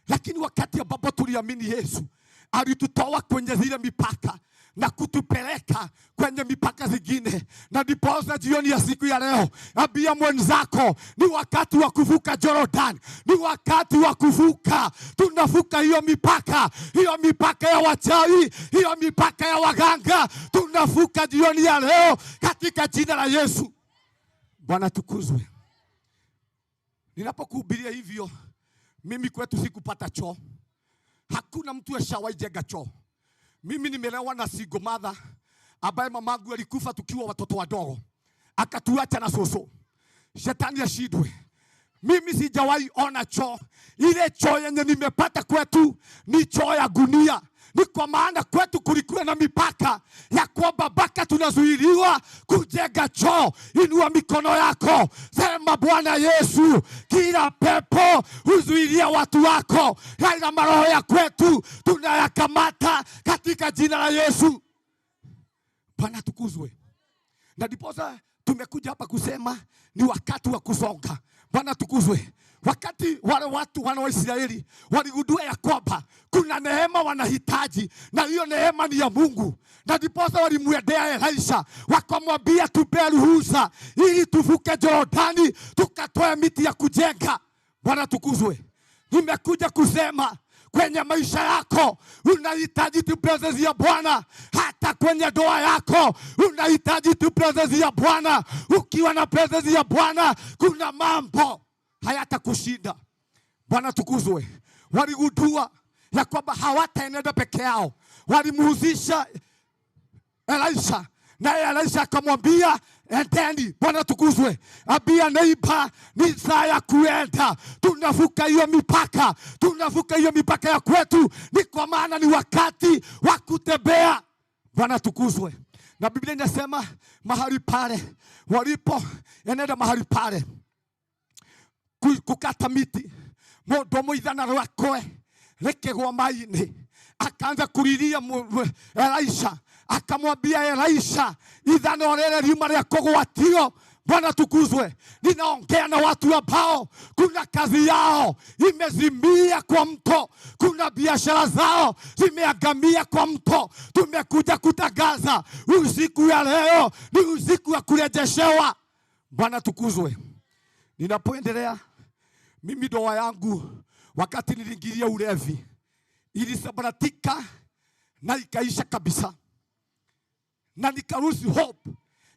lakini wakati ambapo tuliamini Yesu, alitutoa kwenye zile mipaka na kutupeleka kwenye mipaka zingine. Na ndiposa jioni ya siku ya leo, ambia mwenzako ni wakati wa kuvuka Jordan, ni wakati wa kuvuka. Tunavuka hiyo mipaka, hiyo mipaka ya wachawi, hiyo mipaka ya waganga. Tunavuka jioni ya leo katika jina la Yesu. Bwana tukuzwe. Ninapokuhubiria hivyo, mimi kwetu sikupata choo. Hakuna mtu ashawahi jenga choo. Mimi nimelewa na single mother ambaye mamangu alikufa tukiwa watoto wadogo, akatuacha na soso. Shetani ashindwe. Mimi sijawahi ona choo. Ile choo yenye nimepata kwetu ni choo ya gunia. Ni kwa maana kwetu kulikuwa na mipaka ya kwamba baka tunazuiliwa kujenga choo. Inua mikono yako, sema Bwana Yesu, kila pepo huzuilia watu wako, yale maroho ya kwetu tunayakamata katika jina la Yesu. Bwana tukuzwe. Na ndiposa tumekuja hapa kusema ni wakati wa kusonga. Bwana tukuzwe. Wakati wale watu wana wa Israeli waligundua ya kwamba kuna neema wanahitaji, na hiyo neema ni ya Mungu, na ndiposa walimwendea Elisha wakamwambia, tupe ruhusa ili tuvuke Jordani tukatoe miti ya kujenga. Bwana tukuzwe. Nimekuja kusema kwenye maisha yako unahitaji tu presence ya Bwana. Hata kwenye ndoa yako unahitaji tu presence ya Bwana. Ukiwa na presence ya Bwana, kuna mambo hayatakushinda. Bwana tukuzwe. Waligundua ya kwamba hawataenenda peke yao. Walimuhusisha Elisha, naye Elisha akamwambia endeni. Bwana tukuzwe. Ambia neighbor, ni saa ya kuenda. Tunavuka hiyo mipaka, tunavuka hiyo mipaka ya kwetu, ni kwa maana ni wakati wa kutembea. Bwana tukuzwe. Na Biblia inasema mahali pale walipo enenda mahali pale kukata miti, mundu muithana rwakwe rikigwa maini, akaanza kulilia Elisha, akamwambia Elisha, ithano rĩrĩ riuma rĩa kũgwatio. Bwana tukuzwe. Ninaongea na watu ambao kuna kazi yao imezimia kwa mto, kuna biashara zao zimeangamia kwa mto. Tumekuja kutangaza usiku ya leo ni usiku wa kurejeshewa. Bwana tukuzwe. Ninapoendelea, mimi ndoa yangu wakati niliingilia ulevi ilisambaratika na ikaisha kabisa, na nikaruhusu hope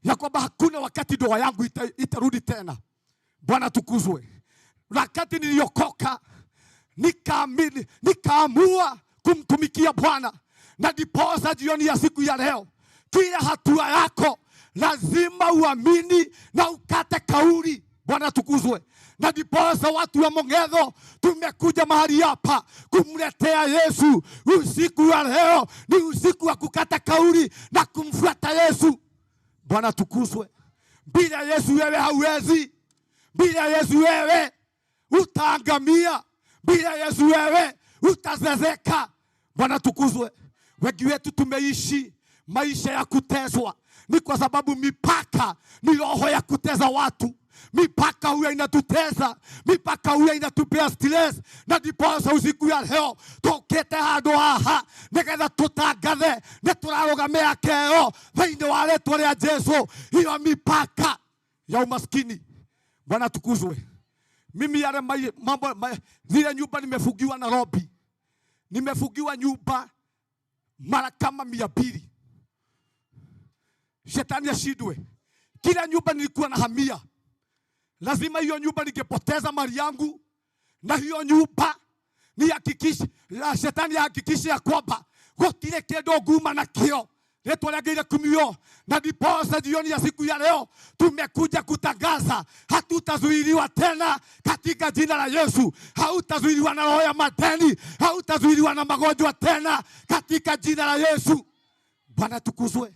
ya kwamba hakuna wakati ndoa yangu itarudi tena. Bwana tukuzwe. Wakati niliokoka nikaamini, nikaamua kumtumikia Bwana, na ndiposa jioni ya siku ya leo, kila hatua yako lazima uamini na ukate kauli. Bwana tukuzwe. Na ndiposa watu wa Mongetho tumekuja mahali hapa kumletea Yesu. Usiku wa leo ni usiku wa kukata kauli na kumfuata Yesu. Bwana tukuzwe. Bila Yesu wewe hauwezi. Bila Yesu wewe utaangamia. Bila Yesu wewe utazezeka. Bwana tukuzwe. Wengi wetu tumeishi maisha ya kuteswa, ni kwa sababu mipaka ni roho ya kutesa watu. Mipaka huya inatutesa, mipaka huya inatupea stress. Na ndiposa usiku ya leo tukite handu haha nigetha tutangathe ni turarugamia keo thiini wa ritwa ria Jesu, hiyo mipaka ya umaskini. Bwana tukuzwe. Mimi yale mambo zile nyumba nimefugiwa Nairobi, nimefugiwa nyumba mara kama 200. Shetani ashindwe. Kila nyumba nilikuwa na hamia, lazima hiyo nyumba ningepoteza mali yangu, na hiyo nyumba nihakikishe, shetani ahakikishe ya kwamba gutire kindu nguma nakio ritwa rĩa Ngai kumio. Na ndiposa jioni ya siku ya leo tumekuja kutangaza hatutazuiliwa tena katika jina la Yesu. Hautazuiliwa na roho ya madeni, hautazuiliwa na magonjwa tena katika jina la Yesu. Bwana tukuzwe.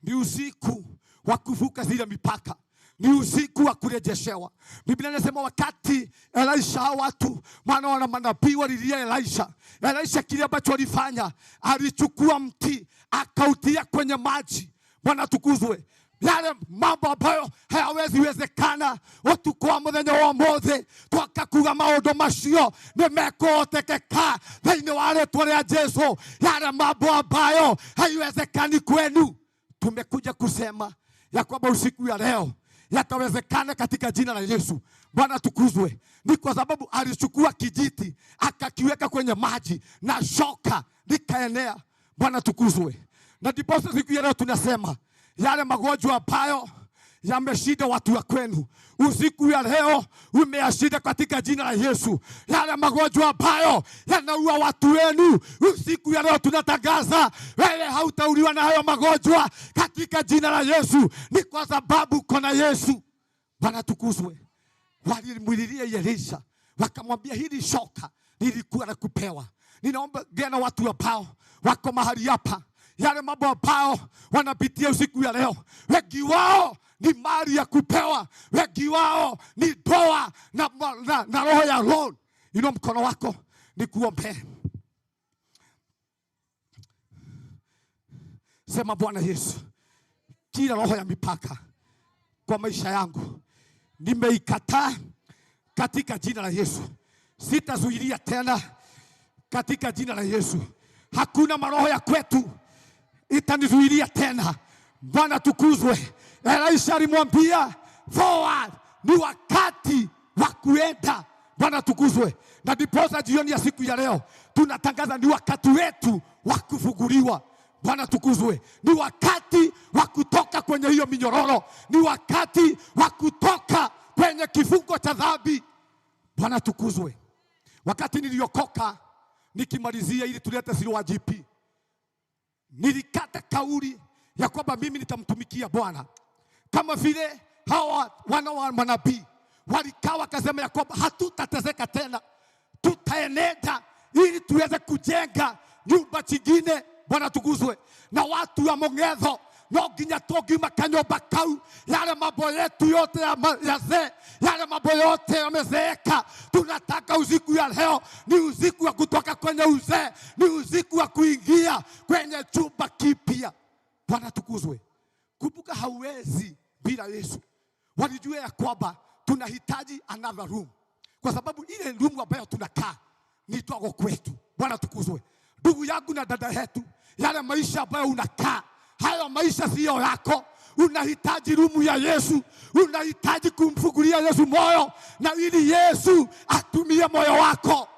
Ni usiku wa kuvuka zile mipaka, ni usiku wa kurejeshewa. Biblia inasema wakati Elisha, watu maana wana manabii walilia Elisha, Elisha kile ambacho alifanya, alichukua mti akautia kwenye maji. Bwana tukuzwe. Yale mambo ambayo hayawezi wezekana utuku wa muthenya wa umuthi twakakuga maundu macio ni mekuhotekeka thiini wa ritwa ria Jesu. Yale mambo ambayo haiwezekani kwenu, tumekuja kusema ya kwamba usiku ya leo yatawezekana katika jina la Yesu. Bwana tukuzwe. Ni kwa sababu alichukua kijiti akakiweka kwenye maji na shoka likaenea. Bwana tukuzwe. Na ndiposa siku ya leo tunasema yale magonjwa ambayo yameshinda watu wa kwenu, usiku ya leo umeyashinda katika jina la Yesu. Yale magonjwa ambayo yanaua watu wenu, usiku ya leo tunatangaza wewe hautauliwa na hayo magonjwa katika jina la Yesu. Ni kwa sababu uko na Yesu. Bwana tukuzwe. Walimwililia Elisha wakamwambia hili shoka lilikuwa la kupewa. Ninaomba gena watu ambao wako mahali hapa, yale mambo ambao wanapitia usiku ya leo, wengi wao ni mali ya kupewa, wengi wao ni doa na roho ya loan. Inua mkono wako nikuombee. Sema, Bwana Yesu, kila roho ya mipaka kwa maisha yangu nimeikataa katika jina la Yesu. Sitazuilia tena katika jina la Yesu. Hakuna maroho ya kwetu itanizuilia tena. Bwana tukuzwe. Elisha alimwambia forward, ni wakati wa kuenda. Bwana tukuzwe. Na ndiposa jioni ya siku ya leo tunatangaza ni wakati wetu wa kufunguliwa. Bwana tukuzwe. Ni wakati wa kutoka kwenye hiyo minyororo, ni wakati wa kutoka kwenye kifungo cha dhambi. Bwana tukuzwe. Wakati niliokoka, nikimalizia ili tulete Siloa GP, nilikata kauli ya kwamba mimi nitamtumikia Bwana. Kama vile hawa wana wa manabii walikaa wakasema ya kwamba hatutateseka tena, tutaenenda ili tuweze kujenga nyumba chingine. Bwana tukuzwe. Na watu wa Mong'etho no nginya tũngiuma kanyũmba kau, yale mambo yetu yote ya zee, yale mambo yote yamezeeka. Tunataka usiku ya leo ni usiku wa kutoka kwenye uzee, ni usiku wa kuingia kwenye chumba kipya. Bwana tukuzwe. Kumbuka, hauwezi bila Yesu. Walijua ya kwamba tunahitaji another room, kwa sababu ile room ambayo tunakaa ni ndogo kwetu. Bwana tukuzwe. Ndugu yangu na dada yetu, yale maisha ambayo unakaa, hayo maisha sio yako. Unahitaji rumu ya Yesu, unahitaji kumfungulia Yesu moyo, na ili Yesu atumie moyo wako.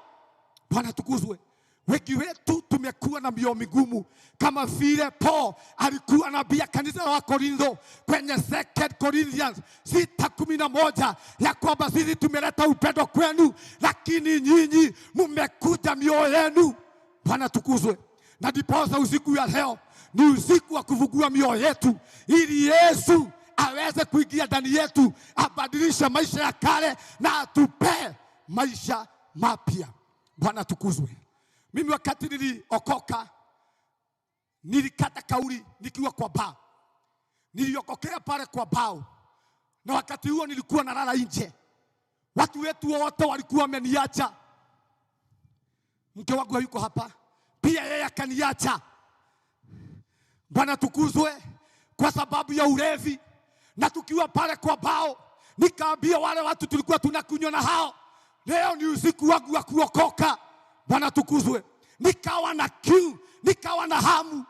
Bwana tukuzwe. Wengi wetu tumekuwa na mioyo migumu, kama vile Paul alikuwa anaambia kanisa la Korintho kwenye 2 Corinthians 6:11 ya kwamba sisi tumeleta upendo kwenu, lakini nyinyi mmekuja mioyo yenu. Bwana tukuzwe. Na ndiposa usiku ya leo ni usiku wa kufungua mioyo yetu ili Yesu aweze kuingia ndani yetu, abadilishe maisha ya kale na atupe maisha mapya. Bwana tukuzwe. Mimi wakati niliokoka, nilikata kauli nikiwa kwa bao. Niliokokea pale kwa bao. Na wakati huo nilikuwa nalala nje. Watu wetu wote walikuwa wameniacha. Mke wangu hayuko hapa, pia yeye akaniacha. Bwana tukuzwe. Kwa sababu ya ulevi. Na tukiwa pale kwa bao, nikaambia wale watu tulikuwa tunakunywa na hao, leo ni usiku wangu wa kuokoka. Bwana tukuzwe. Nikawa na kiu, nikawa na hamu.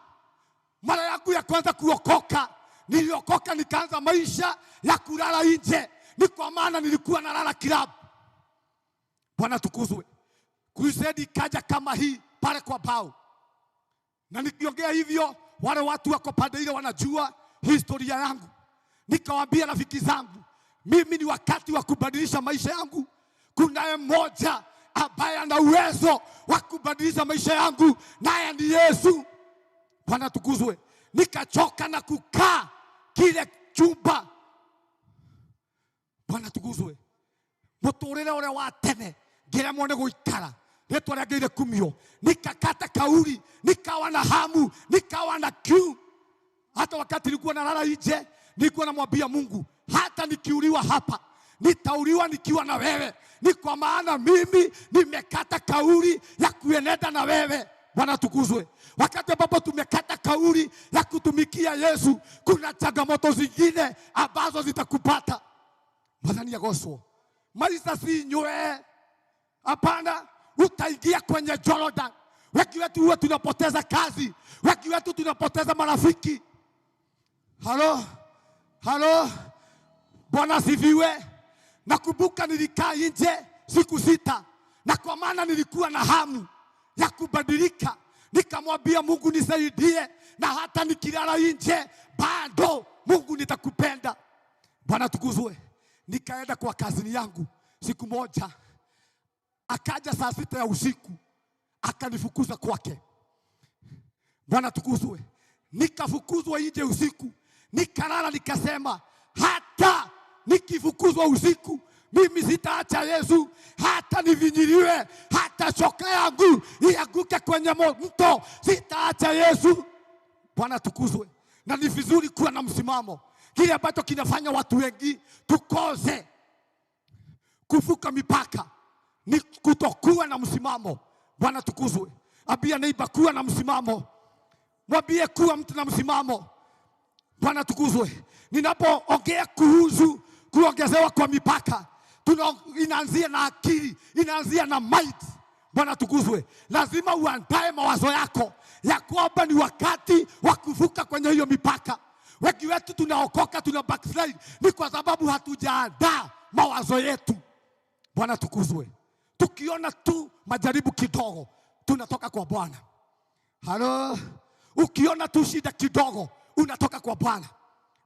Mara yangu ya kwanza kuokoka, niliokoka nikaanza maisha ya kulala nje. Ni kwa maana nilikuwa nalala club. Bwana tukuzwe. Crusade ikaja kama hii pale kwa bao. Na nikiongea hivyo, wale watu wako pande ile wanajua historia yangu. Nikawaambia rafiki zangu, mimi ni wakati wa kubadilisha maisha yangu. Kunaye mmoja ambaye ana uwezo wa kubadilisha maisha yangu, naye ni Yesu. Bwana tukuzwe. Nikachoka na kukaa kile chumba. Bwana tukuzwe. Muturire ure wa tene ngiremwo ni guikara, ritwa ria Ngai kumio. Nikakata kauli, nikawa na hamu, nikawa na kiu. Hata wakati nilikuwa nalala nje, nilikuwa namwambia Mungu, hata nikiuliwa hapa, nitauliwa nikiwa na wewe. Ni kwa maana mimi nimekata kauli ya kuenenda na wewe. Bwana tukuzwe. Wakati ambapo tumekata kauli ya kutumikia Yesu, kuna changamoto zingine ambazo zitakupata. Mwathani agocwo. Maisha si nywe. Hapana, utaingia kwenye Jordan. Wengi wetu huwa tunapoteza kazi, wengi wetu tunapoteza marafiki. Halo, halo, Bwana asifiwe. Nakumbuka nilikaa nje siku 6, na kwa maana nilikuwa na hamu ya kubadilika. Nikamwambia Mungu nisaidie, na hata nikilala nje bado Mungu nitakupenda. Bwana tukuzwe. Nikaenda kwa kazini yangu siku moja, akaja saa 6 ya usiku akanifukuza kwake. Bwana tukuzwe. Nikafukuzwa nje usiku, nikalala, nikasema hata nikifukuzwa usiku mimi sitaacha Yesu, hata nivinyiliwe, hata shoka yangu ianguke kwenye mto, sitaacha Yesu. Bwana tukuzwe. Na ni vizuri kuwa na msimamo. Kile ambacho kinafanya watu wengi tukose kuvuka mipaka ni kutokuwa na msimamo. Bwana tukuzwe. Ambia neighbor kuwa na msimamo. Mwambie kuwa mtu na msimamo. Bwana tukuzwe. Ninapoongea kuhusu kuongezewa kwa mipaka, inaanzia na akili, inaanzia na mind. Bwana tukuzwe. Lazima uandae mawazo yako ya kwamba ni wakati wa kuvuka kwenye hiyo mipaka. Wengi wetu tunaokoka, tuna backslide, ni kwa sababu hatujaandaa mawazo yetu. Bwana tukuzwe. Tukiona tu majaribu kidogo, tunatoka kwa Bwana. Halo, ukiona tu shida kidogo, unatoka kwa Bwana.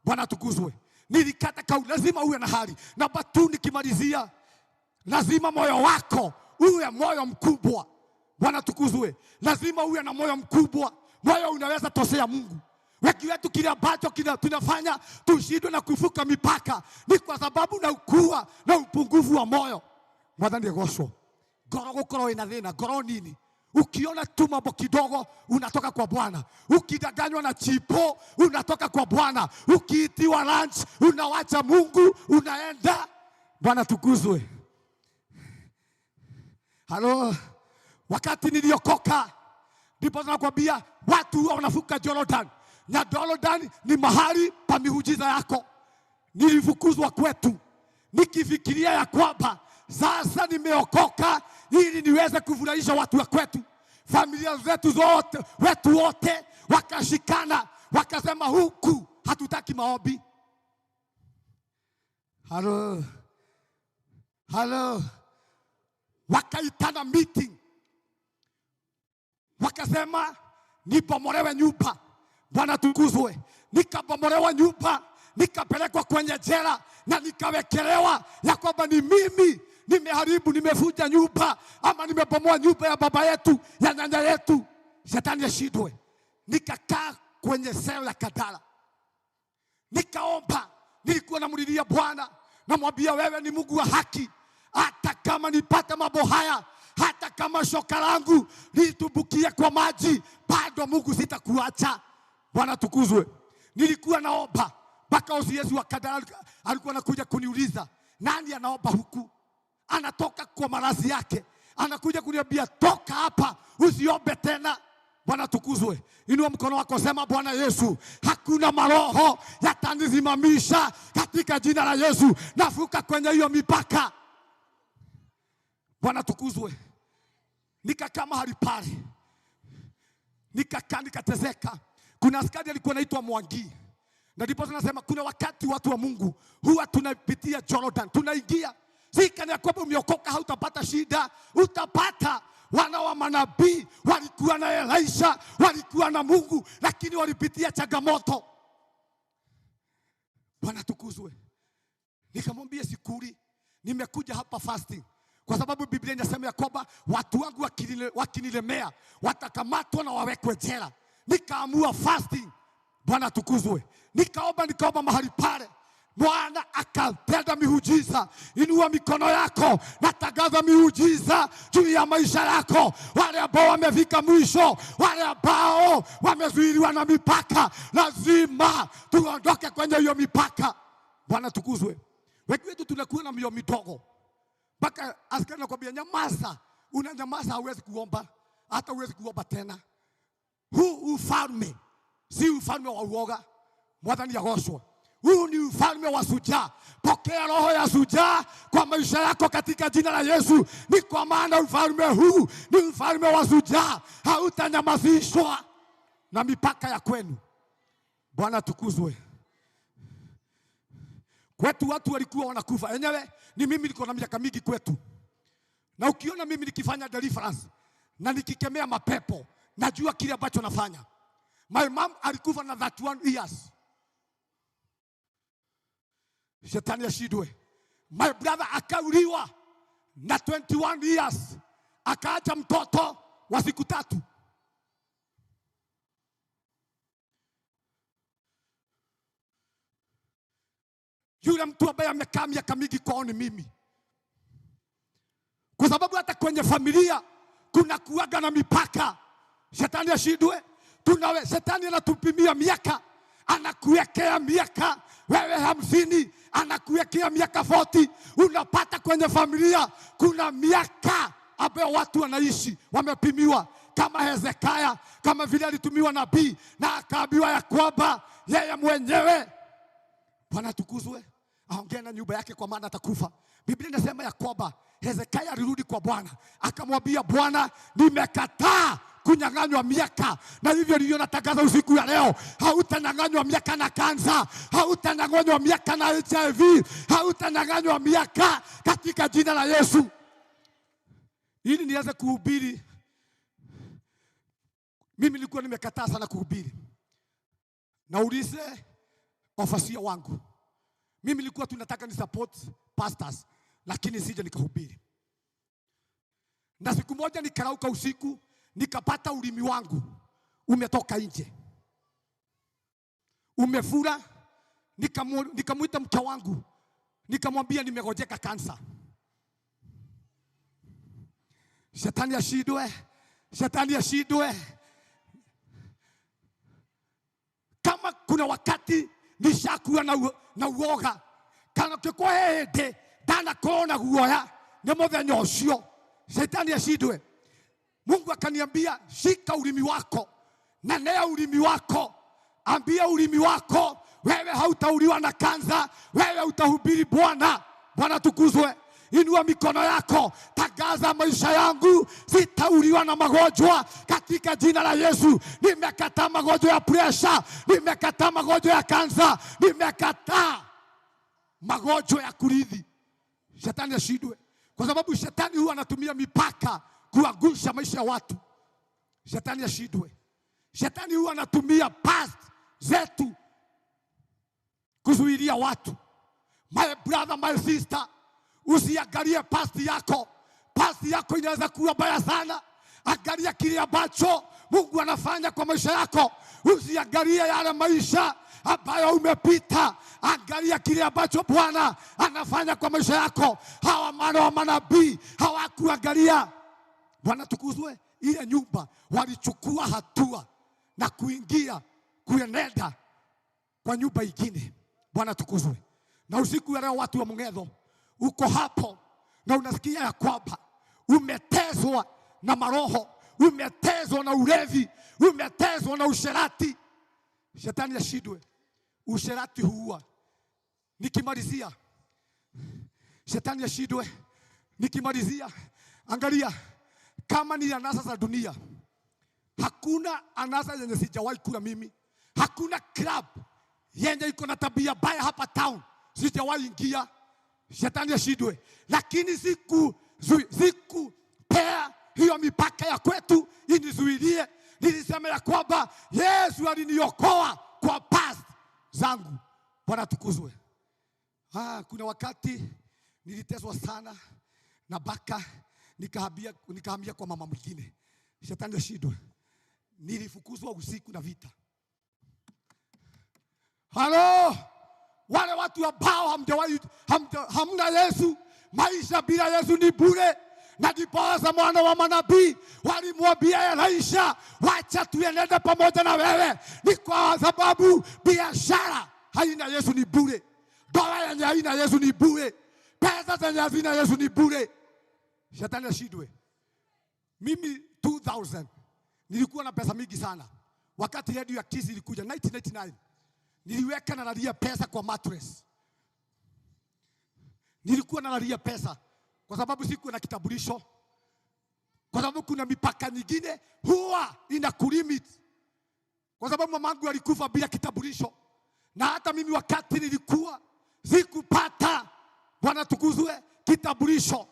Bwana tukuzwe. Nilikata kauli, lazima uwe na hali. Namba 2 nikimalizia, lazima moyo wako uwe moyo mkubwa. Bwana tukuzwe. Lazima uwe na moyo mkubwa. Moyo unaweza tosea Mungu. Wengi wetu kile ambacho tunafanya tushindwe na kuvuka mipaka ni kwa sababu na ukua na upungufu wa moyo. Mwathani agocwo. Ngoro gukorwo ina thina, ngoro nini? Ukiona tu mambo kidogo unatoka kwa Bwana. Ukidanganywa na chipo unatoka kwa Bwana. Ukiitiwa lunch unawacha Mungu unaenda. Bwana tukuzwe. Halo, wakati niliokoka ndipo nakwambia watu huwa wanavuka Jordan. Na Jordan ni mahali pa miujiza yako. Nilifukuzwa kwetu nikifikiria ya kwamba sasa nimeokoka ili niweze kufurahisha watu wa kwetu. Familia zetu zote, wetu wote wakashikana, wakasema huku hatutaki maombi. Halo. Halo. Wakaitana meeting. Wakasema nibomolewe nyumba. Bwana tukuzwe. Nikabomolewa nyumba, nikapelekwa kwenye jela na nikawekelewa ya kwamba ni mimi nimeharibu, nimevuja nyumba ama nimebomoa nyumba ya baba yetu, ya nyanya yetu. Shetani ashindwe. Nikakaa kwenye sel ya Kadala. Nikaomba, nilikuwa namlilia Bwana, namwambia wewe ni Mungu wa haki. Hata kama nipata mambo haya, hata kama shoka langu litumbukie kwa maji, bado Mungu sitakuacha. Bwana tukuzwe. Nilikuwa naomba mpaka OCS wa Kadala alikuwa anakuja kuniuliza nani anaomba huku. Anatoka kwa malazi yake anakuja kuniambia toka hapa usiombe tena. Bwana tukuzwe. Inua mkono wako sema Bwana Yesu, hakuna maroho yatanisimamisha katika jina la Yesu. Navuka kwenye hiyo mipaka. Bwana tukuzwe. Nikakaa mahali pale, nikakaa nikatezeka. Kuna askari alikuwa anaitwa Mwangi. Na ndipo tunasema kuna wakati watu wa Mungu huwa tunapitia Jordan, tunaingia. Si kana kwamba umeokoka hautapata shida, utapata. Wana wa manabii walikuwa na Elisha, walikuwa na Mungu, lakini walipitia changamoto. Bwana tukuzwe. Nikamwambia sikuli, nimekuja hapa fasting kwa sababu Biblia inasema ya kwamba watu wangu wakinilemea watakamatwa na wawekwe jela. Nikaamua fasting. Bwana tukuzwe. Nikaomba mahali pale. Bwana akatenda miujiza. Inua mikono yako, natangaza miujiza juu ya maisha yako. Wale ambao wamefika mwisho, wale ambao wamezuiliwa na mipaka, lazima tuondoke kwenye hiyo mipaka. Bwana tukuzwe. Wengi wetu tunakuwa na mioyo midogo. Mpaka askari anakuambia nyamaza, unanyamaza, hauwezi kuomba, hata huwezi kuomba tena. Huu ufalme si ufalme wa uoga. Mwathani agocwo. Huu ni ufalme wa shujaa. Pokea roho ya shujaa kwa maisha yako katika jina la Yesu. Ni kwa maana ufalme huu ni ufalme wa shujaa. Hautanyamazishwa na mipaka ya kwenu. Bwana tukuzwe. Kwetu watu walikuwa wanakufa. Enyewe ni mimi niko na miaka mingi kwetu. Na ukiona mimi nikifanya deliverance na nikikemea mapepo, najua kile ambacho nafanya. My mom alikufa na 31 years. Shetani ashindwe. My brother akauliwa na 21 years. Akaacha mtoto wa siku 3. Yule mtu ambaye amekaa miaka mingi kwao ni mimi. Kwa sababu hata kwenye familia kuna kuaga na mipaka. Shetani ashindwe. Shetani anatupimia miaka. Anakuwekea miaka wewe 50, anakuwekea miaka 40. Unapata kwenye familia kuna miaka ambayo watu wanaishi wamepimiwa, kama Hezekia, kama vile alitumiwa nabii na akaambiwa ya kwamba yeye mwenyewe, Bwana tukuzwe, aongee na nyumba yake kwa maana atakufa. Biblia inasema ya kwamba Hezekia alirudi kwa Bwana akamwambia Bwana, nimekataa kunyang'anywa miaka. Na hivyo ndivyo natangaza usiku ya leo, hautanyang'anywa miaka na kansa, hautanyang'anywa miaka na HIV, hautanyang'anywa miaka katika jina la Yesu. Ili nianze kuhubiri, mimi nilikuwa nimekataa sana kuhubiri. Naulize ofasia wangu, mimi nilikuwa tunataka ni support pastors, lakini sija nikahubiri. Na siku moja nikarauka usiku, nikapata ulimi wangu umetoka nje, umefura. Nikamuita mke wangu, nikamwambia nimegojeka kansa. Shetani ashindwe, shetani ashindwe. Kama kuna wakati nishakuwa na uoga, kana kwa hĩndĩ ndanakorwo na guoya nĩ mũthenya ũcio, shetani ashindwe. Mungu akaniambia shika ulimi wako, nanea ulimi wako, ambia ulimi wako, wewe hautauliwa na kansa, wewe utahubiri Bwana. Bwana tukuzwe. Inua mikono yako, tangaza maisha yangu, sitauliwa na magonjwa katika jina la Yesu. Nimekataa magonjwa ya pressure, nimekataa magonjwa ya kansa, nimekataa magonjwa ya kurithi. Shetani ashindwe, kwa sababu shetani huwa anatumia mipaka kuangusha maisha ya watu. Shetani ashindwe. Shetani huwa anatumia past zetu kuzuilia watu. My brother, my sister, usiangalie past yako. Past yako inaweza kuwa baya sana. Angalia kile ambacho Mungu anafanya kwa maisha yako. Usiangalie yale maisha ambayo umepita. Angalia kile ambacho Bwana anafanya kwa maisha yako. Hawa maana wa manabii hawakuangalia. Bwana tukuzwe. Ile nyumba walichukua hatua na kuingia kuenenda kwa nyumba ingine. Bwana tukuzwe. Na usiku wa leo watu wa Mung'etho, uko hapo na unasikia ya kwamba umetezwa na maroho, umetezwa na ulevi, umetezwa na usherati. Shetani ashindwe. Usherati huua. Nikimalizia, shetani ashindwe. Nikimalizia, angalia, kama ni anasa za dunia, hakuna anasa yenye sijawahi kula mimi. Hakuna club yenye iko na tabia baya hapa town sijawahi ingia. Shetani ashindwe. Lakini sikupea hiyo mipaka ya kwetu inizuilie. Nilisema ya kwamba Yesu aliniokoa kwa past zangu. Bwana tukuzwe. Kuna wakati niliteswa sana na baka, nikahamia kwa mama mwingine. Shetani ashindwe. Nilifukuzwa usiku na vita. Halo, wale watu ambao hamna Yesu, maisha bila Yesu ni bure. Na ndiposa mwana wa manabii walimwambia Elisha, wacha tuenende pamoja na wewe. Ni kwa sababu biashara haina Yesu ni bure, dola yenye haina Yesu ni bure, pesa zenye hazina Yesu ni bure. Shetani ashindwe. Mimi 2000 nilikuwa na pesa mingi sana. Wakati radio ya Kiss ilikuja 1999, niliweka nalalia pesa kwa mattress. Nilikuwa nalalia pesa kwa sababu sikuwa na kitambulisho. Kwa sababu kuna mipaka nyingine huwa inakulimit. Kwa sababu mamangu alikufa bila kitambulisho. Na hata mimi wakati nilikuwa sikupata, Bwana tukuzwe, kitambulisho.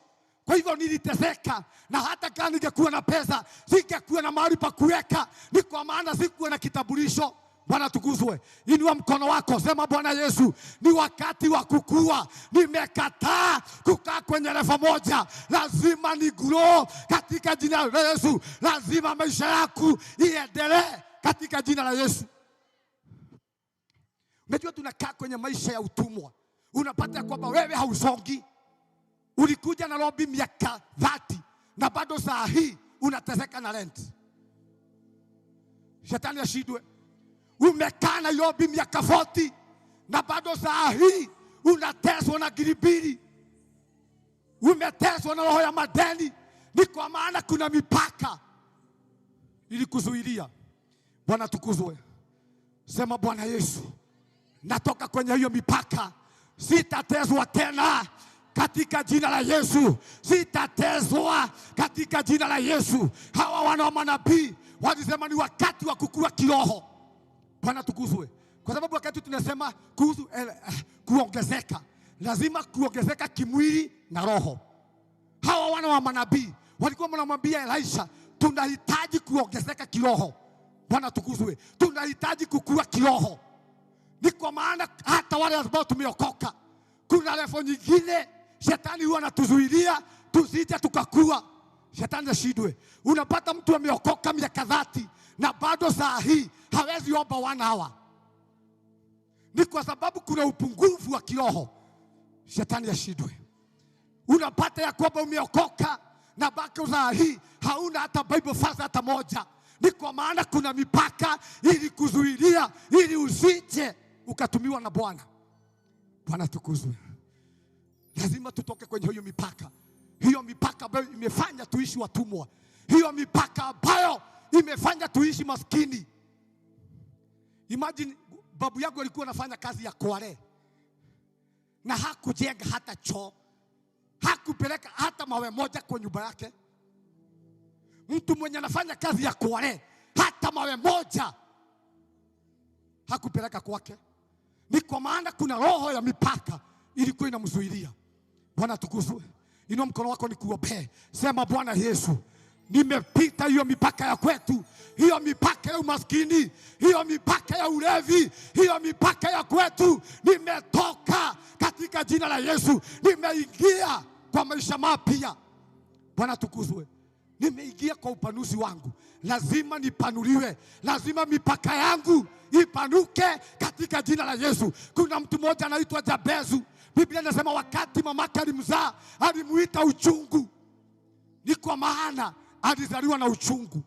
Kwa hivyo niliteseka, na hata kama ningekuwa na pesa singekuwa na mahali pa kuweka. Ni kwa maana sikuwa na kitambulisho. Bwana tukuzwe. Inua mkono wako, sema Bwana Yesu, ni wakati wa kukua. Nimekataa kukaa kwenye level moja. Lazima ni grow katika jina la Yesu. Lazima maisha yako iendelee katika jina la Yesu. Unajua tunakaa kwenye maisha ya utumwa. Unapata kwamba wewe hausongi. Ulikuja Nairobi miaka 30 na bado saa hii unateseka na rent. Shetani ashindwe. Umekaa Nairobi miaka 40 na bado saa hii unateswa na giribiri. Umeteswa na roho ya madeni. Ni kwa maana kuna mipaka ilikuzuilia. Bwana tukuzwe. Sema Bwana Yesu, natoka kwenye hiyo mipaka. Sitateswa tena katika jina la Yesu. Sitateswa katika jina la Yesu. Hawa wana manabii walisema ni wakati wa kukua kiroho. Bwana tukuzwe. Kwa sababu wakati tunasema kuhusu kuongezeka, lazima kuongezeka kimwili na roho. Hawa wana wa manabii walikuwa wanamwambia Elisha, tunahitaji kuongezeka kiroho. Bwana tukuzwe. Tunahitaji kukua kiroho. Ni kwa maana hata wale ambao tumeokoka, kuna level nyingine shetani huwa anatuzuilia tusije tukakua. Shetani ashindwe. Unapata mtu ameokoka miaka 30 na bado saa hii hawezi omba 1 hour. Ni kwa sababu kuna upungufu wa kiroho. Shetani ashindwe. Unapata ya kwamba umeokoka na bado saa hii hauna hata Bible verse hata moja. Ni kwa maana kuna mipaka ili kuzuilia, ili usije ukatumiwa na Bwana. Bwana tukuzwe. Lazima tutoke kwenye hiyo mipaka. Hiyo mipaka ambayo imefanya tuishi watumwa. Hiyo mipaka ambayo imefanya tuishi maskini. Imagine babu yangu alikuwa anafanya kazi ya kware na hakujenga hata choo, hakupeleka hata mawe moja kwa nyumba yake. Mtu mwenye anafanya kazi ya kware hata mawe moja hakupeleka kwake. Ni kwa maana kuna roho ya mipaka ilikuwa inamzuilia. Bwana tukuzwe. Inua mkono wako nikuombee. Sema, Bwana Yesu, nimepita hiyo mipaka ya kwetu, hiyo mipaka ya umaskini, hiyo mipaka ya ulevi, hiyo mipaka ya kwetu. Nimetoka katika jina la Yesu, nimeingia kwa maisha mapya. Bwana tukuzwe. Nimeingia kwa upanuzi wangu. Lazima nipanuliwe. Lazima mipaka yangu ipanuke katika jina la Yesu. Kuna mtu mmoja anaitwa Jabezu. Biblia inasema wakati mamake alimzaa alimuita uchungu. Ni kwa maana alizaliwa na uchungu.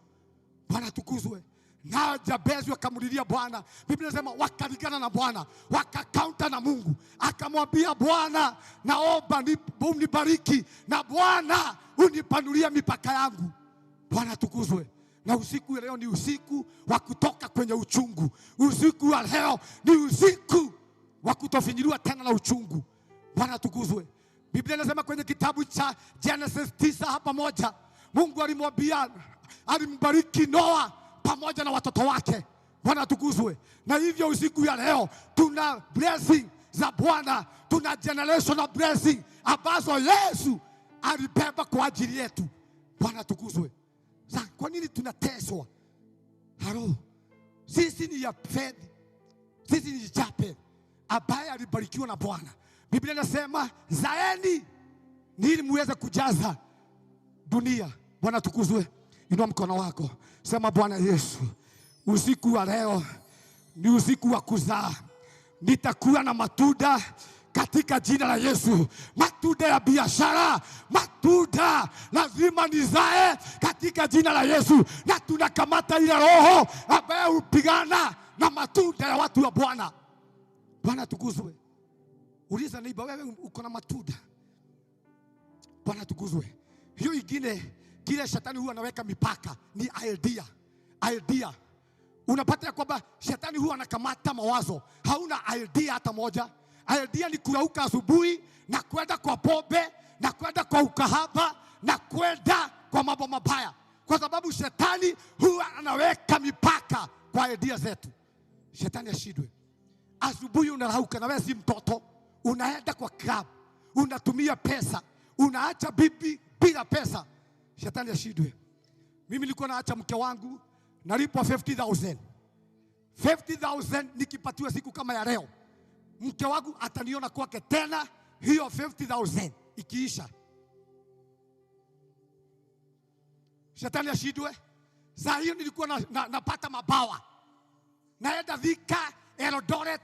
Bwana tukuzwe. Na Jabezu akamlilia Bwana. Biblia inasema wakaligana na Bwana, wakakaunta na Mungu. Akamwambia Bwana, naomba unibariki na Bwana unipanulia mipaka yangu. Bwana tukuzwe. Na usiku wa leo ni usiku wa kutoka kwenye uchungu. Usiku wa leo ni usiku wa kutofinyiliwa tena na uchungu. Bwana tukuzwe. Biblia inasema kwenye kitabu cha Genesis 9:1, Mungu alimwambia, alimbariki Noa pamoja na watoto wake. Bwana tukuzwe. Na hivyo usiku ya leo tuna blessing za Bwana, tuna generational blessing ambazo Yesu alibeba kwa ajili yetu. Bwana tukuzwe. Sasa kwa nini tunateswa? Halo. Sisi ni Yafethi. Sisi ni Japheth ambaye alibarikiwa na Bwana. Biblia inasema zaeni ili muweze kujaza dunia. Bwana tukuzwe. Inua mkono wako. Sema, Bwana Yesu, usiku wa leo ni usiku wa kuzaa. Nitakuwa na matunda katika jina la Yesu. Matunda ya biashara, matunda lazima nizae katika jina la Yesu. Na tunakamata ile roho ambayo hupigana na matunda ya watu wa Bwana. Bwana tukuzwe. Uliza neighbor, wewe uko na matunda? Bwana tukuzwe. Hiyo ingine, kile shetani huwa anaweka mipaka ni idea. Idea. Unapata kwamba shetani huwa anakamata mawazo. Hauna idea hata moja. Idea ni kurauka asubuhi na kwenda kwa pombe na kwenda kwa ukahaba na kwenda kwa mambo mabaya. Kwa sababu shetani huwa anaweka mipaka kwa idea zetu. Shetani ashindwe. Asubuhi unarauka na wewe si mtoto, unaenda kwa club, unatumia pesa, unaacha bibi bila pesa. Shetani ashindwe. Mimi nilikuwa naacha mke wangu nalipwa 50,000. 50,000 nikipatiwa siku kama ya leo, mke wangu ataniona kwake tena hiyo 50,000 ikiisha. Shetani ashindwe. Saa hiyo nilikuwa napata mabawa. Naenda Thika, Eldoret,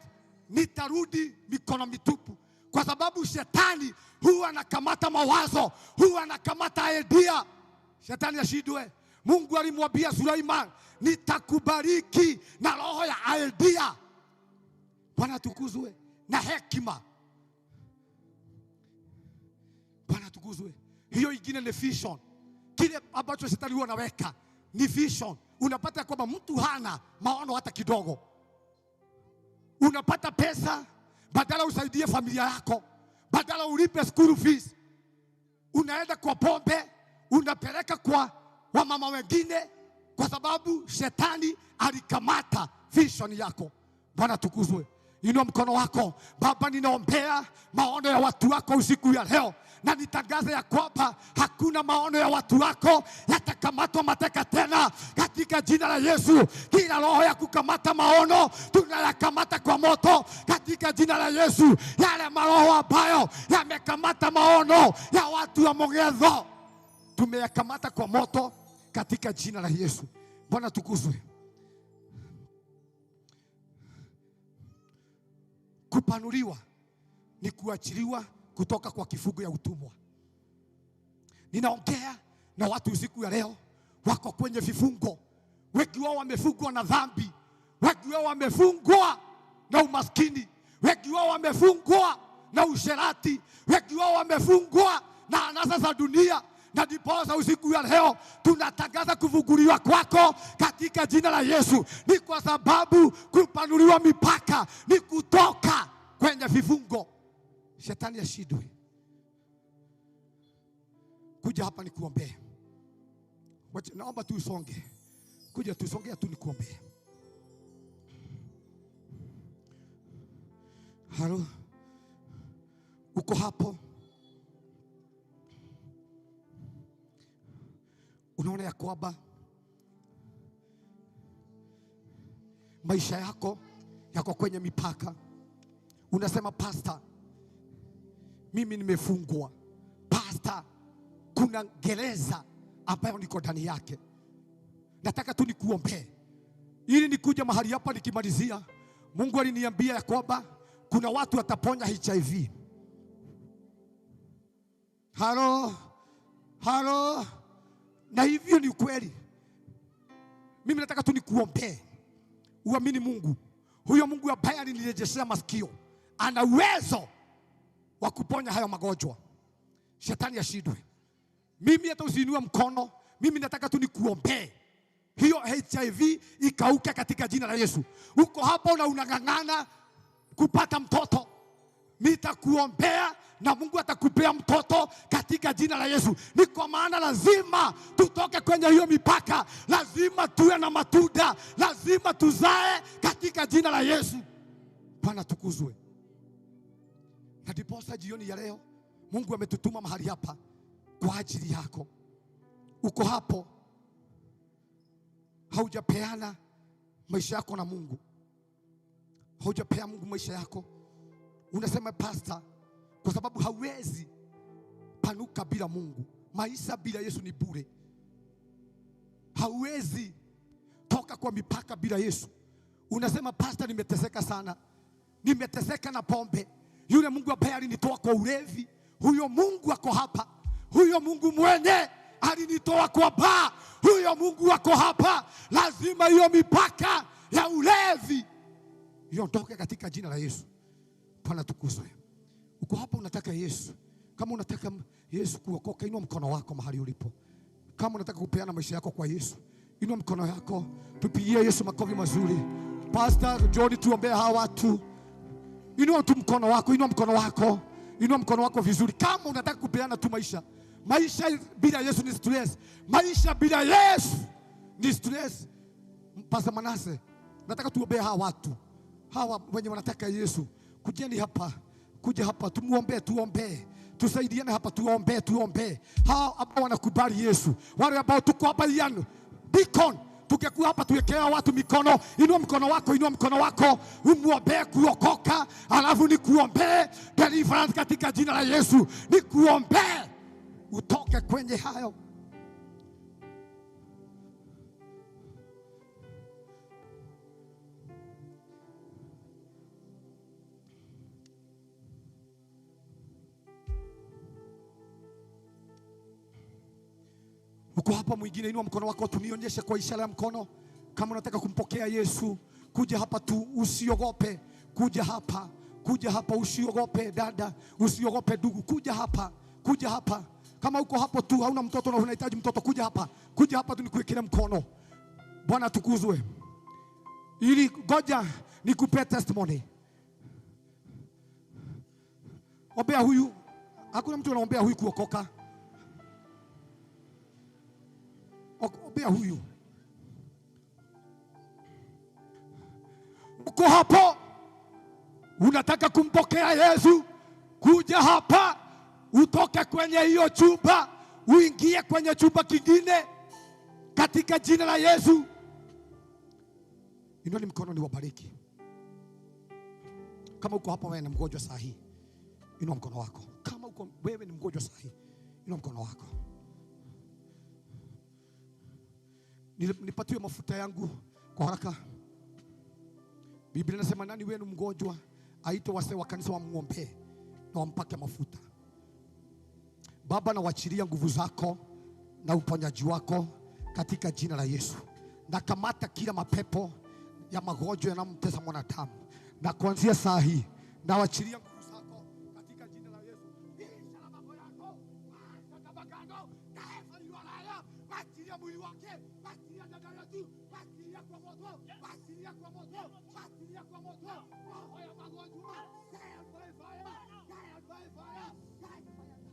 nitarudi mikono mitupu. Kwa sababu shetani huwa anakamata mawazo, huwa anakamata idea. Shetani ashindwe. Mungu alimwambia Suleiman, nitakubariki na roho ya idea. Bwana tukuzwe. Na hekima. Bwana tukuzwe. Hiyo ingine ni vision. Kile ambacho shetani huwa anaweka ni vision. Unapata kwamba mtu hana maono hata kidogo. Unapata pesa, badala usaidie familia yako, badala ulipe school fees, unaenda kwa pombe, unapeleka kwa wamama wengine, kwa sababu shetani alikamata vision yako. Bwana tukuzwe. Inua mkono wako. Baba, ninaombea maono ya watu wako usiku ya leo, na nitangaze ya kwamba hakuna maono ya watu wako yatakamatwa mateka tena katika jina la Yesu. Kila roho ya kukamata maono tunayakamata kwa moto katika jina la Yesu. Yale maroho ambayo yamekamata maono ya watu wa Mũgĩthũ Tumeyakamata kwa moto katika jina la Yesu. Bwana tukuzwe. Kupanuliwa ni kuachiliwa kutoka kwa kifungo ya utumwa. Ninaongea na watu usiku ya leo wako kwenye vifungo. Wengi wao wamefungwa na dhambi, wengi wao wamefungwa na umaskini, wengi wao wamefungwa na usherati, wengi wao wamefungwa na anasa za dunia. Na ndiposa usiku ya leo tunatangaza kufunguliwa kwako katika jina la Yesu. Ni kwa sababu kupanuliwa mipaka ni kutoka kwenye vifungo. Shetani ashindwe. Kuja hapa nikuombee. Naomba tu usonge. Kuja tusongea tu nikuombee. Halo. Uko hapo? Unaona ya kwamba maisha yako yako kwenye mipaka. Unasema, pastor, mimi nimefungwa. Pastor, kuna gereza ambayo niko ndani yake. Nataka tu nikuombee. Ili nikuja mahali hapa nikimalizia, Mungu aliniambia ya kwamba kuna watu wataponya HIV. Halo, halo. Na hivyo ni ukweli. Mimi nataka tu nikuombee. Uamini Mungu. Huyo Mungu ambaye alinirejeshea masikio ana uwezo wa kuponya hayo magonjwa. Shetani ashindwe. Mimi hata usiinue mkono, mimi nataka tu nikuombee. Hiyo HIV ikauke katika jina la Yesu. Uko hapo na unang'ang'ana kupata mtoto, nitakuombea na Mungu atakupea mtoto katika jina la Yesu. Ni kwa maana lazima tutoke kwenye hiyo mipaka, lazima tuwe na matunda, lazima tuzae katika jina la Yesu. Bwana tukuzwe. Na ndiposa jioni ya leo Mungu ametutuma mahali hapa kwa ajili yako. Uko hapo haujapeana maisha yako na Mungu, haujapea Mungu maisha yako. Unasema pastor, kwa sababu hauwezi panuka bila Mungu. Maisha bila Yesu ni bure. Hauwezi toka kwa mipaka bila Yesu. Unasema pastor, nimeteseka sana, nimeteseka na pombe. Yule Mungu ambaye alinitoa kwa ulevi, huyo Mungu ako hapa. Huyo Mungu mwenye alinitoa kwa baa, huyo Mungu ako hapa. Lazima hiyo mipaka ya ulevi iondoke katika jina la Yesu. Bwana tukuzwe. Uko hapa unataka Yesu. Kama unataka Yesu kuokoka, inua mkono wako mahali ulipo. Kama unataka kupeana maisha yako kwa Yesu, inua mkono yako. Tupigie Yesu makofi mazuri. Pastor John, tuombee hawa watu. Inua tu mkono wako, inua mkono wako. Inua mkono wako vizuri. Kama unataka kupeana tu maisha. Maisha bila Yesu ni stress. Maisha bila Yesu ni stress. Pastor Manase, nataka tuombee hawa watu. Hawa wenye wanataka Yesu. Kujeni hapa. Kuja hapa tumuombe, tuombe. Tusaidiane hapa, tuombe, tuombe. Hao ambao wanakubali Yesu. Wale ambao tuko hapa yanu. Deacon, tukikuwa hapa tuwekea watu mikono. Inua mkono wako, inua mkono wako. Umuombe kuokoka, alafu nikuombe deliverance katika jina la Yesu. Nikuombe utoke kwenye hayo. Uko hapa mwingine, inua mkono wako tunionyeshe kwa ishara ya mkono. Kama unataka kumpokea Yesu, kuja hapa tu, usiogope. Kuja hapa, kuja hapa, usiogope dada, usiogope ndugu, kuja hapa, kuja hapa. Kama uko hapo tu hauna mtoto na unahitaji mtoto, kuja hapa. Kuja hapa tu nikuwekelee mkono. Bwana tukuzwe. Ili goja nikupe testimony. Ombea huyu. Hakuna mtu anaombea huyu kuokoka. Ombea huyu. Uko hapo unataka kumpokea Yesu, kuja hapa, utoke kwenye hiyo chumba uingie kwenye chumba kingine katika jina la Yesu. Inueni mkono niwabariki. Kama uko hapa wewe ni mgonjwa saa hii, inua mkono wako. Kama uko wewe ni mgonjwa saa hii, inua mkono wako. Nipatiwe mafuta yangu kwa haraka. Biblia inasema nani wenu mgonjwa aite wase wa kanisa wamwombee na wampake mafuta. Baba, nawachilia nguvu zako na uponyaji wako katika jina la Yesu. Nakamata kila mapepo ya magonjwa yanayomtesa mwanadamu, na kuanzia saa hii nawachilia nguvu zako katika jina la Yesu. Achilia mwili wake, achilia dada yetu, achilia kwa moto, achilia kwa moto, achilia kwa moto. Roho ya magonjwa, fire by fire, fire by fire, fire by fire.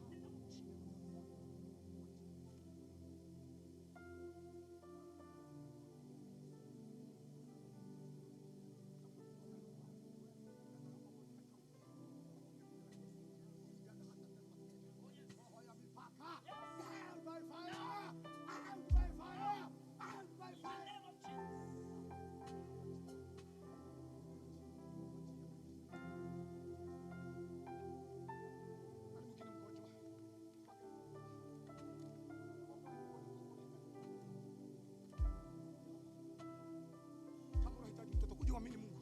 Kuja uamini Mungu.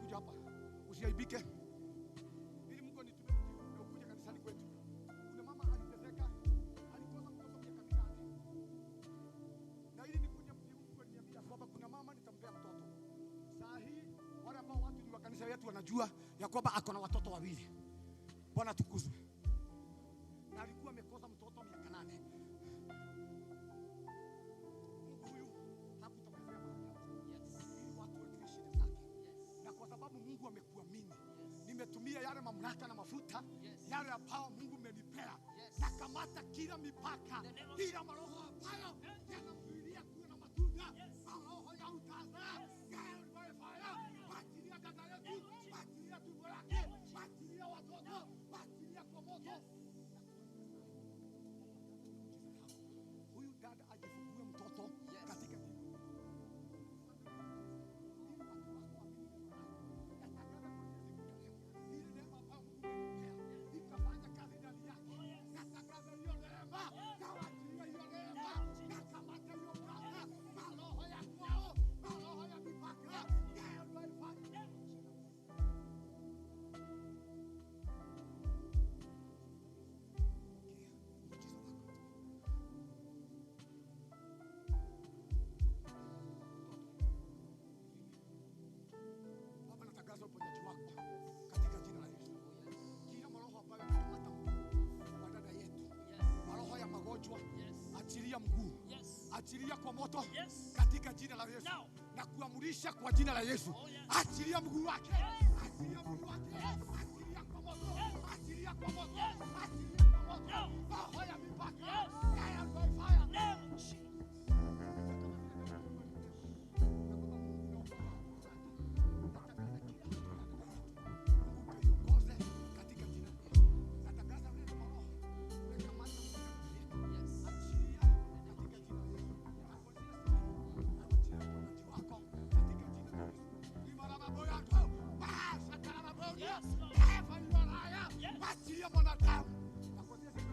Kuja hapa. Usiaibike. Ili Mungu anitumie na ukuje kanisani kwetu. Kuna mama aliteseka, alikosa mtoto miaka 8. Na ili nikuje mji Mungu aliniambia kwamba kuna mama nitampea mtoto. Saa hii wale ambao watu ni wa kanisa yetu wanajua ya kwamba ako na watoto wawili. Bwana tukuzwe. Na alikuwa amekosa mtoto miaka 8. Mungu huyu hakutokezea mahali hapa. Ili watu wajue shida zake. Na kwa sababu Mungu amekuamini, nimetumia yale mamlaka na mafuta yale ambao Mungu amenipea. Nakamata kila mipaka, kila maroho ambayo yanamzuilia kuwa na matunda, maroho ya utasa, fire by fire, achilia dada yetu, achilia tumbo lake, achilia watoto, achilia kwa moto. Huyu dada ajifungue mtoto katika jina. Ikafanya kazi ndani yake. Natangaza hiyo neema, nawachilia hiyo neema, nakamata hiyo mipaka, maroho ya kwao, maroho ya mipaka, fire by fire. Muujiza wako. Baba, natangaza uponyaji wako katika jina la Yesu. Kila maroho ambayo yanakamata mguu wa dada yetu, maroho ya magonjwa, achilia mguu, achilia kwa moto katika jina la Yesu. Na kuamurisha kwa jina la Yesu, achilia mguu wake, achilia mguu wake, achilia kwa moto, achilia kwa moto, achilia kwa moto. Roho ya mipaka, fire by fire. Katika jina la Yesu. Natangaza ule roho umekamata mguu yetu. Achilia katika jina la Yesu. Na kuanzia sasa nawachilia uponyaji wako katika jina la Yesu. Imarababoyako, basakarababoya, efa iwaraya, achilia mwanadamu. Na kuanzia sasa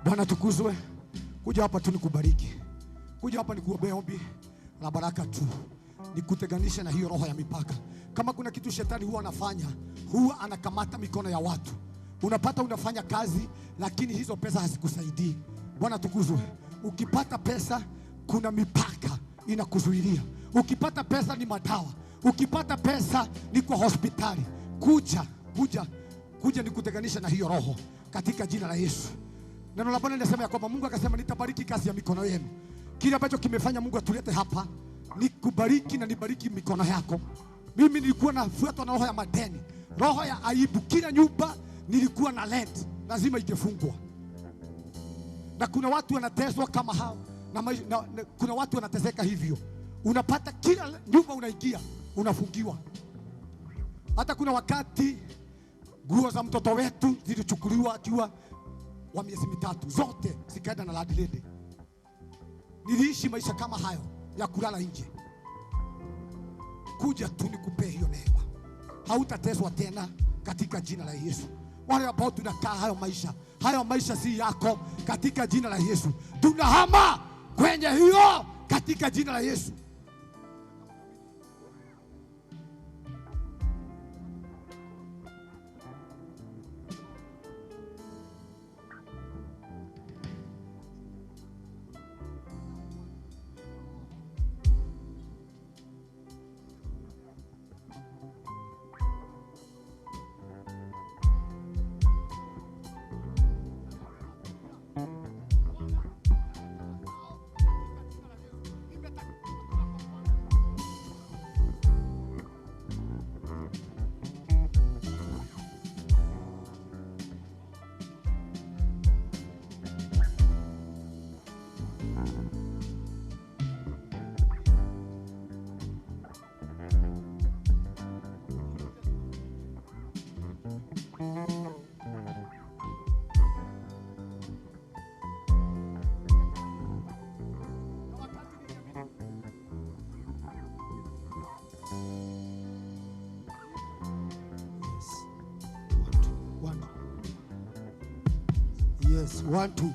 Bwana tukuzwe. Kuja hapa tu nikubariki. Kuja hapa nikuombee ombi la baraka tu. Nikutenganishe na hiyo roho ya mipaka. Kama kuna kitu shetani huwa anafanya, huwa anakamata mikono ya watu. Unapata unafanya kazi lakini hizo pesa hazikusaidii. Bwana tukuzwe. Ukipata pesa kuna mipaka inakuzuilia. Ukipata pesa ni madawa. Ukipata pesa ni kwa hospitali. Kuja, kuja, kuja nikutenganisha na hiyo roho katika jina la Yesu. Neno la Bwana linasema ya kwamba Mungu akasema nitabariki kazi ya mikono yenu. Kile ambacho kimefanya Mungu atulete hapa ni kubariki na nibariki mikono yako. Mimi nilikuwa nafuatwa na roho ya madeni, roho ya aibu. Kila nyumba nilikuwa na rent, lazima ingefungwa. Na kuna watu wanateswa kama hao na kuna watu wanateseka hivyo. Unapata kila nyumba unaingia unafungiwa. Hata kuna wakati nguo za mtoto wetu zilichukuliwa akiwa wa miezi 3, zote zikaenda na landlady. Niliishi maisha kama hayo ya kulala nje. Kuja tu nikupe hiyo neema, hautateswa tena katika jina la Yesu. Wale ambao tunakaa hayo maisha si yako katika jina la Yesu. Tunahama kwenye hiyo katika jina la Yesu. Yes, 1 2.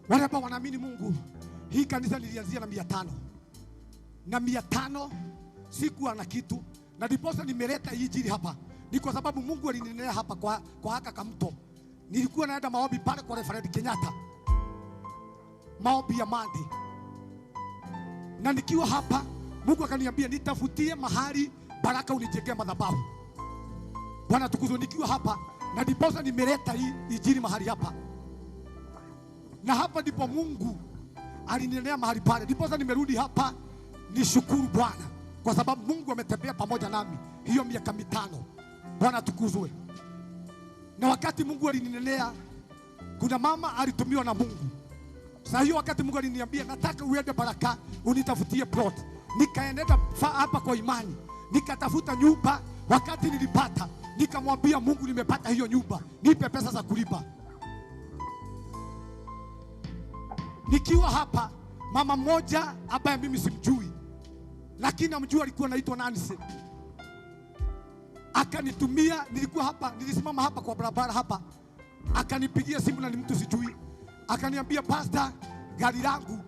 Wale ambao wanaamini Mungu, hii kanisa nilianzia na 500. Na 500 sikuwa na kitu. Na ndiposa nimeleta hii injili hapa. Ni kwa sababu Mungu alininenea hapa kwa haka kamto. Nilikuwa naenda maombi pale kwa Reverend Kenyatta. Maombi ya Mandi. Na nikiwa hapa Mungu akaniambia nitafutie mahali baraka unijengee madhabahu. Bwana tukuzwe. Nikiwa hapa na ndiposa nimeleta hii injili mahali hapa. Na hapa ndipo Mungu alininenea mahali pale. Ndiposa nimerudi hapa nishukuru Bwana kwa sababu Mungu ametembea pamoja nami hiyo miaka 5. Bwana tukuzwe. Na wakati Mungu alininenea, kuna mama alitumiwa na Mungu. Sasa hiyo wakati Mungu aliniambia nataka uende Baraka unitafutie plot. Nikaenda hapa kwa imani, nikatafuta nyumba. Wakati nilipata, nikamwambia Mungu nimepata hiyo nyumba, nipe pesa za kulipa. Nikiwa hapa, mama mmoja ambaye mimi simjui, lakini namjua, alikuwa anaitwa Nancy, akanitumia. Nilikuwa hapa, nilisimama hapa kwa barabara hapa, akanipigia simu na ni mtu sijui, akaniambia pastor, gari langu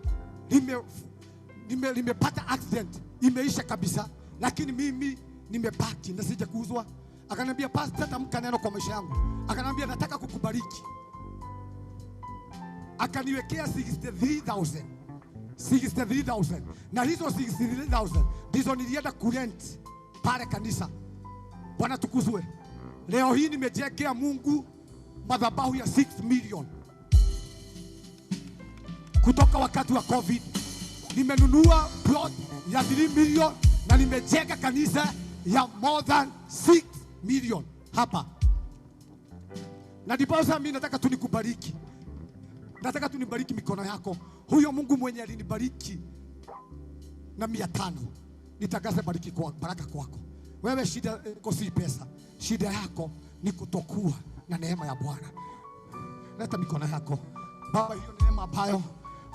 limepata accident, imeisha kabisa, lakini mimi nimebaki na sija kuuzwa. Akaniambia pastor, tamka neno kwa maisha yangu. Akaniambia nataka kukubariki. Akaniwekea 63,000. 63,000. Na hizo 63,000 ndizo nilienda kurent pale kanisa. Bwana tukuzwe. Leo hii nimejengea Mungu madhabahu ya 6 million. Kutoka wakati wa COVID nimenunua plot ya 3 million na nimejenga kanisa ya more than 6 million hapa. Na ndiposa mimi nataka tu nikubariki. Nataka tu nibariki mikono yako. Huyo Mungu mwenye alinibariki na 500, nitangaze bariki kwa baraka kwako. Wewe shida yako si pesa. Shida yako ni kutokuwa na neema ya Bwana. Leta mikono yako. Baba, hiyo neema ambayo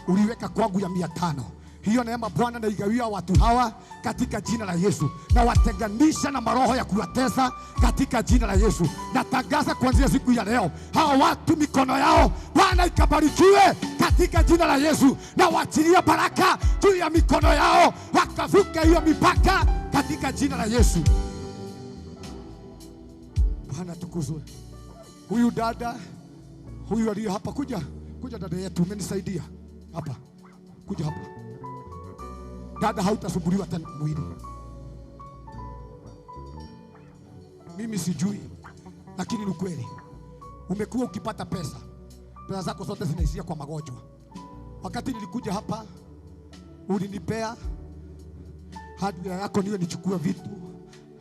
uliweka kwangu ya 500, Hiyo neema Bwana naigawia watu hawa katika jina la Yesu, na watenganisha na maroho ya kuwatesa katika jina la Yesu. Natangaza kuanzia siku ya leo, hawa watu mikono yao Bwana ikabarikiwe katika jina la Yesu, na waachilie baraka juu ya mikono yao, wakavuka hiyo mipaka katika jina la Yesu. Bwana tukuzwe. Huyu dada huyu aliye hapa, kuja kuja dada yetu, umenisaidia hapa, kuja hapa dada, hautasumbuliwa tena mwili. Mimi sijui, lakini ni kweli umekuwa ukipata pesa, pesa zako zote zinaishia kwa magonjwa. Wakati nilikuja hapa ulinipea hardware yako niwe nichukue vitu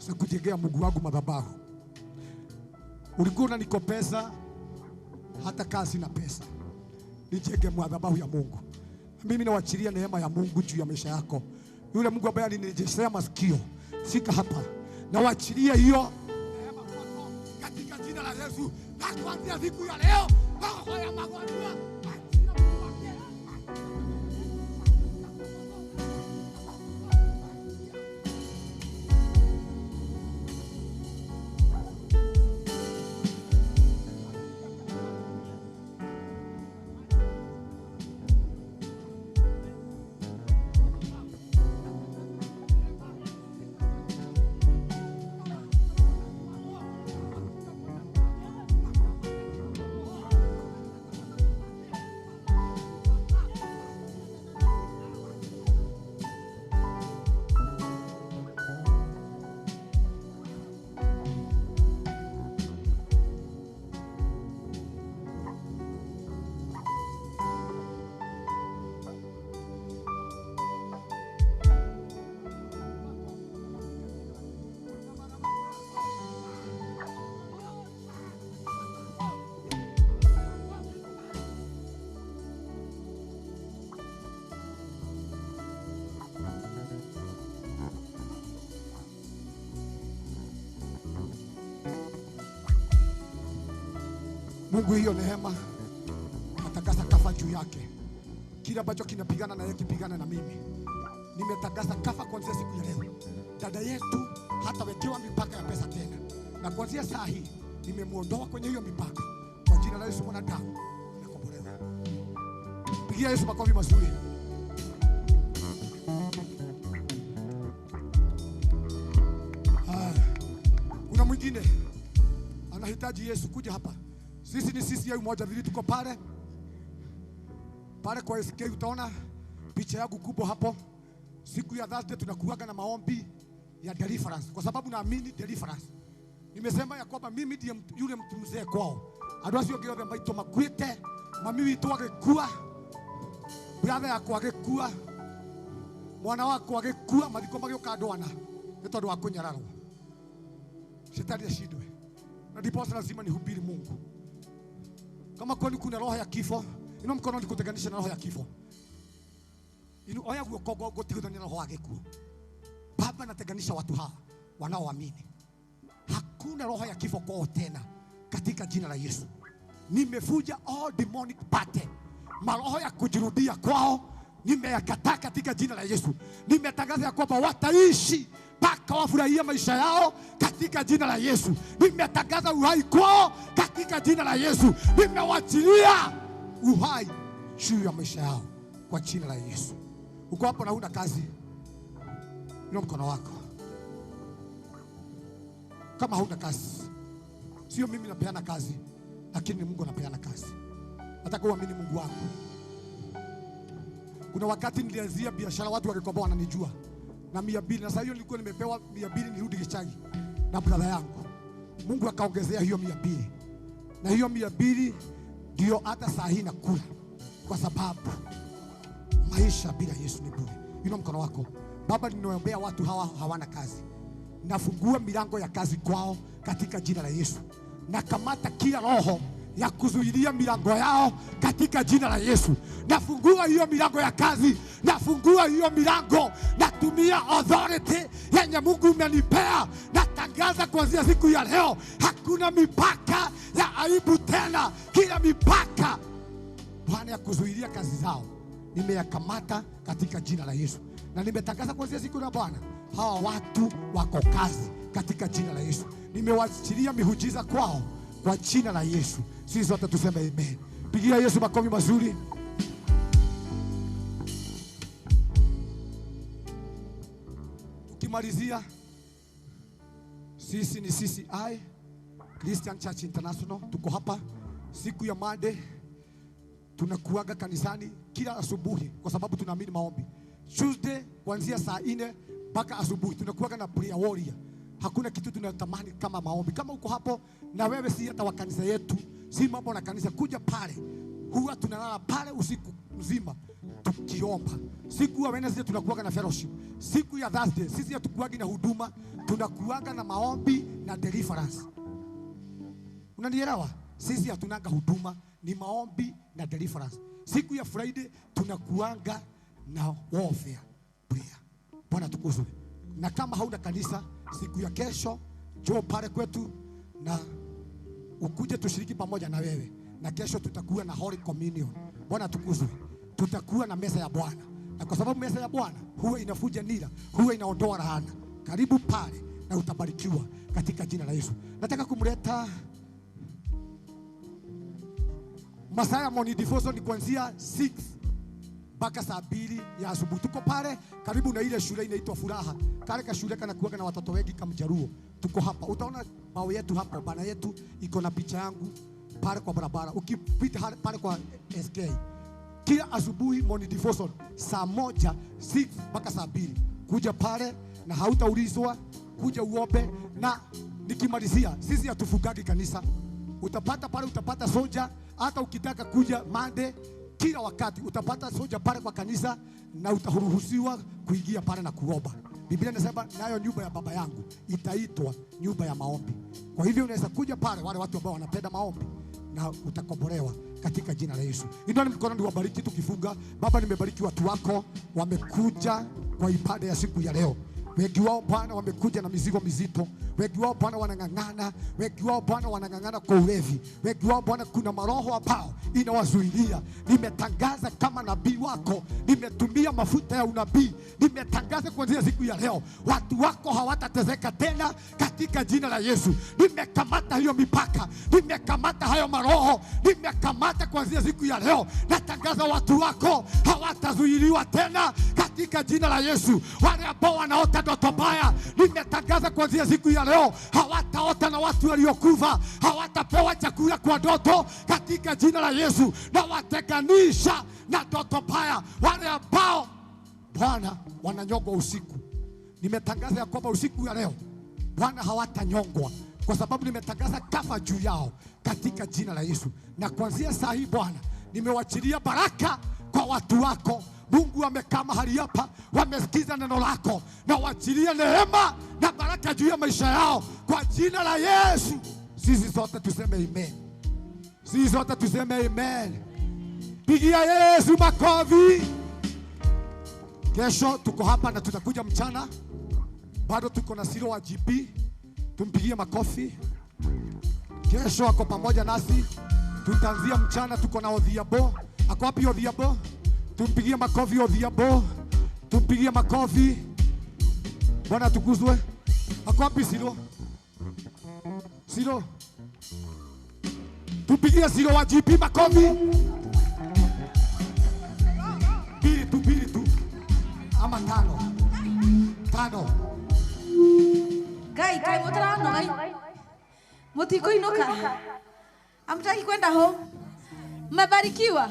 za kujengea Mungu wangu madhabahu. Ulikuwa unanikopesa hata kama sina pesa, nijenge madhabahu ya Mungu. Mimi nawachilia neema ya Mungu juu ya maisha yako. Yule Mungu ambaye alinirejeshea masikio, shika hapa, nawachilia hiyo neema kwako katika jina la Yesu. Na kuanzia siku ya leo, roho ya magonjwa achia Mungu wake. Mungu, hiyo neema natangaza kafa juu yake. Kile ambacho kinapigana na yeye kipigana na mimi. Nimetangaza kafa kuanzia siku ya leo. Dada yetu hatawekewa mipaka ya pesa tena. Na kuanzia saa hii nimemuondoa kwenye hiyo mipaka. Kwa jina la Yesu mwanadamu amekombolewa. Pigia Yesu makofi mazuri. Kuna mwingine anahitaji Yesu, kuja hapa. Sisi ni sisi ya Umoja Vili, tuko pale pale kwa SK, utaona picha yangu kubwa hapo. Siku ya Thursday tunakuaga na maombi ya deliverance, kwa sababu naamini deliverance. Nimesema ya kwamba mimi ndiye yule mtu mzee kwao. Andũ acio angĩ othe maitũ makuĩte, mami witũ agĩkua, brother yakwa agĩkua, mwana wakwa agĩkua, mathiko magĩũka andũ ana nĩ tondũ wa kũnyararwo. Shetani ashindwe. Na ndiposa lazima nihubiri Mungu. Kama kwani kuna roho ya kifo, ino mkono nikutenganisha na roho ya kifo. Inu oya guoko gũtigithania na roho wa gĩkuũ. Baba, natenganisha watu hawa wanaoamini. Hakuna roho ya kifo kwao tena katika jina la Yesu. Nimevuja all demonic pattern. Maroho ya kujirudia kwao nimeyakataa katika jina la Yesu. Nimetangaza ya kwamba wataishi mpaka wafurahie maisha yao katika jina la Yesu. Nimetangaza uhai kwao katika jina la Yesu. Nimewachilia uhai juu ya maisha yao kwa jina la Yesu. Uko hapo na huna kazi, inua mkono wako. Kama huna kazi, sio mimi napeana kazi, lakini Mungu anapeana kazi. Nataka uamini Mungu wako. Kuna wakati nilianzia biashara, watu walikuwa wananijua na 200, na sasa hiyo nilikuwa nimepewa 200 nirudi Gichangi na brother yangu. Mungu akaongezea hiyo 200. Na hiyo 200 ndio hata saa hii nakula, kwa sababu maisha bila Yesu ni bure. Inua mkono wako. Baba, ninaombea watu hawa hawana kazi. Nafungua milango ya kazi kwao katika jina la Yesu. Nakamata kila roho ya kuzuilia milango yao katika jina la Yesu. Nafungua hiyo milango ya kazi, nafungua hiyo milango, natumia authority yenye Mungu umenipea. Natangaza kuanzia siku ya leo, hakuna mipaka ya aibu tena. Kila mipaka Bwana ya kuzuilia kazi zao Nimeyakamata katika jina la Yesu. Na nimetangaza kuanzia siku ya Bwana, hawa watu wako kazi katika jina la Yesu. Nimewaachilia miujiza kwao kwa jina la Yesu. Sisi sote tuseme amen. Pigia Yesu makofi mazuri. Tukimalizia, sisi ni CCI Christian Church International. Tuko hapa siku ya Monday, tunakuaga kanisani kila asubuhi kwa sababu tunaamini maombi. Tuesday kuanzia saa 4 mpaka asubuhi tunakuaga na prayer warrior. Hakuna kitu tunatamani kama maombi. Kama uko hapo na wewe si hata wa kanisa yetu, si mambo na kanisa, kuja pale. Huwa tunalala pale usiku mzima tukiomba. Siku ya Wednesday tunakuaga na fellowship. Siku ya Thursday sisi hatukuagi na huduma, tunakuaga na maombi na deliverance. Unanielewa? Sisi hatunanga huduma, ni maombi na deliverance. Siku ya Friday tunakuanga na warfare prayer. Bwana tukuzwe. Na kama hauna kanisa, siku ya kesho njoo pale kwetu na ukuje tushiriki pamoja na wewe. Na kesho tutakuwa na Holy Communion. Bwana tukuzwe. Tutakuwa na meza ya Bwana. Na kwa sababu meza ya Bwana huwa inafuja nira, huwa inaondoa laana. Karibu pale na utabarikiwa katika jina la Yesu. Nataka kumleta masaa ya morning devotion ni kuanzia 6 mpaka saa 2 ya asubuhi. Tuko pale karibu na ile shule inaitwa Furaha. Kale ka shule kanakuwa na watoto wengi kama Mjaruo. Tuko hapa. Utaona bao yetu hapa, bana yetu iko na picha yangu pale kwa barabara. Ukipita pale kwa SK. Kila asubuhi morning devotion saa 1 6 mpaka saa 2. Kuja pale na hautaulizwa, kuja uombe. Na nikimalizia, sisi hatufugagi kanisa. Utapata pale, utapata soja. Hata ukitaka kuja Monday, kila wakati utapata soja pale kwa kanisa na utaruhusiwa kuingia pale na kuomba. Biblia inasema nayo nyumba ya baba yangu itaitwa nyumba ya maombi. Kwa hivyo unaweza kuja pale, wale watu ambao wanapenda maombi, na utakombolewa katika jina la Yesu. Inua mkono niwabariki tukifunga. Baba, nimebariki watu wako wamekuja kwa ibada ya siku ya leo. Wengi wao Bwana wamekuja na mizigo mizito. Wengi wao Bwana wanang'ang'ana. Wengi wao Bwana wanang'ang'ana kwa ulevi. Wengi wao Bwana kuna maroho ambao inawazuilia. Nimetangaza kama nabii wako, nimetumia mafuta ya unabii. Nimetangaza kuanzia siku ya leo, watu wako hawatateseka tena katika jina la Yesu. Nimekamata hiyo mipaka, nimekamata hayo maroho, nimekamata kuanzia siku ya leo. Natangaza watu wako hawatazuiliwa tena katika jina la Yesu. Wale ambao wanaota ndoto mbaya, nimetangaza kuanzia siku ya leo hawataota na watu waliokufa, hawatapewa chakula kwa ndoto katika jina la Yesu. Na watenganisha na ndoto mbaya. Wale ambao Bwana wananyongwa usiku, nimetangaza ya kwamba usiku ya leo Bwana hawatanyongwa, kwa sababu nimetangaza kafa juu yao katika jina la Yesu. Na kuanzia saa hii Bwana nimewachilia baraka kwa watu wako. Mungu amekaa mahali hapa, wamesikiza neno lako, na waachilie neema na baraka juu ya maisha yao kwa jina la Yesu. Sisi sote tuseme amen. Sisi sote tuseme amen. Pigia Yesu makofi. Kesho tuko hapa na tutakuja mchana. Bado tuko na Silo wa GP. Tumpigie makofi. Kesho ako pamoja nasi. Tutaanzia mchana, tuko na Odhiambo. Ako wapi Odhiambo? Tumpigie makofi Odhiambo. Tumpigie makofi. Bwana atukuzwe. Ako wapi Silo? Silo. Tumpigie Silo wa GP makofi. Pili tu, pili tu. Ama tano. Tano. Gai, kai mutarano gai. Mutikuinuka. Hamtaki kwenda home. Mmebarikiwa.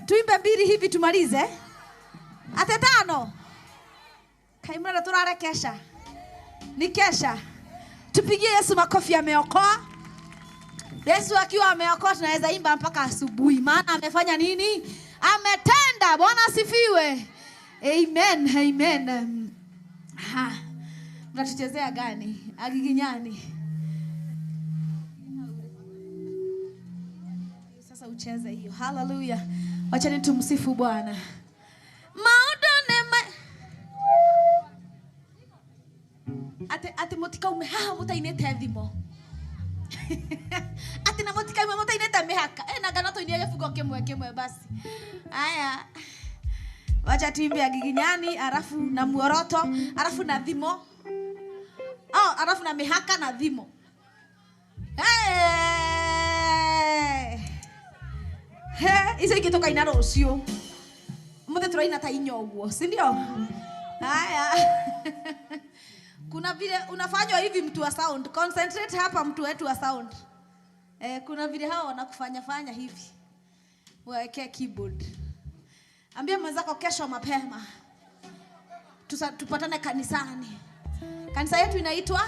Tuimbe mbili hivi tumalize. Ate tano. Kai mwana turare kesha. Ni kesha. Tupigie Yesu makofi, ameokoa. Yesu akiwa ameokoa tunaweza imba mpaka asubuhi. Maana amefanya nini? Ametenda. Bwana asifiwe. Amen, amen. Ha. Mnatuchezea gani? Agiginyani. Sasa ucheze hiyo. Hallelujah. Wacheni tumsifu Bwana. Maudone ate ate motika ume ha mutainete thimo. Ate na motika ume mutainete Nĩtũinĩte mĩhaka. Na ngano tũinie gĩbungo kĩmwe kĩmwe basi. Aya. Wacha tuimbe Agiginyani, alafu na muoroto, alafu na thimo. Oh, alafu na mĩhaka na thimo. Hey! He, icio ingĩ tũkaina rũciũ. Mũthĩ tũraina ta inya ũguo, si ndio? Haya. Kuna vile unafanywa hivi mtu wa sound. Concentrate hapa mtu wetu wa sound. Kuna vile hao wanakufanya fanya hivi. Wawekee keyboard. Ambia mwenzako kesho mapema. Tupatane kanisani. Kanisa yetu inaitwa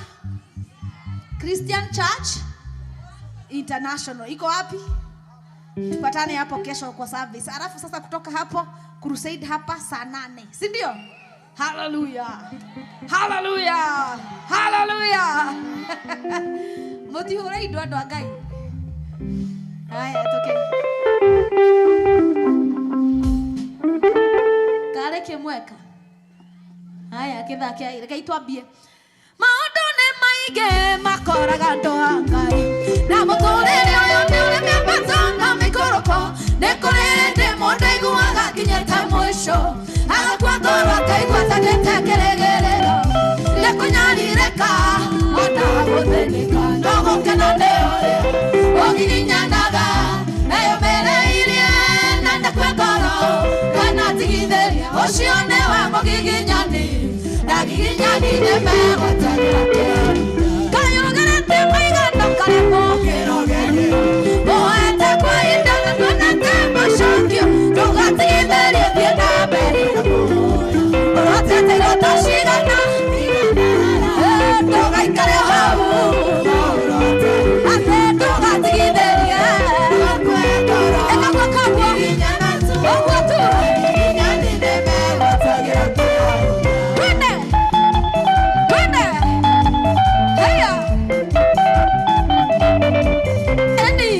Christian Church International. Iko wapi? Tupatane hapo kesho kwa service. Alafu sasa kutoka hapo crusade hapa saa 8. Si ndio? Hallelujah. Hallelujah. Hallelujah. Mutihure indo andu a Ngai. Haya, toke. Kare kimweka. Haya, kithake reke itwambie. Maundu ni maingi makoraga andu a Ngai. Na muturire uyu ni uri miambato na mĩikũrũko. Nĩ kũrĩ hĩndĩ mũndũ aiguaga akinyĩte mũico. Agakua ngoro akaigua ta ndĩte kĩrĩgĩrĩro. Nĩ kũnyarirĩka ona gũthĩnĩka. No gũkena nĩ ũrĩa ũgiginyanaga. Eyũmĩrĩirie na ndakue ngoro kana atigithĩria. Ũcio nĩwe mũgiginyani. Na agiginyani nĩmegwatagĩra kĩo. Kayũgerete maigana karemwo Oete kwa ihinda na ndwonete macokio. Ndũgatigithĩrie thiĩ na mbere na kũhoya. Ũrotete iroto cigana ndũgaikare hau. Atĩ ndũgatigithĩrie. Ĩka gwĩka ũguo. Ũguo tu. Twende. Twende. Haya. Eni.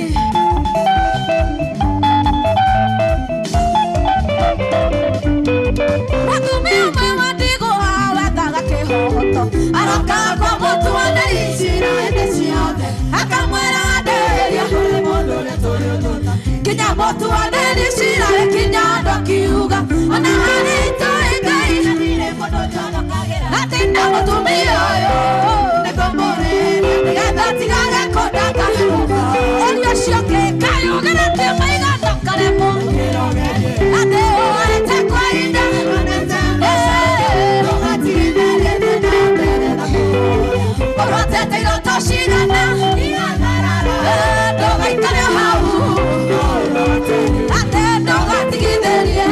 Mũtumia ũmwe wa ndigwa wethaga kĩhoto. Arokaga kwa mũtuanĩri ciira hĩndĩ ciothe. Akamwĩra ndĩrĩria kũrĩ mũndũ ũrĩa tũrĩ nginya mũtuanĩri ciira ĩkinya andũ akiuga ona harĩ itoĩ Ngai atĩ na mũtumia ũyũ nĩngũmũrĩria nĩgetha atigage kũndanga. Ũria ũcio ũngĩ kayũgerete maigana karemwo. Atĩ ũete kwa ihinda ũrotete iroto cigana ndũgaikare hau. Atĩ ndũgatigithĩrie.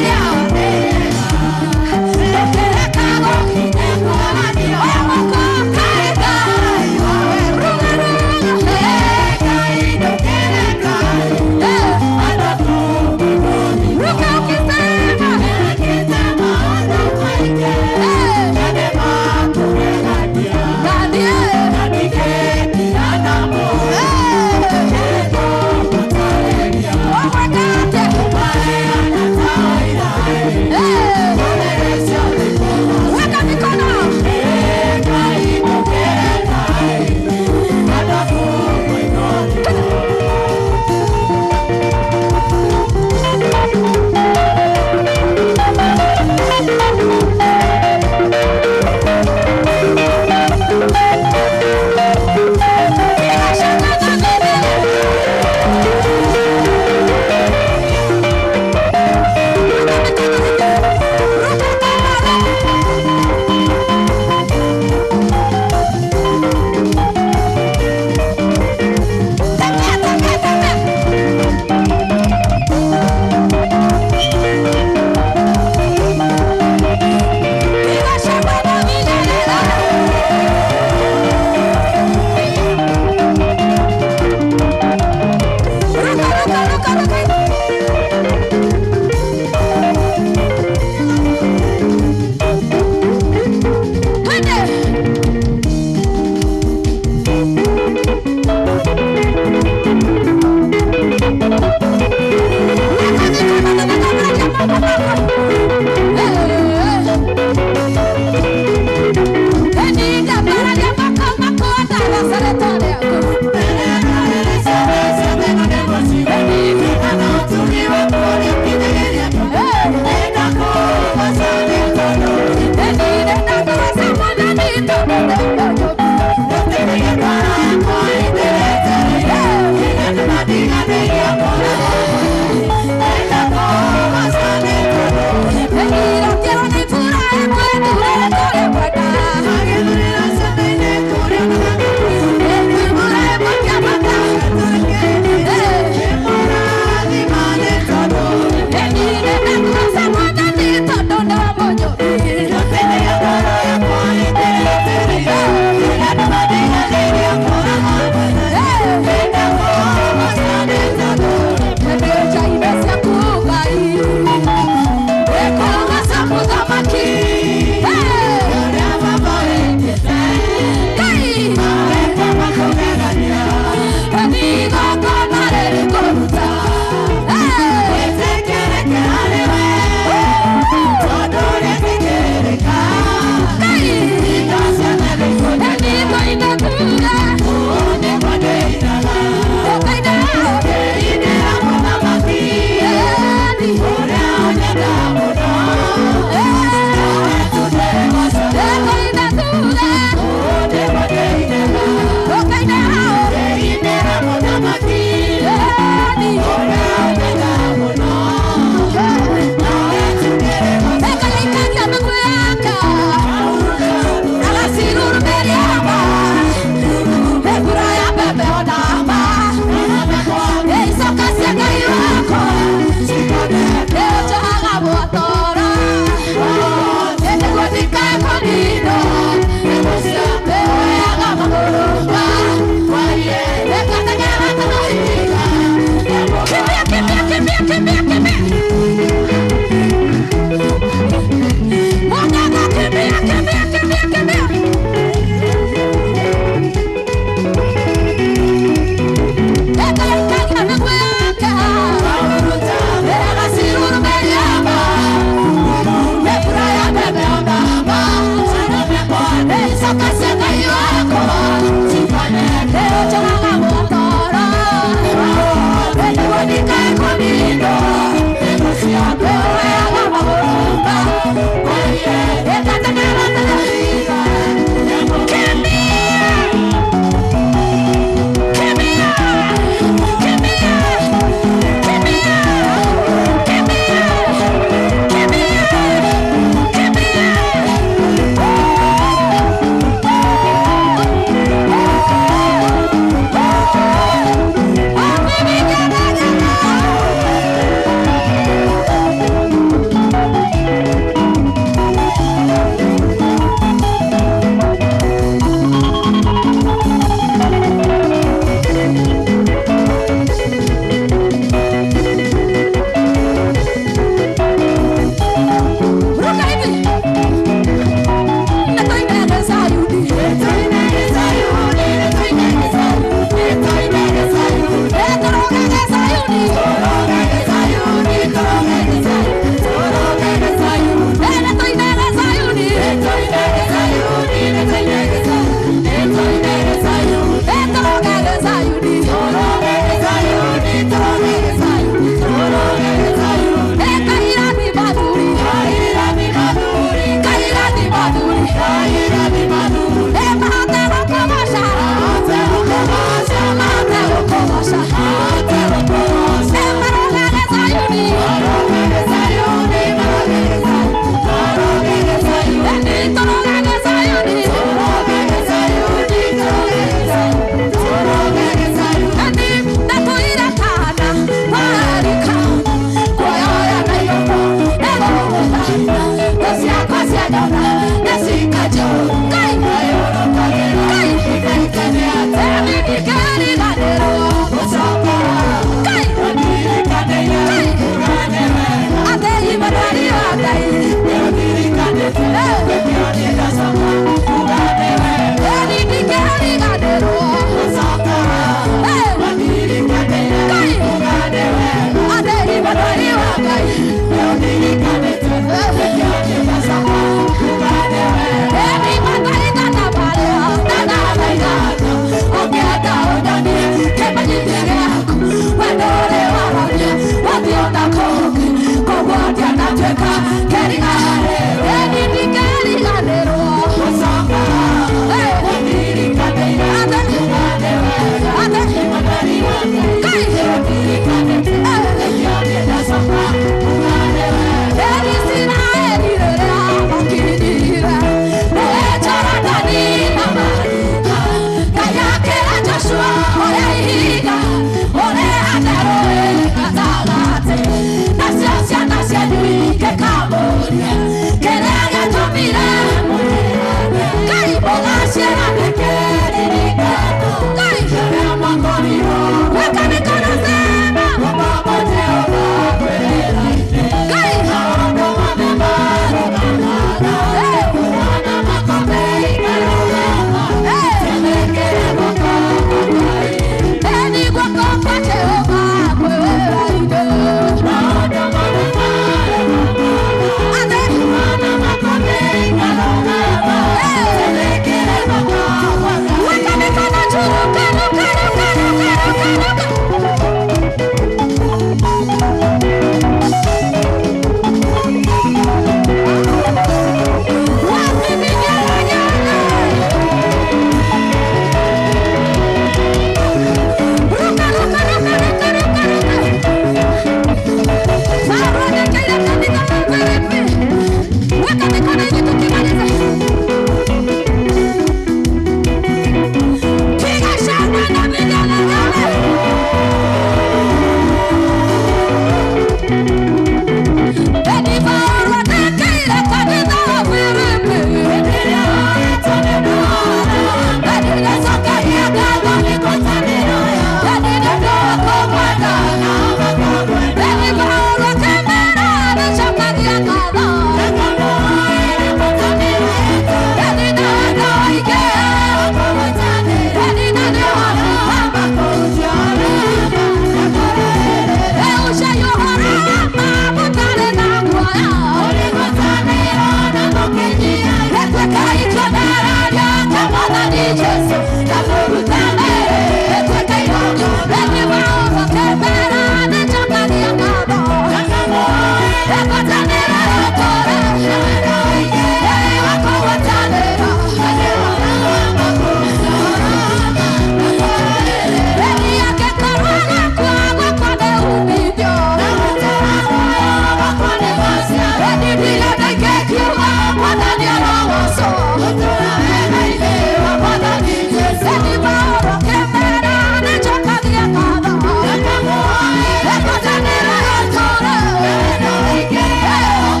Yeah.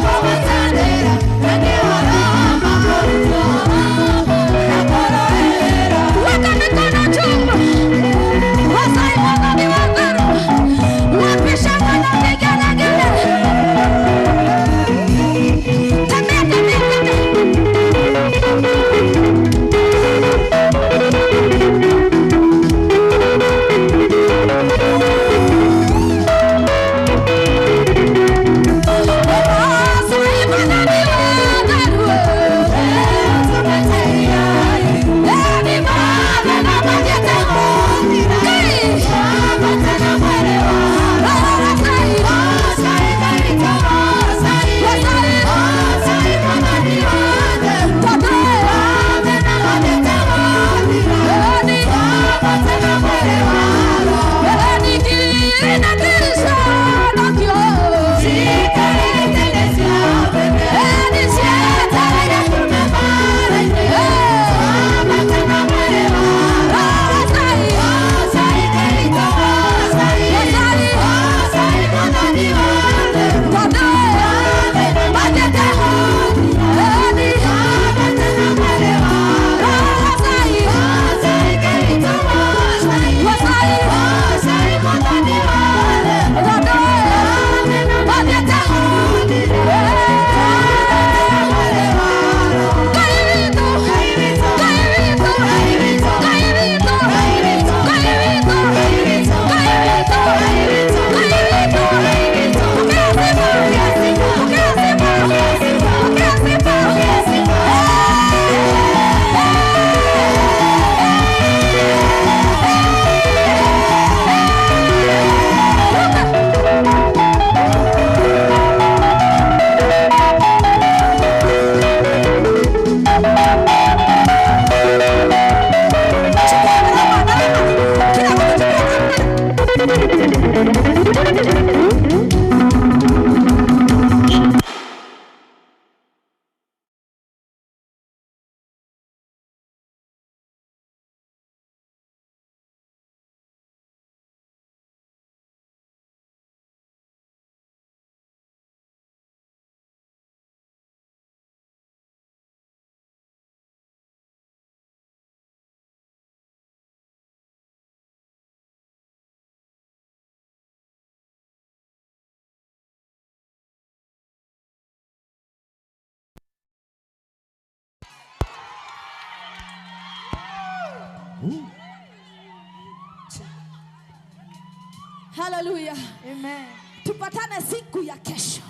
Haleluya. Amen. Tupatane siku ya kesho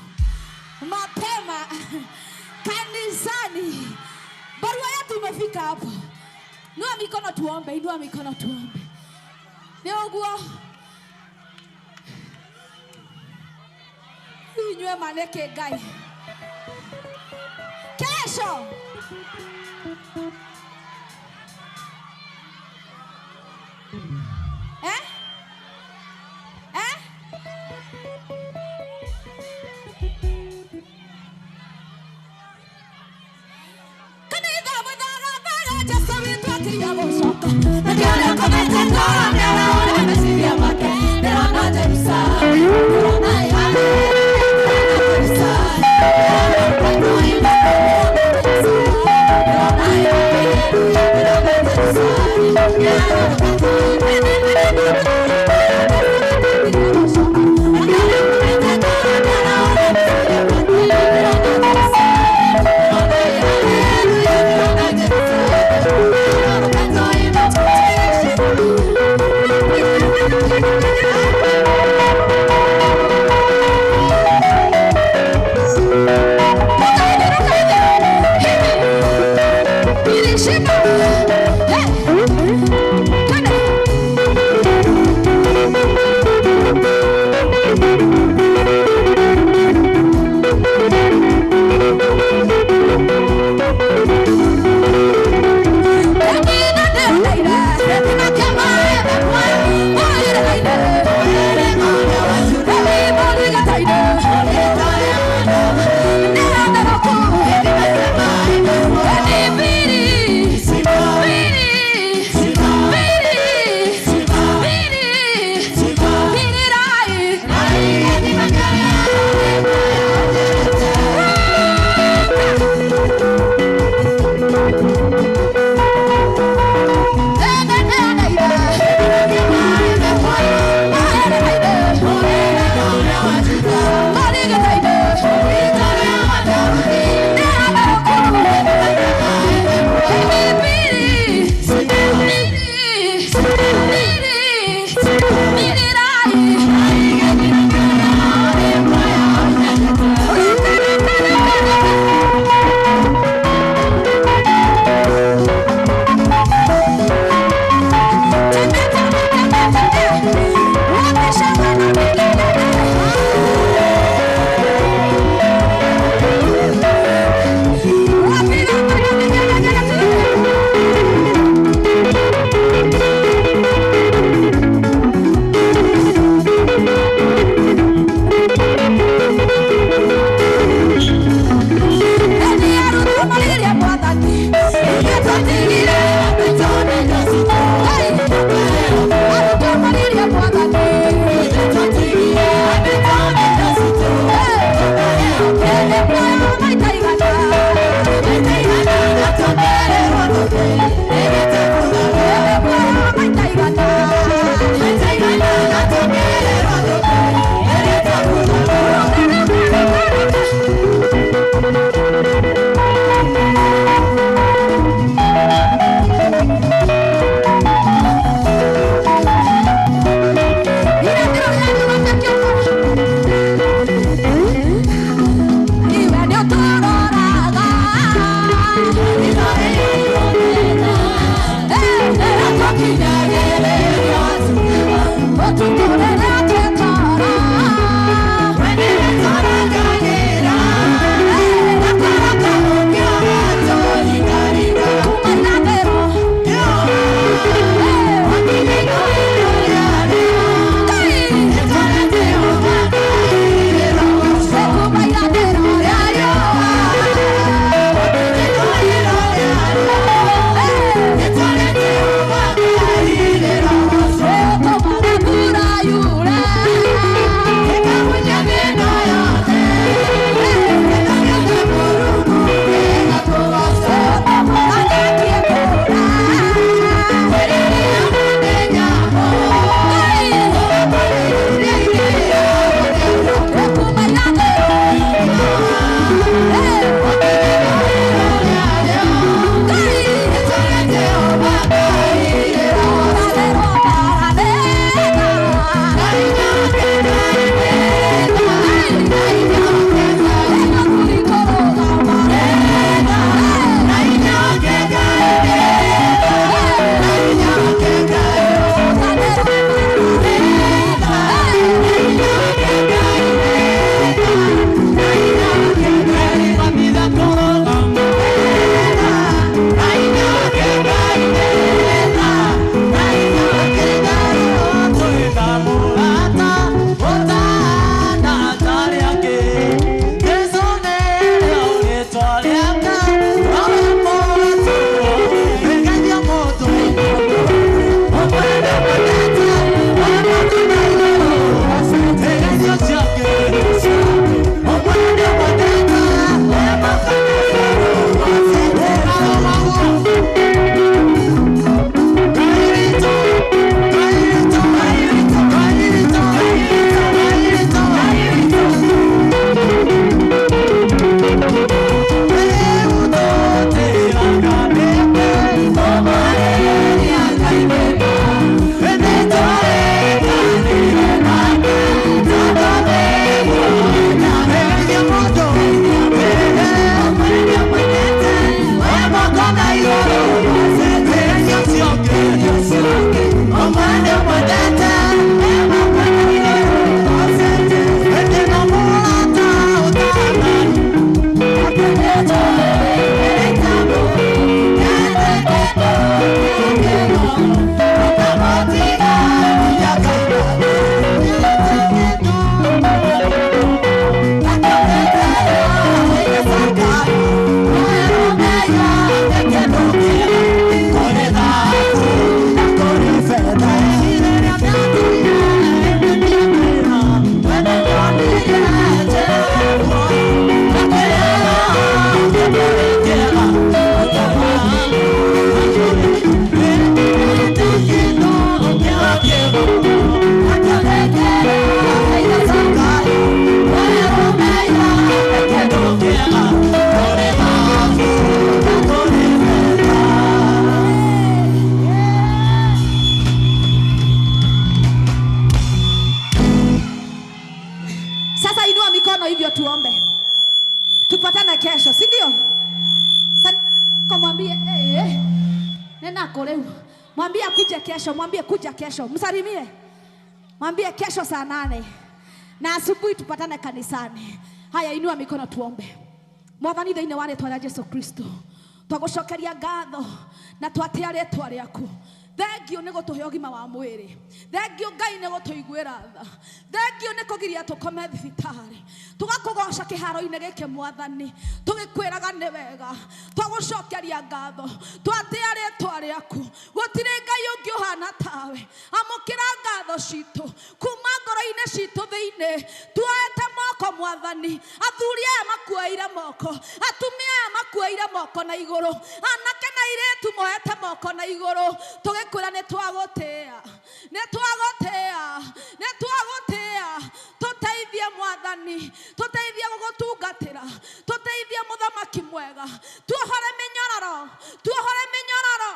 mapema kanisani. Barua yetu imefika hapo. Inua mikono tuombe, inua mikono tuombe. Nĩ ũguo inyue ma nĩkĩ Ngai kesho. Eh? Eh? Kanitha mũthagathaga Jesũ witũ akinya gũcoka. Nĩkĩo komete ngoro nĩaraũra meciria make. Ndĩrona Jerusalem, ndĩrona ĩhana, ndĩrona Jerusalem. Kũ rĩu? Mwambie akuje kesho, mwambie kuja kesho, msalimie, mwambie kesho saa 8 na asubuhi tupatane kanisani. Haya, inua mikono tuombe. Mwathani, thĩinĩ wa rĩtwa rĩa Jesu Kristo, twagũcokeria ngatho na twatĩa rĩtwa rĩaku. Thengio nĩ gũtũhe ũgima wa mwĩrĩ. Thengio Ngai nĩ gũtũiguĩra tha. Thengio nĩ kũgiria tũkome thibitarĩ. Tũgakũgoca kĩharo-inĩ gĩkĩ Mwathani, tũgĩkwĩraga nĩ wega. Twagũcokeria ngatho, twatĩa rĩtwa rĩaku. Gũtirĩ Ngai ũngĩ ũhana tawe. Amũkĩra ngatho citũ kuma ngoro-inĩ citũ thĩinĩ. Tuoete moko Mwathani, athuri aya makuoeire moko, atumia aya makuoeire moko na igũrũ, anake na airĩtu moete moko na igũrũ, tũgĩkwĩra nĩ twagũtĩa, nĩ twagũtĩa, nĩ twagũtĩa. Tũteithie Mwathani, tũteithie gũgũtungatĩra, tũteithie mũthamaki mwega, tuohore mĩnyororo, tuohore mĩnyororo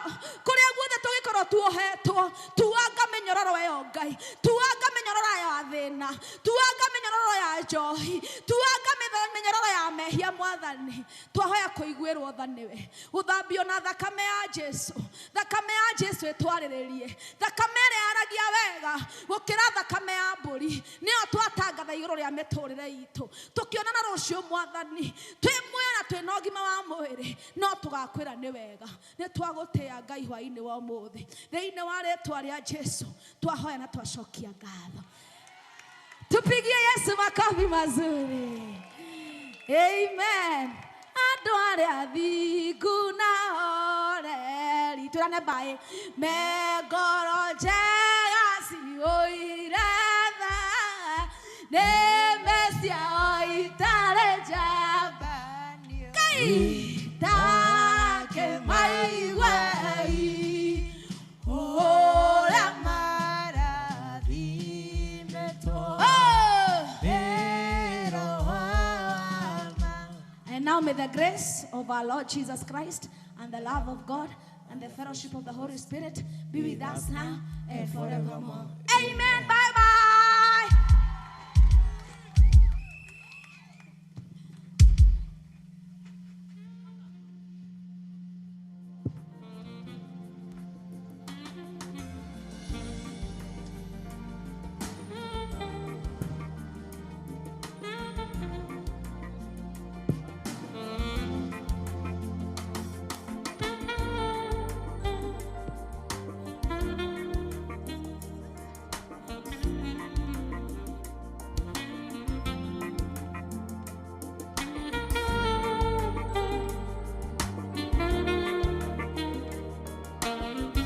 kũrĩa guothe tũgĩkorwo tuohetwo. Tuanga mĩnyororo ĩyo Ngai, tuanga mĩnyororo ya thĩna, tuanga mĩnyororo ya njohi, tuanga mĩnyororo ya mehia Mwathani. Twahoya kũiguĩrwo tha nĩwe, gũthambio na thakame ya Jesu. Thakame ya Jesu ĩtwarĩrĩrie, thakame ĩrĩa yaragia wega gũkĩra thakame ya mbũri, nĩyo twatangatha igũrũ rĩa mĩtũrĩre itũ. Tũkĩonana rũciũ Mwathani, twĩ muoyo na twĩna ũgima wa mwĩrĩ, no tũgakwĩra nĩ wega. Nĩ twagũtĩa Ngai hwaĩ-inĩ wa ũmũthĩ. Thĩinĩ wa rĩtwa rĩa Jesu twahoya na twacokia ngatho. Tupigie Yesu makofi mazuri. Amen. Andũ arĩa athingu na oreri, twĩrane mbaĩ, me ngoro njega ciũire tha, nĩ meciao itarĩ njamba. Ngai take maigua-i ũrĩa marathimĩtwo. And now may the grace of our Lord Jesus Christ and the love of God and the fellowship of the Holy Spirit be with us now and forevermore. Amen. Bye.